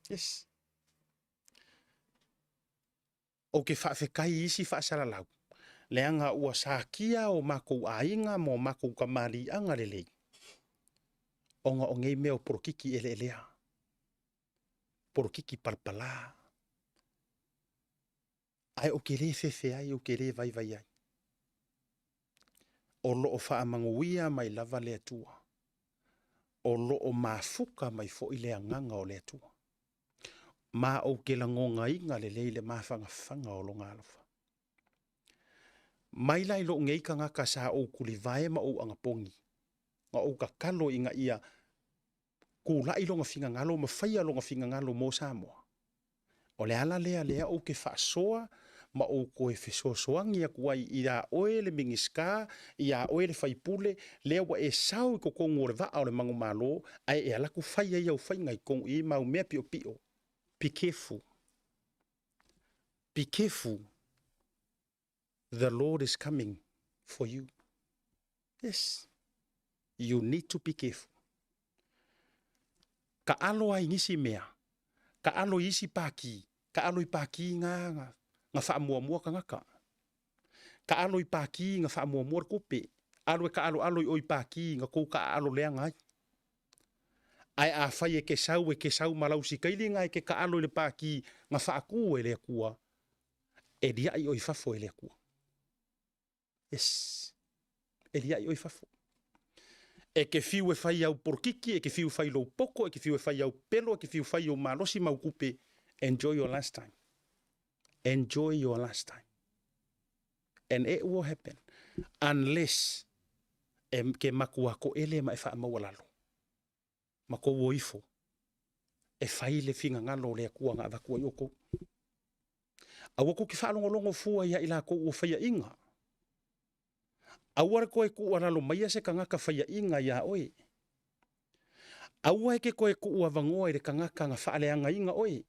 Yes. Ou te faafetai i isi faasalalau, leaga ua sakia o matou aiga ma o matou tamaliiaga lelei, ona o nei mea o polokiki eleelea, polokiki palapala. Ae ou te le fefe ai, ou te le vaivai ai. O lo o faamanuia mai lava le Atua. O lo o mafuta mai foi le agaga o le Atua. Ma ou te lagonaina lelei le mafanafana o lona alofa. Mai la i lou nei tagata sa ou tulivae ma ou agapogi, na ou tatalo ina ia tulai lona finagalo ma faia lona finagalo mo Samoa. O le ala lea lea ou te faasoa ma ou toe fesoasoani atu ai ia oe le Minisita, ia oe le sui usufono, lea ua e sao i totonu o le vaa o le manumalo, ae e alu atu fai ai au faiga i totonu i i ma au mea piopio. Be careful. Be careful. The Lord is coming for you. Yes. You need to be careful. Ka alo ai nisi mea, ka alo i isi pākī, ka alo i pākī nga, nga, nga faamuamua tagata. Ka alo i pākī nga faamuamua le tupe. Alu e kaaloalo i o i pākī nga kou kaaalo leaga ai. Ae afai e ke sau e ke sau ma lau sikaili nga e ke kaalo i le pākī nga faatu e le Atua, e liai oe i fafo e le Atua. Yes. E liai oe i fafo. E ke fiu e fai au polokiki, e ke fiu e fai lou poto, e ke fiu e fai au pelo, e ke fiu e fai ou malosi ma au kupe. Enjoy your last time. Enjoy your last time. And it will happen. Unless e ke matua koele ma e faamaualalo. Ma kou o ifo. E fai le finagalo o le Atua na avatu ai outou. Aua kou te faalogologo fua ia i lakou ua faiaʻiga. Aua le koe kuualalo maia se kagaka faiaʻiga iā oe. Aua e ke koe kuu avagoa i le kagaka ga faaleagaina oe.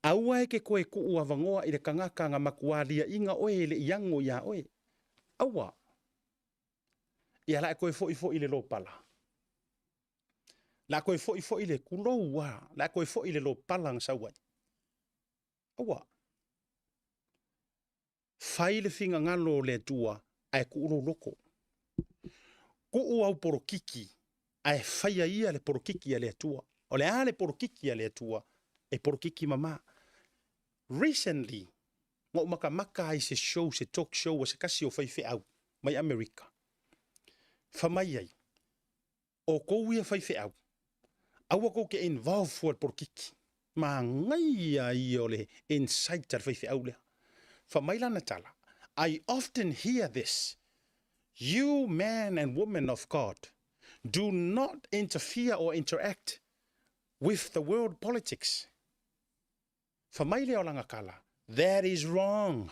Aua e ke koe kuu avagoa i le kagaka ga makuā liaʻiga oe e le i ago iā oe. Aua. Ia la e koe foi foi le lopala. La koe foi foi le kulou a. La koe foi le lopala ga sau ai. Aua. Fai le finagalo o le Atua ae kuu lou loko. Kuu au polokiki ae faia ia le polokiki a le Atua. O le a le polokiki a le Atua? E polokiki mamā. Recently, na ou makamaka ai se show, se talk show a se kasi o faifeau mai Amerika. Fa mai ai, o kou ia faifeau, aua kou ke involve fua le polokiki. Manaia ia o le insight a le faifeau lea. Fa mai lana tala, I often hear this, you man and woman of God, do not interfere or interact with the world politics. Fa mai lea o lana kala, that is wrong.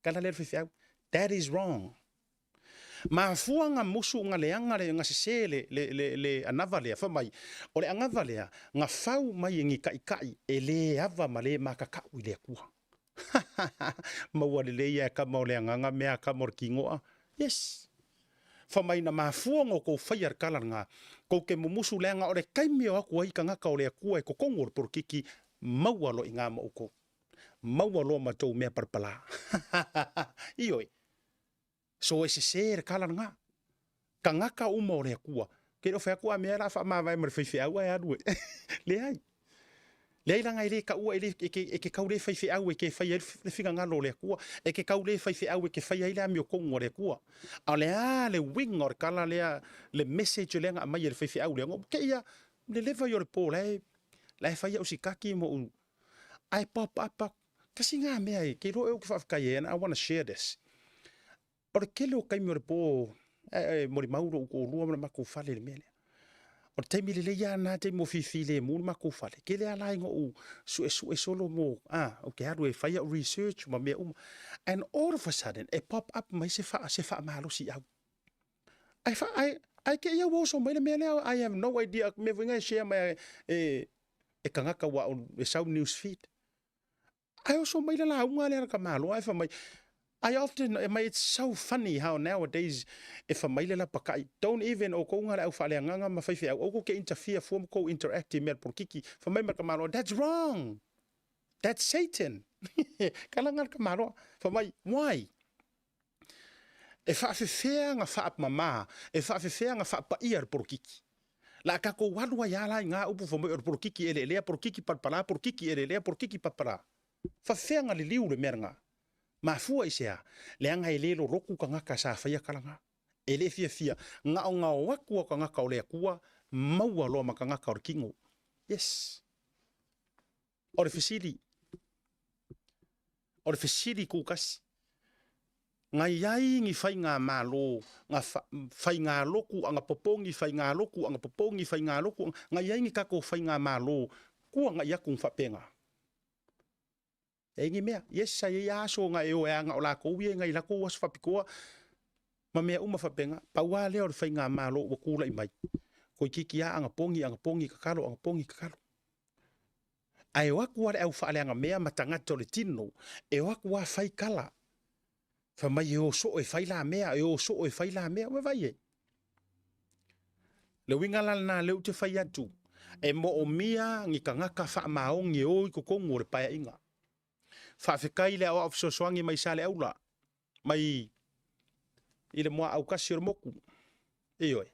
Kala lea le faifeau, that is wrong. Mafua nga musu nga leaga le nga sese le, le, le, le anava lea, fa mai, o le anava lea, nga fau mai e ngi kaʻikaʻi e lē ava ma lē makakaʻu i le Akua. Maua lelei ia e kama o le agaga mea a kama o le kigoa. Yes. Fa mai na mafua nga o kou faia le kala nga, kou ke mumusu leaga o le taimi o aku ai kagaka o le Akua e kokogu o le polokiki, maua loa i nga ma oukou. Maua loa ma tou mea palapala. Ioe. So e sesē le kala lena. Tagata uma o le Atua. Ke le o fai atu a mea la faamavae ma le faifeau ae alu e. Leai. Leai laga e le taua e le e ke e ke kau le faifeau e ke fai ai le finagalo o le Atua. E ke kau le faifeau e ke fai ai le amiotonu a le Atua. A o le a le uiga o le tala lea, le message lea na aumai e le faifeau lea, ke ia le leva ia o le po la e la e fai au sikaki mo u ae pop up aku. Kasi ngā mea e, ke iloa e ou ke faafetai ai, and I wanna share this. O le tele o taimi o le po, e, e molimau lou toalua ma le matou fale i le mea lea. O le taimi lelei lava lena taimi ua fifilemu le matou fale. Tele lava la ina ou suesue solo mo, ah, ou te alu e fai au research ma mea uma. And all of a sudden, e pop up mai se, fa, se faamalosiau. Ai, fa, ai, ai ke ia ua oso mai le mea lea, I have no idea, mea foi nga e share mai e, e kagaka ua e sau news feed. Ae oso mai le lauga lea a le tamaloa ae fai mai, I often, e mai, it's so funny how nowadays e fai mai le lapakai, don't even outou nga le au faaleagaga ma faifeau, aua tou te interfere fua ma tou interact i mea polokiki. Fai mai ma le tamaloa, that's wrong! That's Satan! Kala nga le tamaloa. Fai mai, why? E faafefea nga faapamama, e faafefea nga faapaia le polokiki. La a tatou alu ai a la i nga upu fai mai o le polokiki eleelea, polokiki palapala, polokiki eleelea, polokiki palapala. Faafefea nga liliu le mea lena? Mafua i se a? Leaga e le lolotu tagata sa faia tala na. E le fiafia gaogao atu a tagata o le Atua maua loa ma tagata o le kino. Yes. O le fesili, o le fesili kukasi, nga iai ni faigamalo, nga faigalotu anga popogi, faigalotu anga popogi, faigalotu anga, nga iai ni tatou faigamalo kua nga i atu nga faapena. E ni mea, yes, sa iai aso nga e o e aga o lakou ia nga i lakou aso faapitoa, ma mea uma faapena, pau lava lea o le faigamalo ua tulai mai, toeitiiti lava aga pogi, aga pogi tatalo, aga pogi tatalo. Ae o atu lava le au faaleagamea ma tagata o le tino, e o atu lava fai tala. Fai mai e o soo e fai la mea, e o soo e fai la mea. Ua vaai e. Le uiga la lena lea ou te fai atu, e moomia ni tagata faamaoni e o i totonu o le paeaiga. Faafetai i le aoao fesoasoani mai Saleaula, mai i le muaau tasi o le motu. Ioe.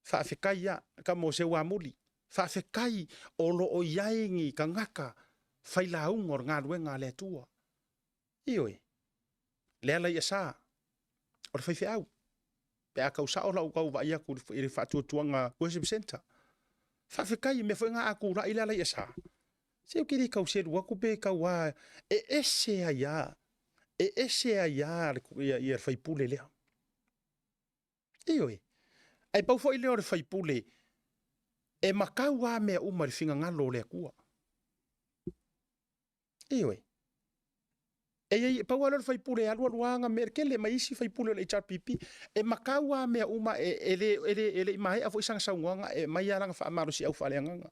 Faafetai ia ka mo se uamuli. Faafetai o lo o i ai ni tagata failauga o le galuega a le Atua. Ioe, le ala ia sa, o le faifeau. Pe a tau sao lau tau vaai atu i le faatuatuaga worship center. Faafetai i mea foi nga a tulai le ala ia sa. Se ou te le tau selu atu pe tau a, e ese ai a, e ese ai a le, ia, ia le faipule lea. Ioe. Ae pau foi lea o le faipule e makau a mea uma i le finagalo o le Atua. Ioe. E i ai, pau lava lea o le faipule e alualu lava ana mea, e tele mai isi faipule o le HRPP, e matau lava mea uma, e le, e le, e le i maea foi sana saunoaga, e aumai lava lana faamalosiau faaleagaga.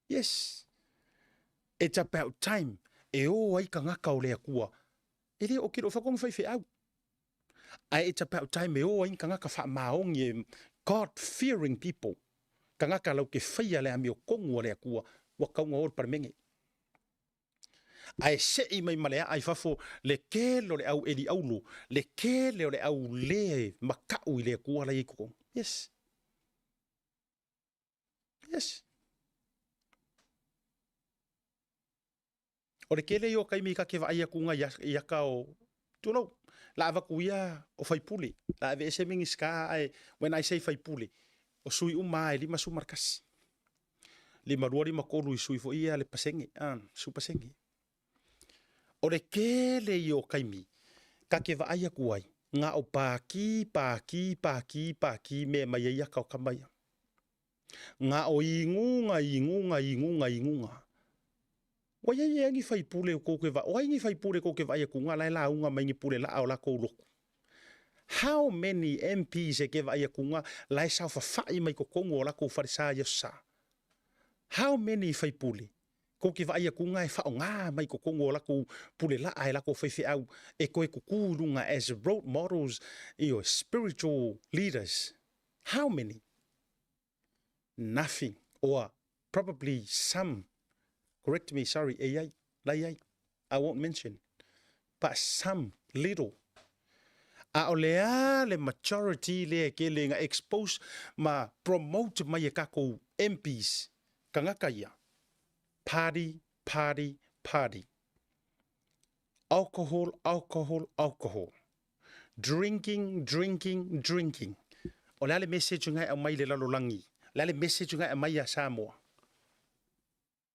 Yes. It's about time e o ai tagata o le Atua. E le o te le o fai atu ni faifeau. Ae it's about time e o ai ni tagata faamaoni e God fearing people. Tagata lau te faia le amiotonu a le Atua ua tatau ona o i le Palemene. Ae sei mai ma le aa i fafo le tele o le au eli aulu, le tele o le au le mataʻu i le Atua la i ai i totonu. Yes. Yes. O le tele ia o taimi ta te vaai atu i i ata o, tulou, la avatu ia o faipule, la aveese Minisita ae when I say faipule, o sui uma lava e 51. 52, 53 i sui foi ia le pasene, su pasene. O le tele ia o taimi ta te vaai atu ai, na o pākī, pākī, pākī, pākī mea mai ai ata o tama ia. Na o iguga, iguga, iguga, iguga. Ua iai ea ni faipule kou ke o ai ni faipule kou ke vaai atu la e lauga mai ni pule laa o lakou lotu. How many MPs e ke vaai atu la e saofafai mai totonu o lakou falesa i aso sa? How many faipule kou ke vaai atu e faaaoga mai totonu o lakou pule laa e lakou faifeau e toe tutu i luga as role models, ioe, spiritual leaders? How many? Nothing or probably some, correct me, sorry, e iai, la iai, I won't mention, but some little. A o le a le majority lea e kele ina expose ma promote mai e kakou MPs, tagata ia, party, party, party. Alcohol, alcohol, alcohol. Drinking, drinking, drinking. O le a le message nga e aumai i le lalolagi? O le a le message nga e aumai ia Samoa?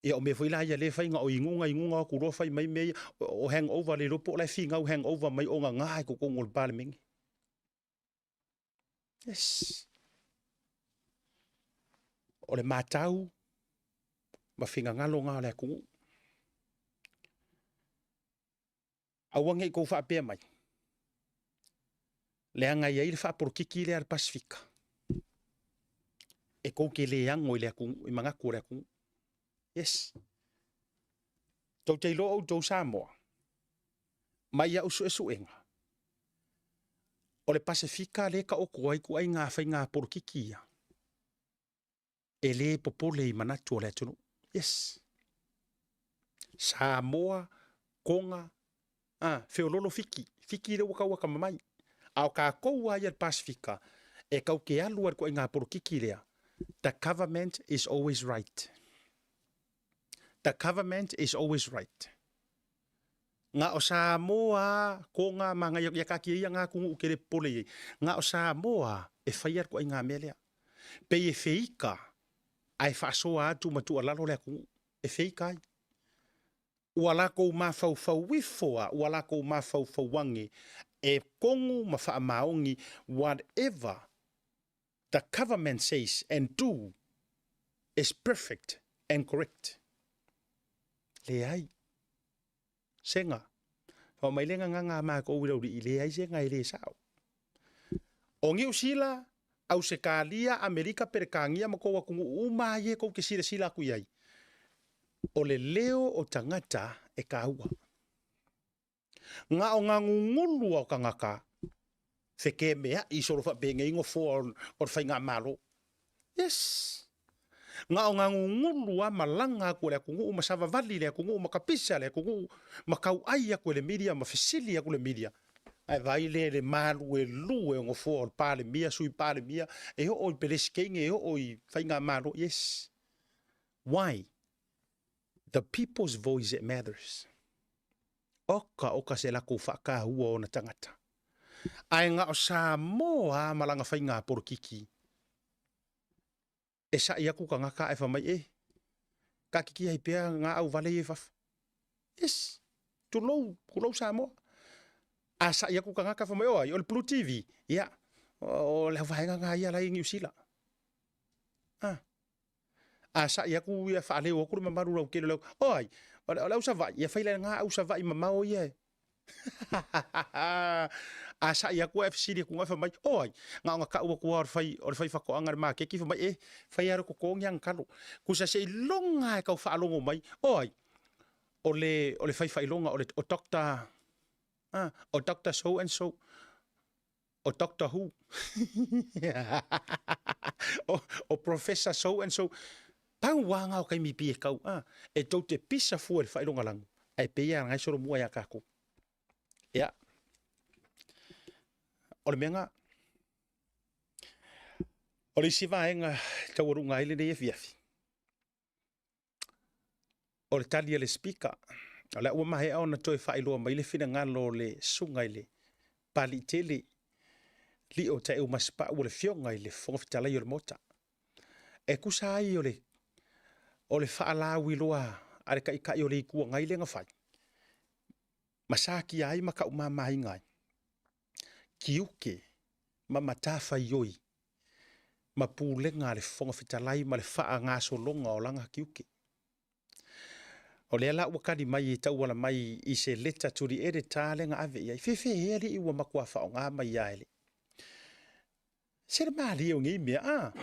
Ia o mea foi la ia lea e fai na o iguga iguga o atu loa fai mai mea ia o hangover le iloa po o la e finau hangover mai o gaga i totonu o le Palemene. Yes. O le matau ma finagalo na o le atunuu. Aua ne i tou faapea mai, leaga e i ai le faapolokiki lea a le Pasefika, e tou te le ano i le atunuu, i manatu o le atunuu. Yes. Tou te iloa outou Samoa, mai au suesuega, o le Pasefika lea e taoto ai ituaiga faiga polokiki ia, e le popole i manatu o le atunuu. Yes. Samoa, Konga, ah, feololo Fiki. Fiki lea ua tau atamamai. A o tatou lava ia le Pasefika, e tau te alu lava i le ituaiga polokiki lea, the government is always right. The government is always right. Na o Samoa, Konga, Mangaia, ia taatia ia nga atunuu ke le popole i ai. Na o Samoa e faia le ituaiga mea lea. Pei e feika ae faasoa atu ma tuualalo le atunuu e feika ai. Ua lakou mafaufau ifo a ua lakou mafaufau age e kogu ma faamaoni whatever the government says and do is perfect and correct. Leai. Sega. Fai mai le gagana a makou i Laulii, leai sega e le sao. O Niu Sila, Ausekalia, Amerika, Perekania ma kou atunuu uma ai e kou te silasila atu i ai, o le leo o tagata e taua. Na o nga gugulu a o tagata fekemeai solo faapenei nofoa o le faigamalo. Yes. Na o nga gugulu a malaga atu e le atunuu ma savavali le atunuu ma kapisa le atunuu ma tauai atu e le media ma fesili atu le media. Ae vaai lea i le maluelue o nofoa o le Palemia, Sui Palemia, e oo i Pelesikeine, e oo i faigamalo. Yes. Why? The people's voice it matters. Oka oka se lakou faataua o ona tagata. Ae na o Samoa a ma lana faiga polokiki e saʻi atu tagata ae fai mai e taatiti ai pea nga au vale ia i fafo. Yes. Tulou, tulou Samoa. A saʻi atu tagata fai mai o ai o le Blue TV. Ia, o le auvaega nga ia la i Niu Sila. Ah. A saʻi atu ia faaleo atu le mamalu lautele o le au, o ai, o le au Savaii, ia fai le nga au Savaii mamao ia e. A sa'i atu ae fesili atu fai mai, o ai? Na ona tau atu lava o le fai, o le fai fatoaga i le maketi fai mai, e, fai lava le toto ni ana talo. Tusa seiloga lava e tau faalogo mai, o ai? O le, o le fai faailoga, o le, o Doctor, a, o Doctor so and so, o Doctor Who, o, o Professor so and so. Pau lava na o taimi pei e tau, a, e tou te pisa fua i le faailoga lanu, ae pei lava na e solomua ia tatou. Ia, o le mea na, o le isi vaega e taualuga ai lenei afiafi, o le tali a le Speaker. O lea ua maea ona toe faailoa mai le finagalo o le susuga i le Papalii Tele, Lio Taeu Masepau o le Afioga i le Fofoga Fetalai o le Maota. E tusa ai o le, o le faalauiloa a le Taitai o le Itu Agai lea na fai, ma satia ai ma taumamaina ai tiute ma matafaioi ma pulega a le Fofoga Fetalai ma le faagasologa o lana tiute. O lea la ua tali mai e tauala mai i se letter to the editor lea na ave i ai. Fefe alii ua matua faaaoga mai lava e le. Se le malie o nei mea, ah.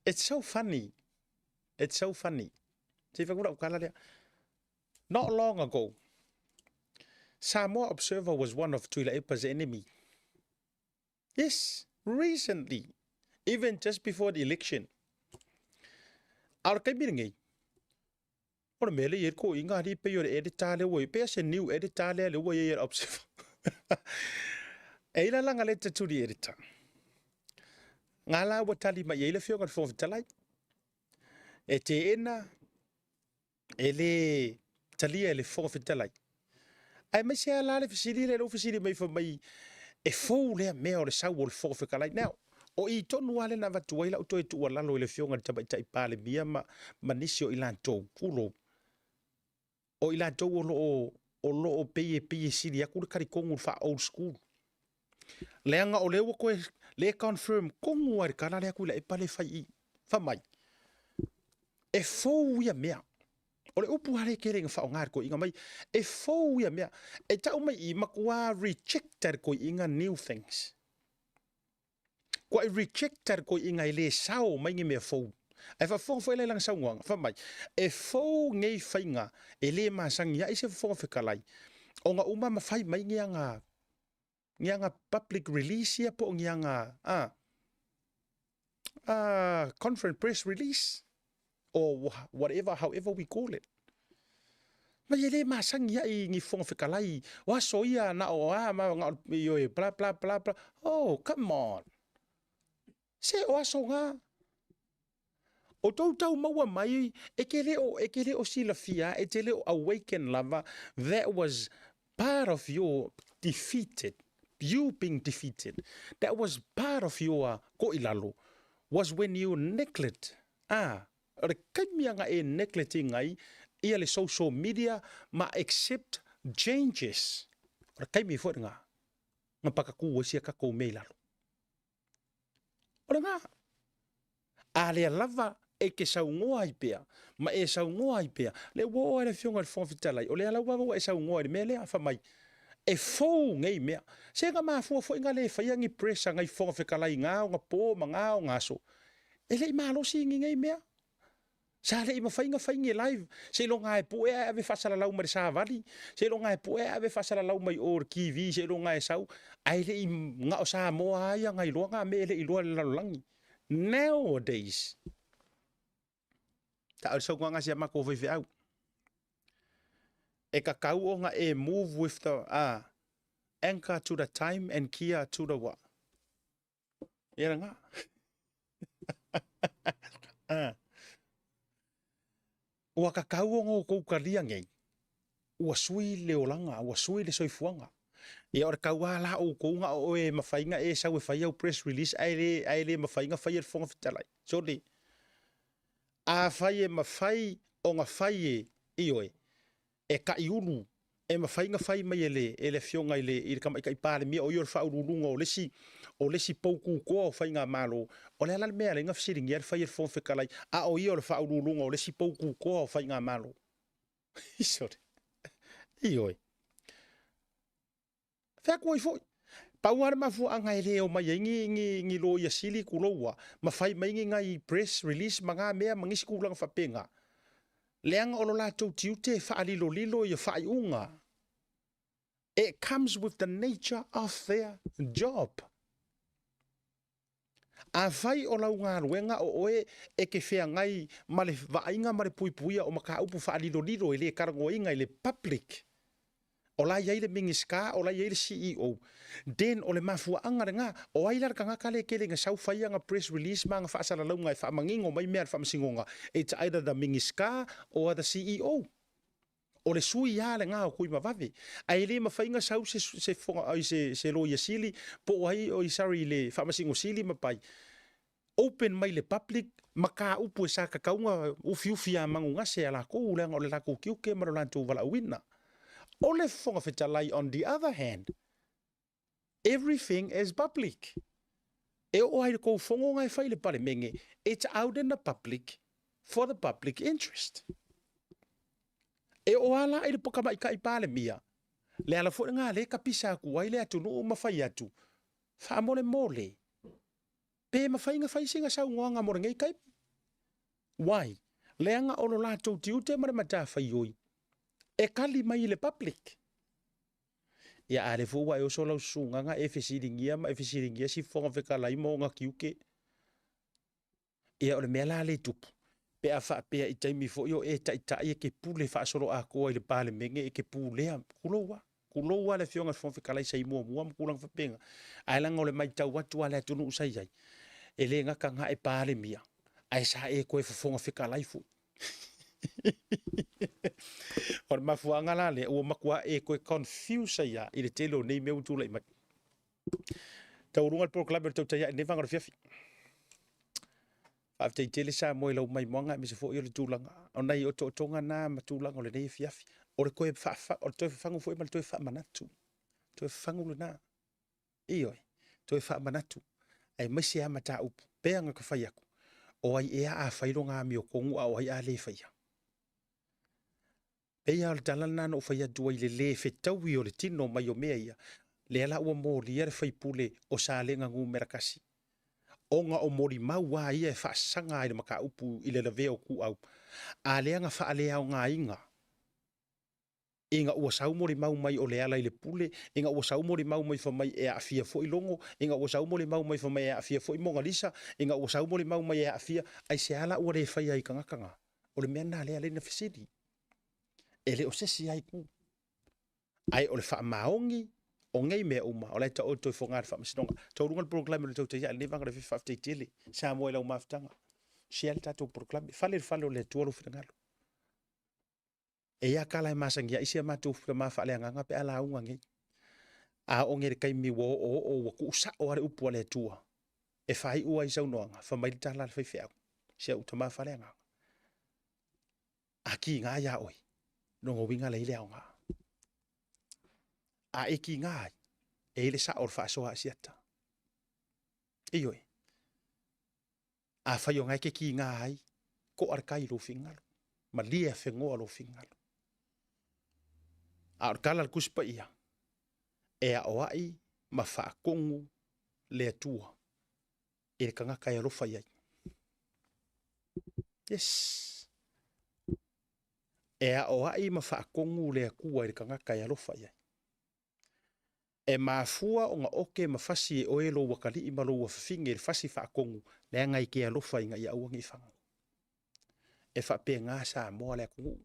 It's so funny. It's so funny. Se i fai atu lau tala lea. Not long ago, Samoa Observer was one of Tuilaepa's enemy. Yes, recently, even just before the election. A o le taimi lenei, o le mea lea i ai le toeaina alii pei o le editor lea ua i ai, pei se new editor lea lea ua i ai e le Observer. E i ai la lana letter to the editor. Nga la ua tali mai i ai le Afioga i le Fofoga Fetalai. E teena e le talia e le Fofoga Fetalai. Aemaise lava la le fesili lea ua fesili mai fai mai e fou lea mea o le sau o le Fofoga Fetalai. Now, o i tonu lava lea na avatu ai lau toe tuualalo i le Afioga i le Tamaitai Palemia ma, ma nisi o i latou, tulou, o i latou o lo o, o lo o pei e pei e sili atu le talitonu faa-old school. Leaga o lea ua toe le confirm tonu lava i le tala lea Tuilaepa lea e fai i i. Fai mai, e fou ia mea. O le upu lava lea e tele ina faaaoga e le toeaina mai, e fou ia mea. E tau mai i i, matua reject e le toeaina new things. Kua i reject e le toeaina e le sao mai ni mea fou. Ae faafofoga foi la i lana saunoaga, fai mai, e fou nei faiga e le masani ai se Fofoga Fetalai, ona uma ma fai mai ni aga ni aga public release ia po o ni aga a a conference press release or whatever however we call it. Mai e le masani ai ni Fofoga Fetalai o aso ia na o a ma na o ioe bla bla bla bla. Oh, come on. Se o aso nga. O tou tau maua mai, e te le o, e te le o silafia, e te le o awaken lava, that was part of your defeated, you being defeated, that was part of your koʻilalo, was when you neglect, ah, o le taimi a na e neglect ina ai ia le social media ma accept changes, o le taimi foi lena, na pakakū ai sia tatou mea i lalo. O lena. A lea lava e te saunoa ai pea, ma e saunoa ai pea, lea ua oo ai le Afioga i le Fofoga Fetalai, o lea lava ua e saunoa i le mea lea, fai mai, e fou nei mea. Se na mafua foi na le faia ni press a nai Fofoga Fetalai i na ona po ma na ona aso, e le i malosi ni nei mea. Sa le i mafai na fai ni live, seiloga e pue ae ave faasalalau mai le savali, seiloga e pue ae ave faasalalau mai o le TV, seiloga e sau, ae le i na o Samoa lava ia na iloa na mea e le i iloa e le lalolagi. Nowadays, ta o le saunoaga a si a matou faifeau, e tatau ona e move with the anchor to the time and kia to the what? Ia lena. Ah. Ua kakau o ngō kou kalia nei, ua sui le olaga, ua sui le soifuaga. Ia o le tauā la outou na o oe e mafai na e sau e fai au press release ae le, ae le mafai na fai e le Fofoga Fetalai. Sole. Afai e mafai ona fai e, ioe, e taʻiulu e mafai na fai mai e le, e le Afioga i le, i le Tamaitai Palemia, o ia o le faauluuluga o le isi, o le isi pou kukoa o Faigamalo. O le a la le mea e ala ai na fesiligia le fai e le Fofoga Fetalai, a o ia o le faauluuluga o le isi pou kukoa o Faigamalo? Sorry. Ioe. Fai atu ai foi. Pau lava le mafuaaga e le omai ai ni, ni, ni loia sili tuloua ma fai mai ni nai press release ma na mea ma nisi tulaga faapena, leaga o lo latou tiute e faalilolilo ia faaiuga. It comes with the nature of their job. Afai o lau galuega o oe e te feagai ma le vaaiga ma le puipuia o mataupu faalilolilo e le talanoaina i le public, o la e i ai le Minisita, o la e i ai le CEO, then o le mafuaaga lena. O ai la le tagata lea e tele ina sau fai ana press release ma ana faasalalauga e faamanino mai mea a le Faamasinoga? It's either the Minisita or the CEO. O le sui lava lena o Tuimavave. Ae le mafai ona sau se, se, se, se Loia Sili po o ai, oi, sorry, le Faamasino Sili ma pai open mai le public mataupu e sa tatau ona ufiufi a manugase a lakou, leaga o le latou tiute ma lo latou valaauina. O le Fofoga Fetalai on the other hand, everything is public. E oo ai le tou fono na e fai i le Palemene, it's out in the public for the public interest. E oo lava la i le Tamaitai Palemia, le ala foi lena lea e tapisa atu ai le atunuu ma fai atu, faamolemole, pe mafai ona fai sina saunoaga mo lenei taimi. Why? Leaga o lo latou tiute ma le matafaioi e tali mai i le public. Ia a lea foi ua e oso lau susugaga e fesiligia ma e fesiligia si Fofoga Fetalai ma ona tiute. Ia o le mea la lea e tupu, pe a faapea i taimi foi o e taitai e te pule faasoloatoa i le Palemene e te pulea, tulou lava, tulou lava le Afioga i le Fofoga Fetalai sa i muamua ma tulaga faapena. Ae leaga o le matau atu a le atunuu sa i ai, e le gata na e Palemia, ae sa e toe Fofoga Fetalai foi. O le mafuaaga la lea ua matua e toe confuse ai lava i le tele o nei mea ua tulai mai. Taualuga le polokalame o le tautai ae i lenei vaega o le afiafi. Faafetai tele Samoa i lau maimoaga aemaise foi o le tulaga o nai otootoga na ma tulaga o lenei afiafi. O le toe faafa, o le toe fafagu foi ma le toe faamanatu. Toe fafagu lena. Ioe, toe faamanatu aemaise lava mataupu pea na ta fai atu, o ai ea a fai lona amiotonu a o ai a le faia. Pei lava o le tala lena na ou fai atu ai i le le fetaui o le tino mai o mea ia, lea la ua molia le faipule o Salega 1, ona o molimau lava ia e faasaga ai le mataupu i le lavea o ituau, a lea na faaleaogaina ina ua sau molimau mai o Leala i le pule, ina ua sau molimau mai fai mai e aafia foi Logo, ina ua sau molimau mai fai mai e aafia foi Monalisa, ina ua sau molimau mai e aafia, aisea la ua le faia ai i tagata na? O le mea lena lea e ala ai ona fesili. E le o se isi lava itu, ae o le faamaoni o nei mea uma, o la e taoto i fogaa le Faamasinoga. Taualuga le polokalame o le tautai ae i lenei vaega o le afiafi, faafetai tele Samoa i lau mafutaga. Share le tatou polokalame. Fale i le fale o le Atua lou finagalo. E i ai tala e masani ai si a matou tama faaleagaga pe a lauga nei. A oo nei i le taimi ua oooo ua tuu sao lava le upu a le Atua e faaiu ai saunoaga, fai mai le tala a le faifeau, si au tama faaleagaga, a kiga ia oe, lona uiga leai le aoga. A e kiga ai, e i ai le sao o le faasoa a Asiata. Ioe. Afai o na e te kīnā ai, koa le tai i lou finagalo, malie afenoa lou finagalo. A o le tala a le Tusi Paia, e aoai ma faatonu le Atua i le tagata e alofa i ai. Yes. E aoai ma faatonu le Atua i le tagata e alofa i ai. E mafua ona oke ma fasi e oe lou atalii ma lou afafine i le fasi faatonu, leaga e te alofa ina ia aua ne i fagu. E faapena Samoa le atunuu.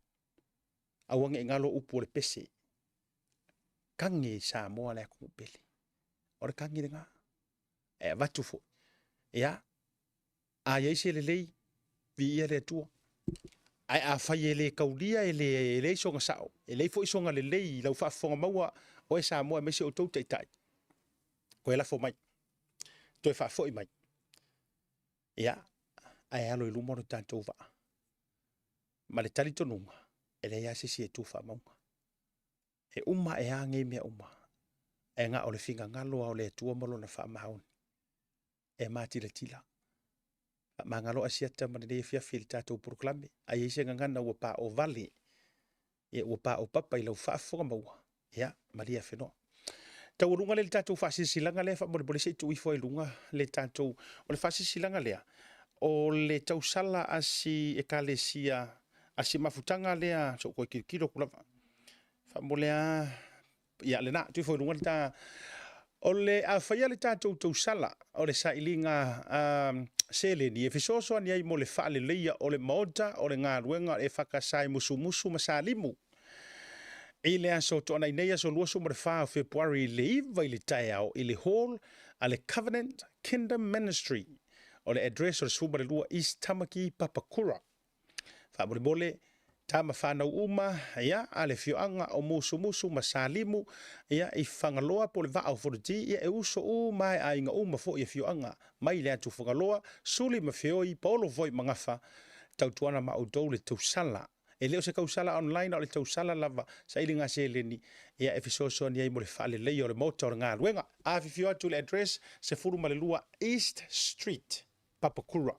Aua ne i galo upu o le pese. Tagi i Samoa le atunuu pele. O le tagi lena. E avatu foi. Ia, a i ai se lelei, viia le Atua. Ae afai e le taulia, e le, e leai sona sao, e leai foi sona lelei i lau faafofoga maua, oe Samoa aemaise outou taitai, toe lafo mai, toe faafoi mai. Ia, ae alo i luma lo tatou vaa. Ma le talitonuga, e leai lava se isi e tu faamauga. E uma ae lava nei mea uma, ae na o le finagalo lava o le Atua ma Lona faamaoni e matilatila. Faamagalo Asiata ma lenei afiafi i le tatou polokalame. A i ai se gagana ua paovale, vale, ia ua paopapa i lau faafofoga maua, ia, malie afenoa. Taualuga lea i le tatou faasilasilaga lea faamolemole se i tuu ifo ai i luga le tatou, o le faasilasilaga lea, o le tausala a si ekalesia, a si mafutaga lea, se i ou toe tilotilo atu lava. Faamole lava, ia lena, tuu ifo i luga le ta, o le a faia le tatou tausala o le sailiga seleni e fesoasoani ai mo le faaleleia o le maota o le galuega EFKS i Musumusu ma Salimu. I le aso Toonai nei, aso 24 o Fepuari i le 9 i le taeao i le Hall a le Covenant Kingdom Ministry. O le address o le 12 East Tamaki, Papakura. Faamolemole, tama fanau uma, ia, a le afioaga o Musumusu ma Salimu, ia, i Fagaloa po o le Vaa o Fonoti, ia, e uso uma lava e aiga uma foi i afioaga mai le atu Fagaloa, Suli ma Feoi, Paolo foi ma Gafa, tautuana ma outou le tausala. E le o se tausala online a o le tausala lava sailiga seleni ia e fesoasoani ai mo le faaleleia o le maota o le galuega. Afifio atu i le address 12 East Street, Papakura,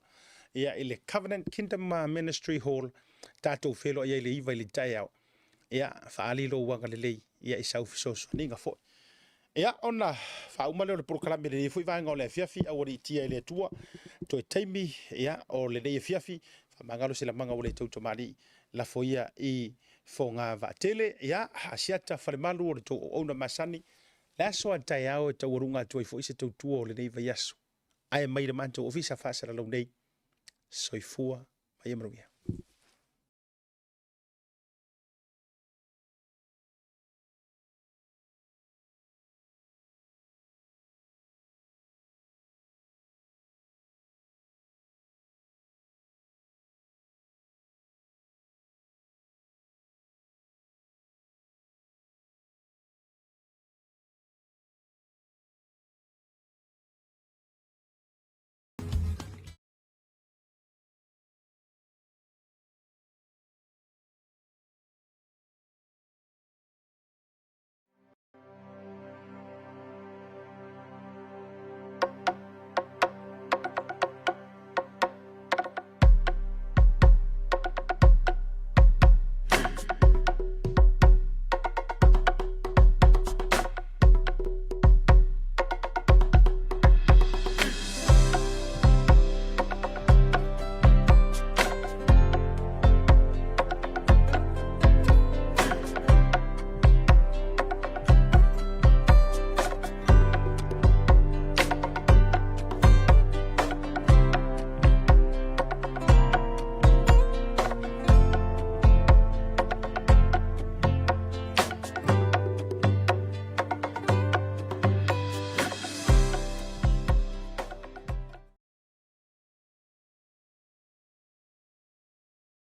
ia i le Covenant Kingdom Ministry Hall, tatou feiloai ai i le 9 i le taeao. Ia faaali lou agalelei ia i sau fesoasoaniga foi. Ia ona faauma lea o le polokalame i lenei foi vaega o le afiafi, aualiitia e le Atua toe taimi ia o lenei afiafi, faamagalo se lamaga ua le tautamalii, lafo ia i fogavaatele, ia Asiata Falemalu o le tou auauna masani, le aso a taeao e taualuga atu ai foi se tautua o lenei vaiaso. Ae mai le matou ofisa faasalalau nei, soifua ma ia manuia.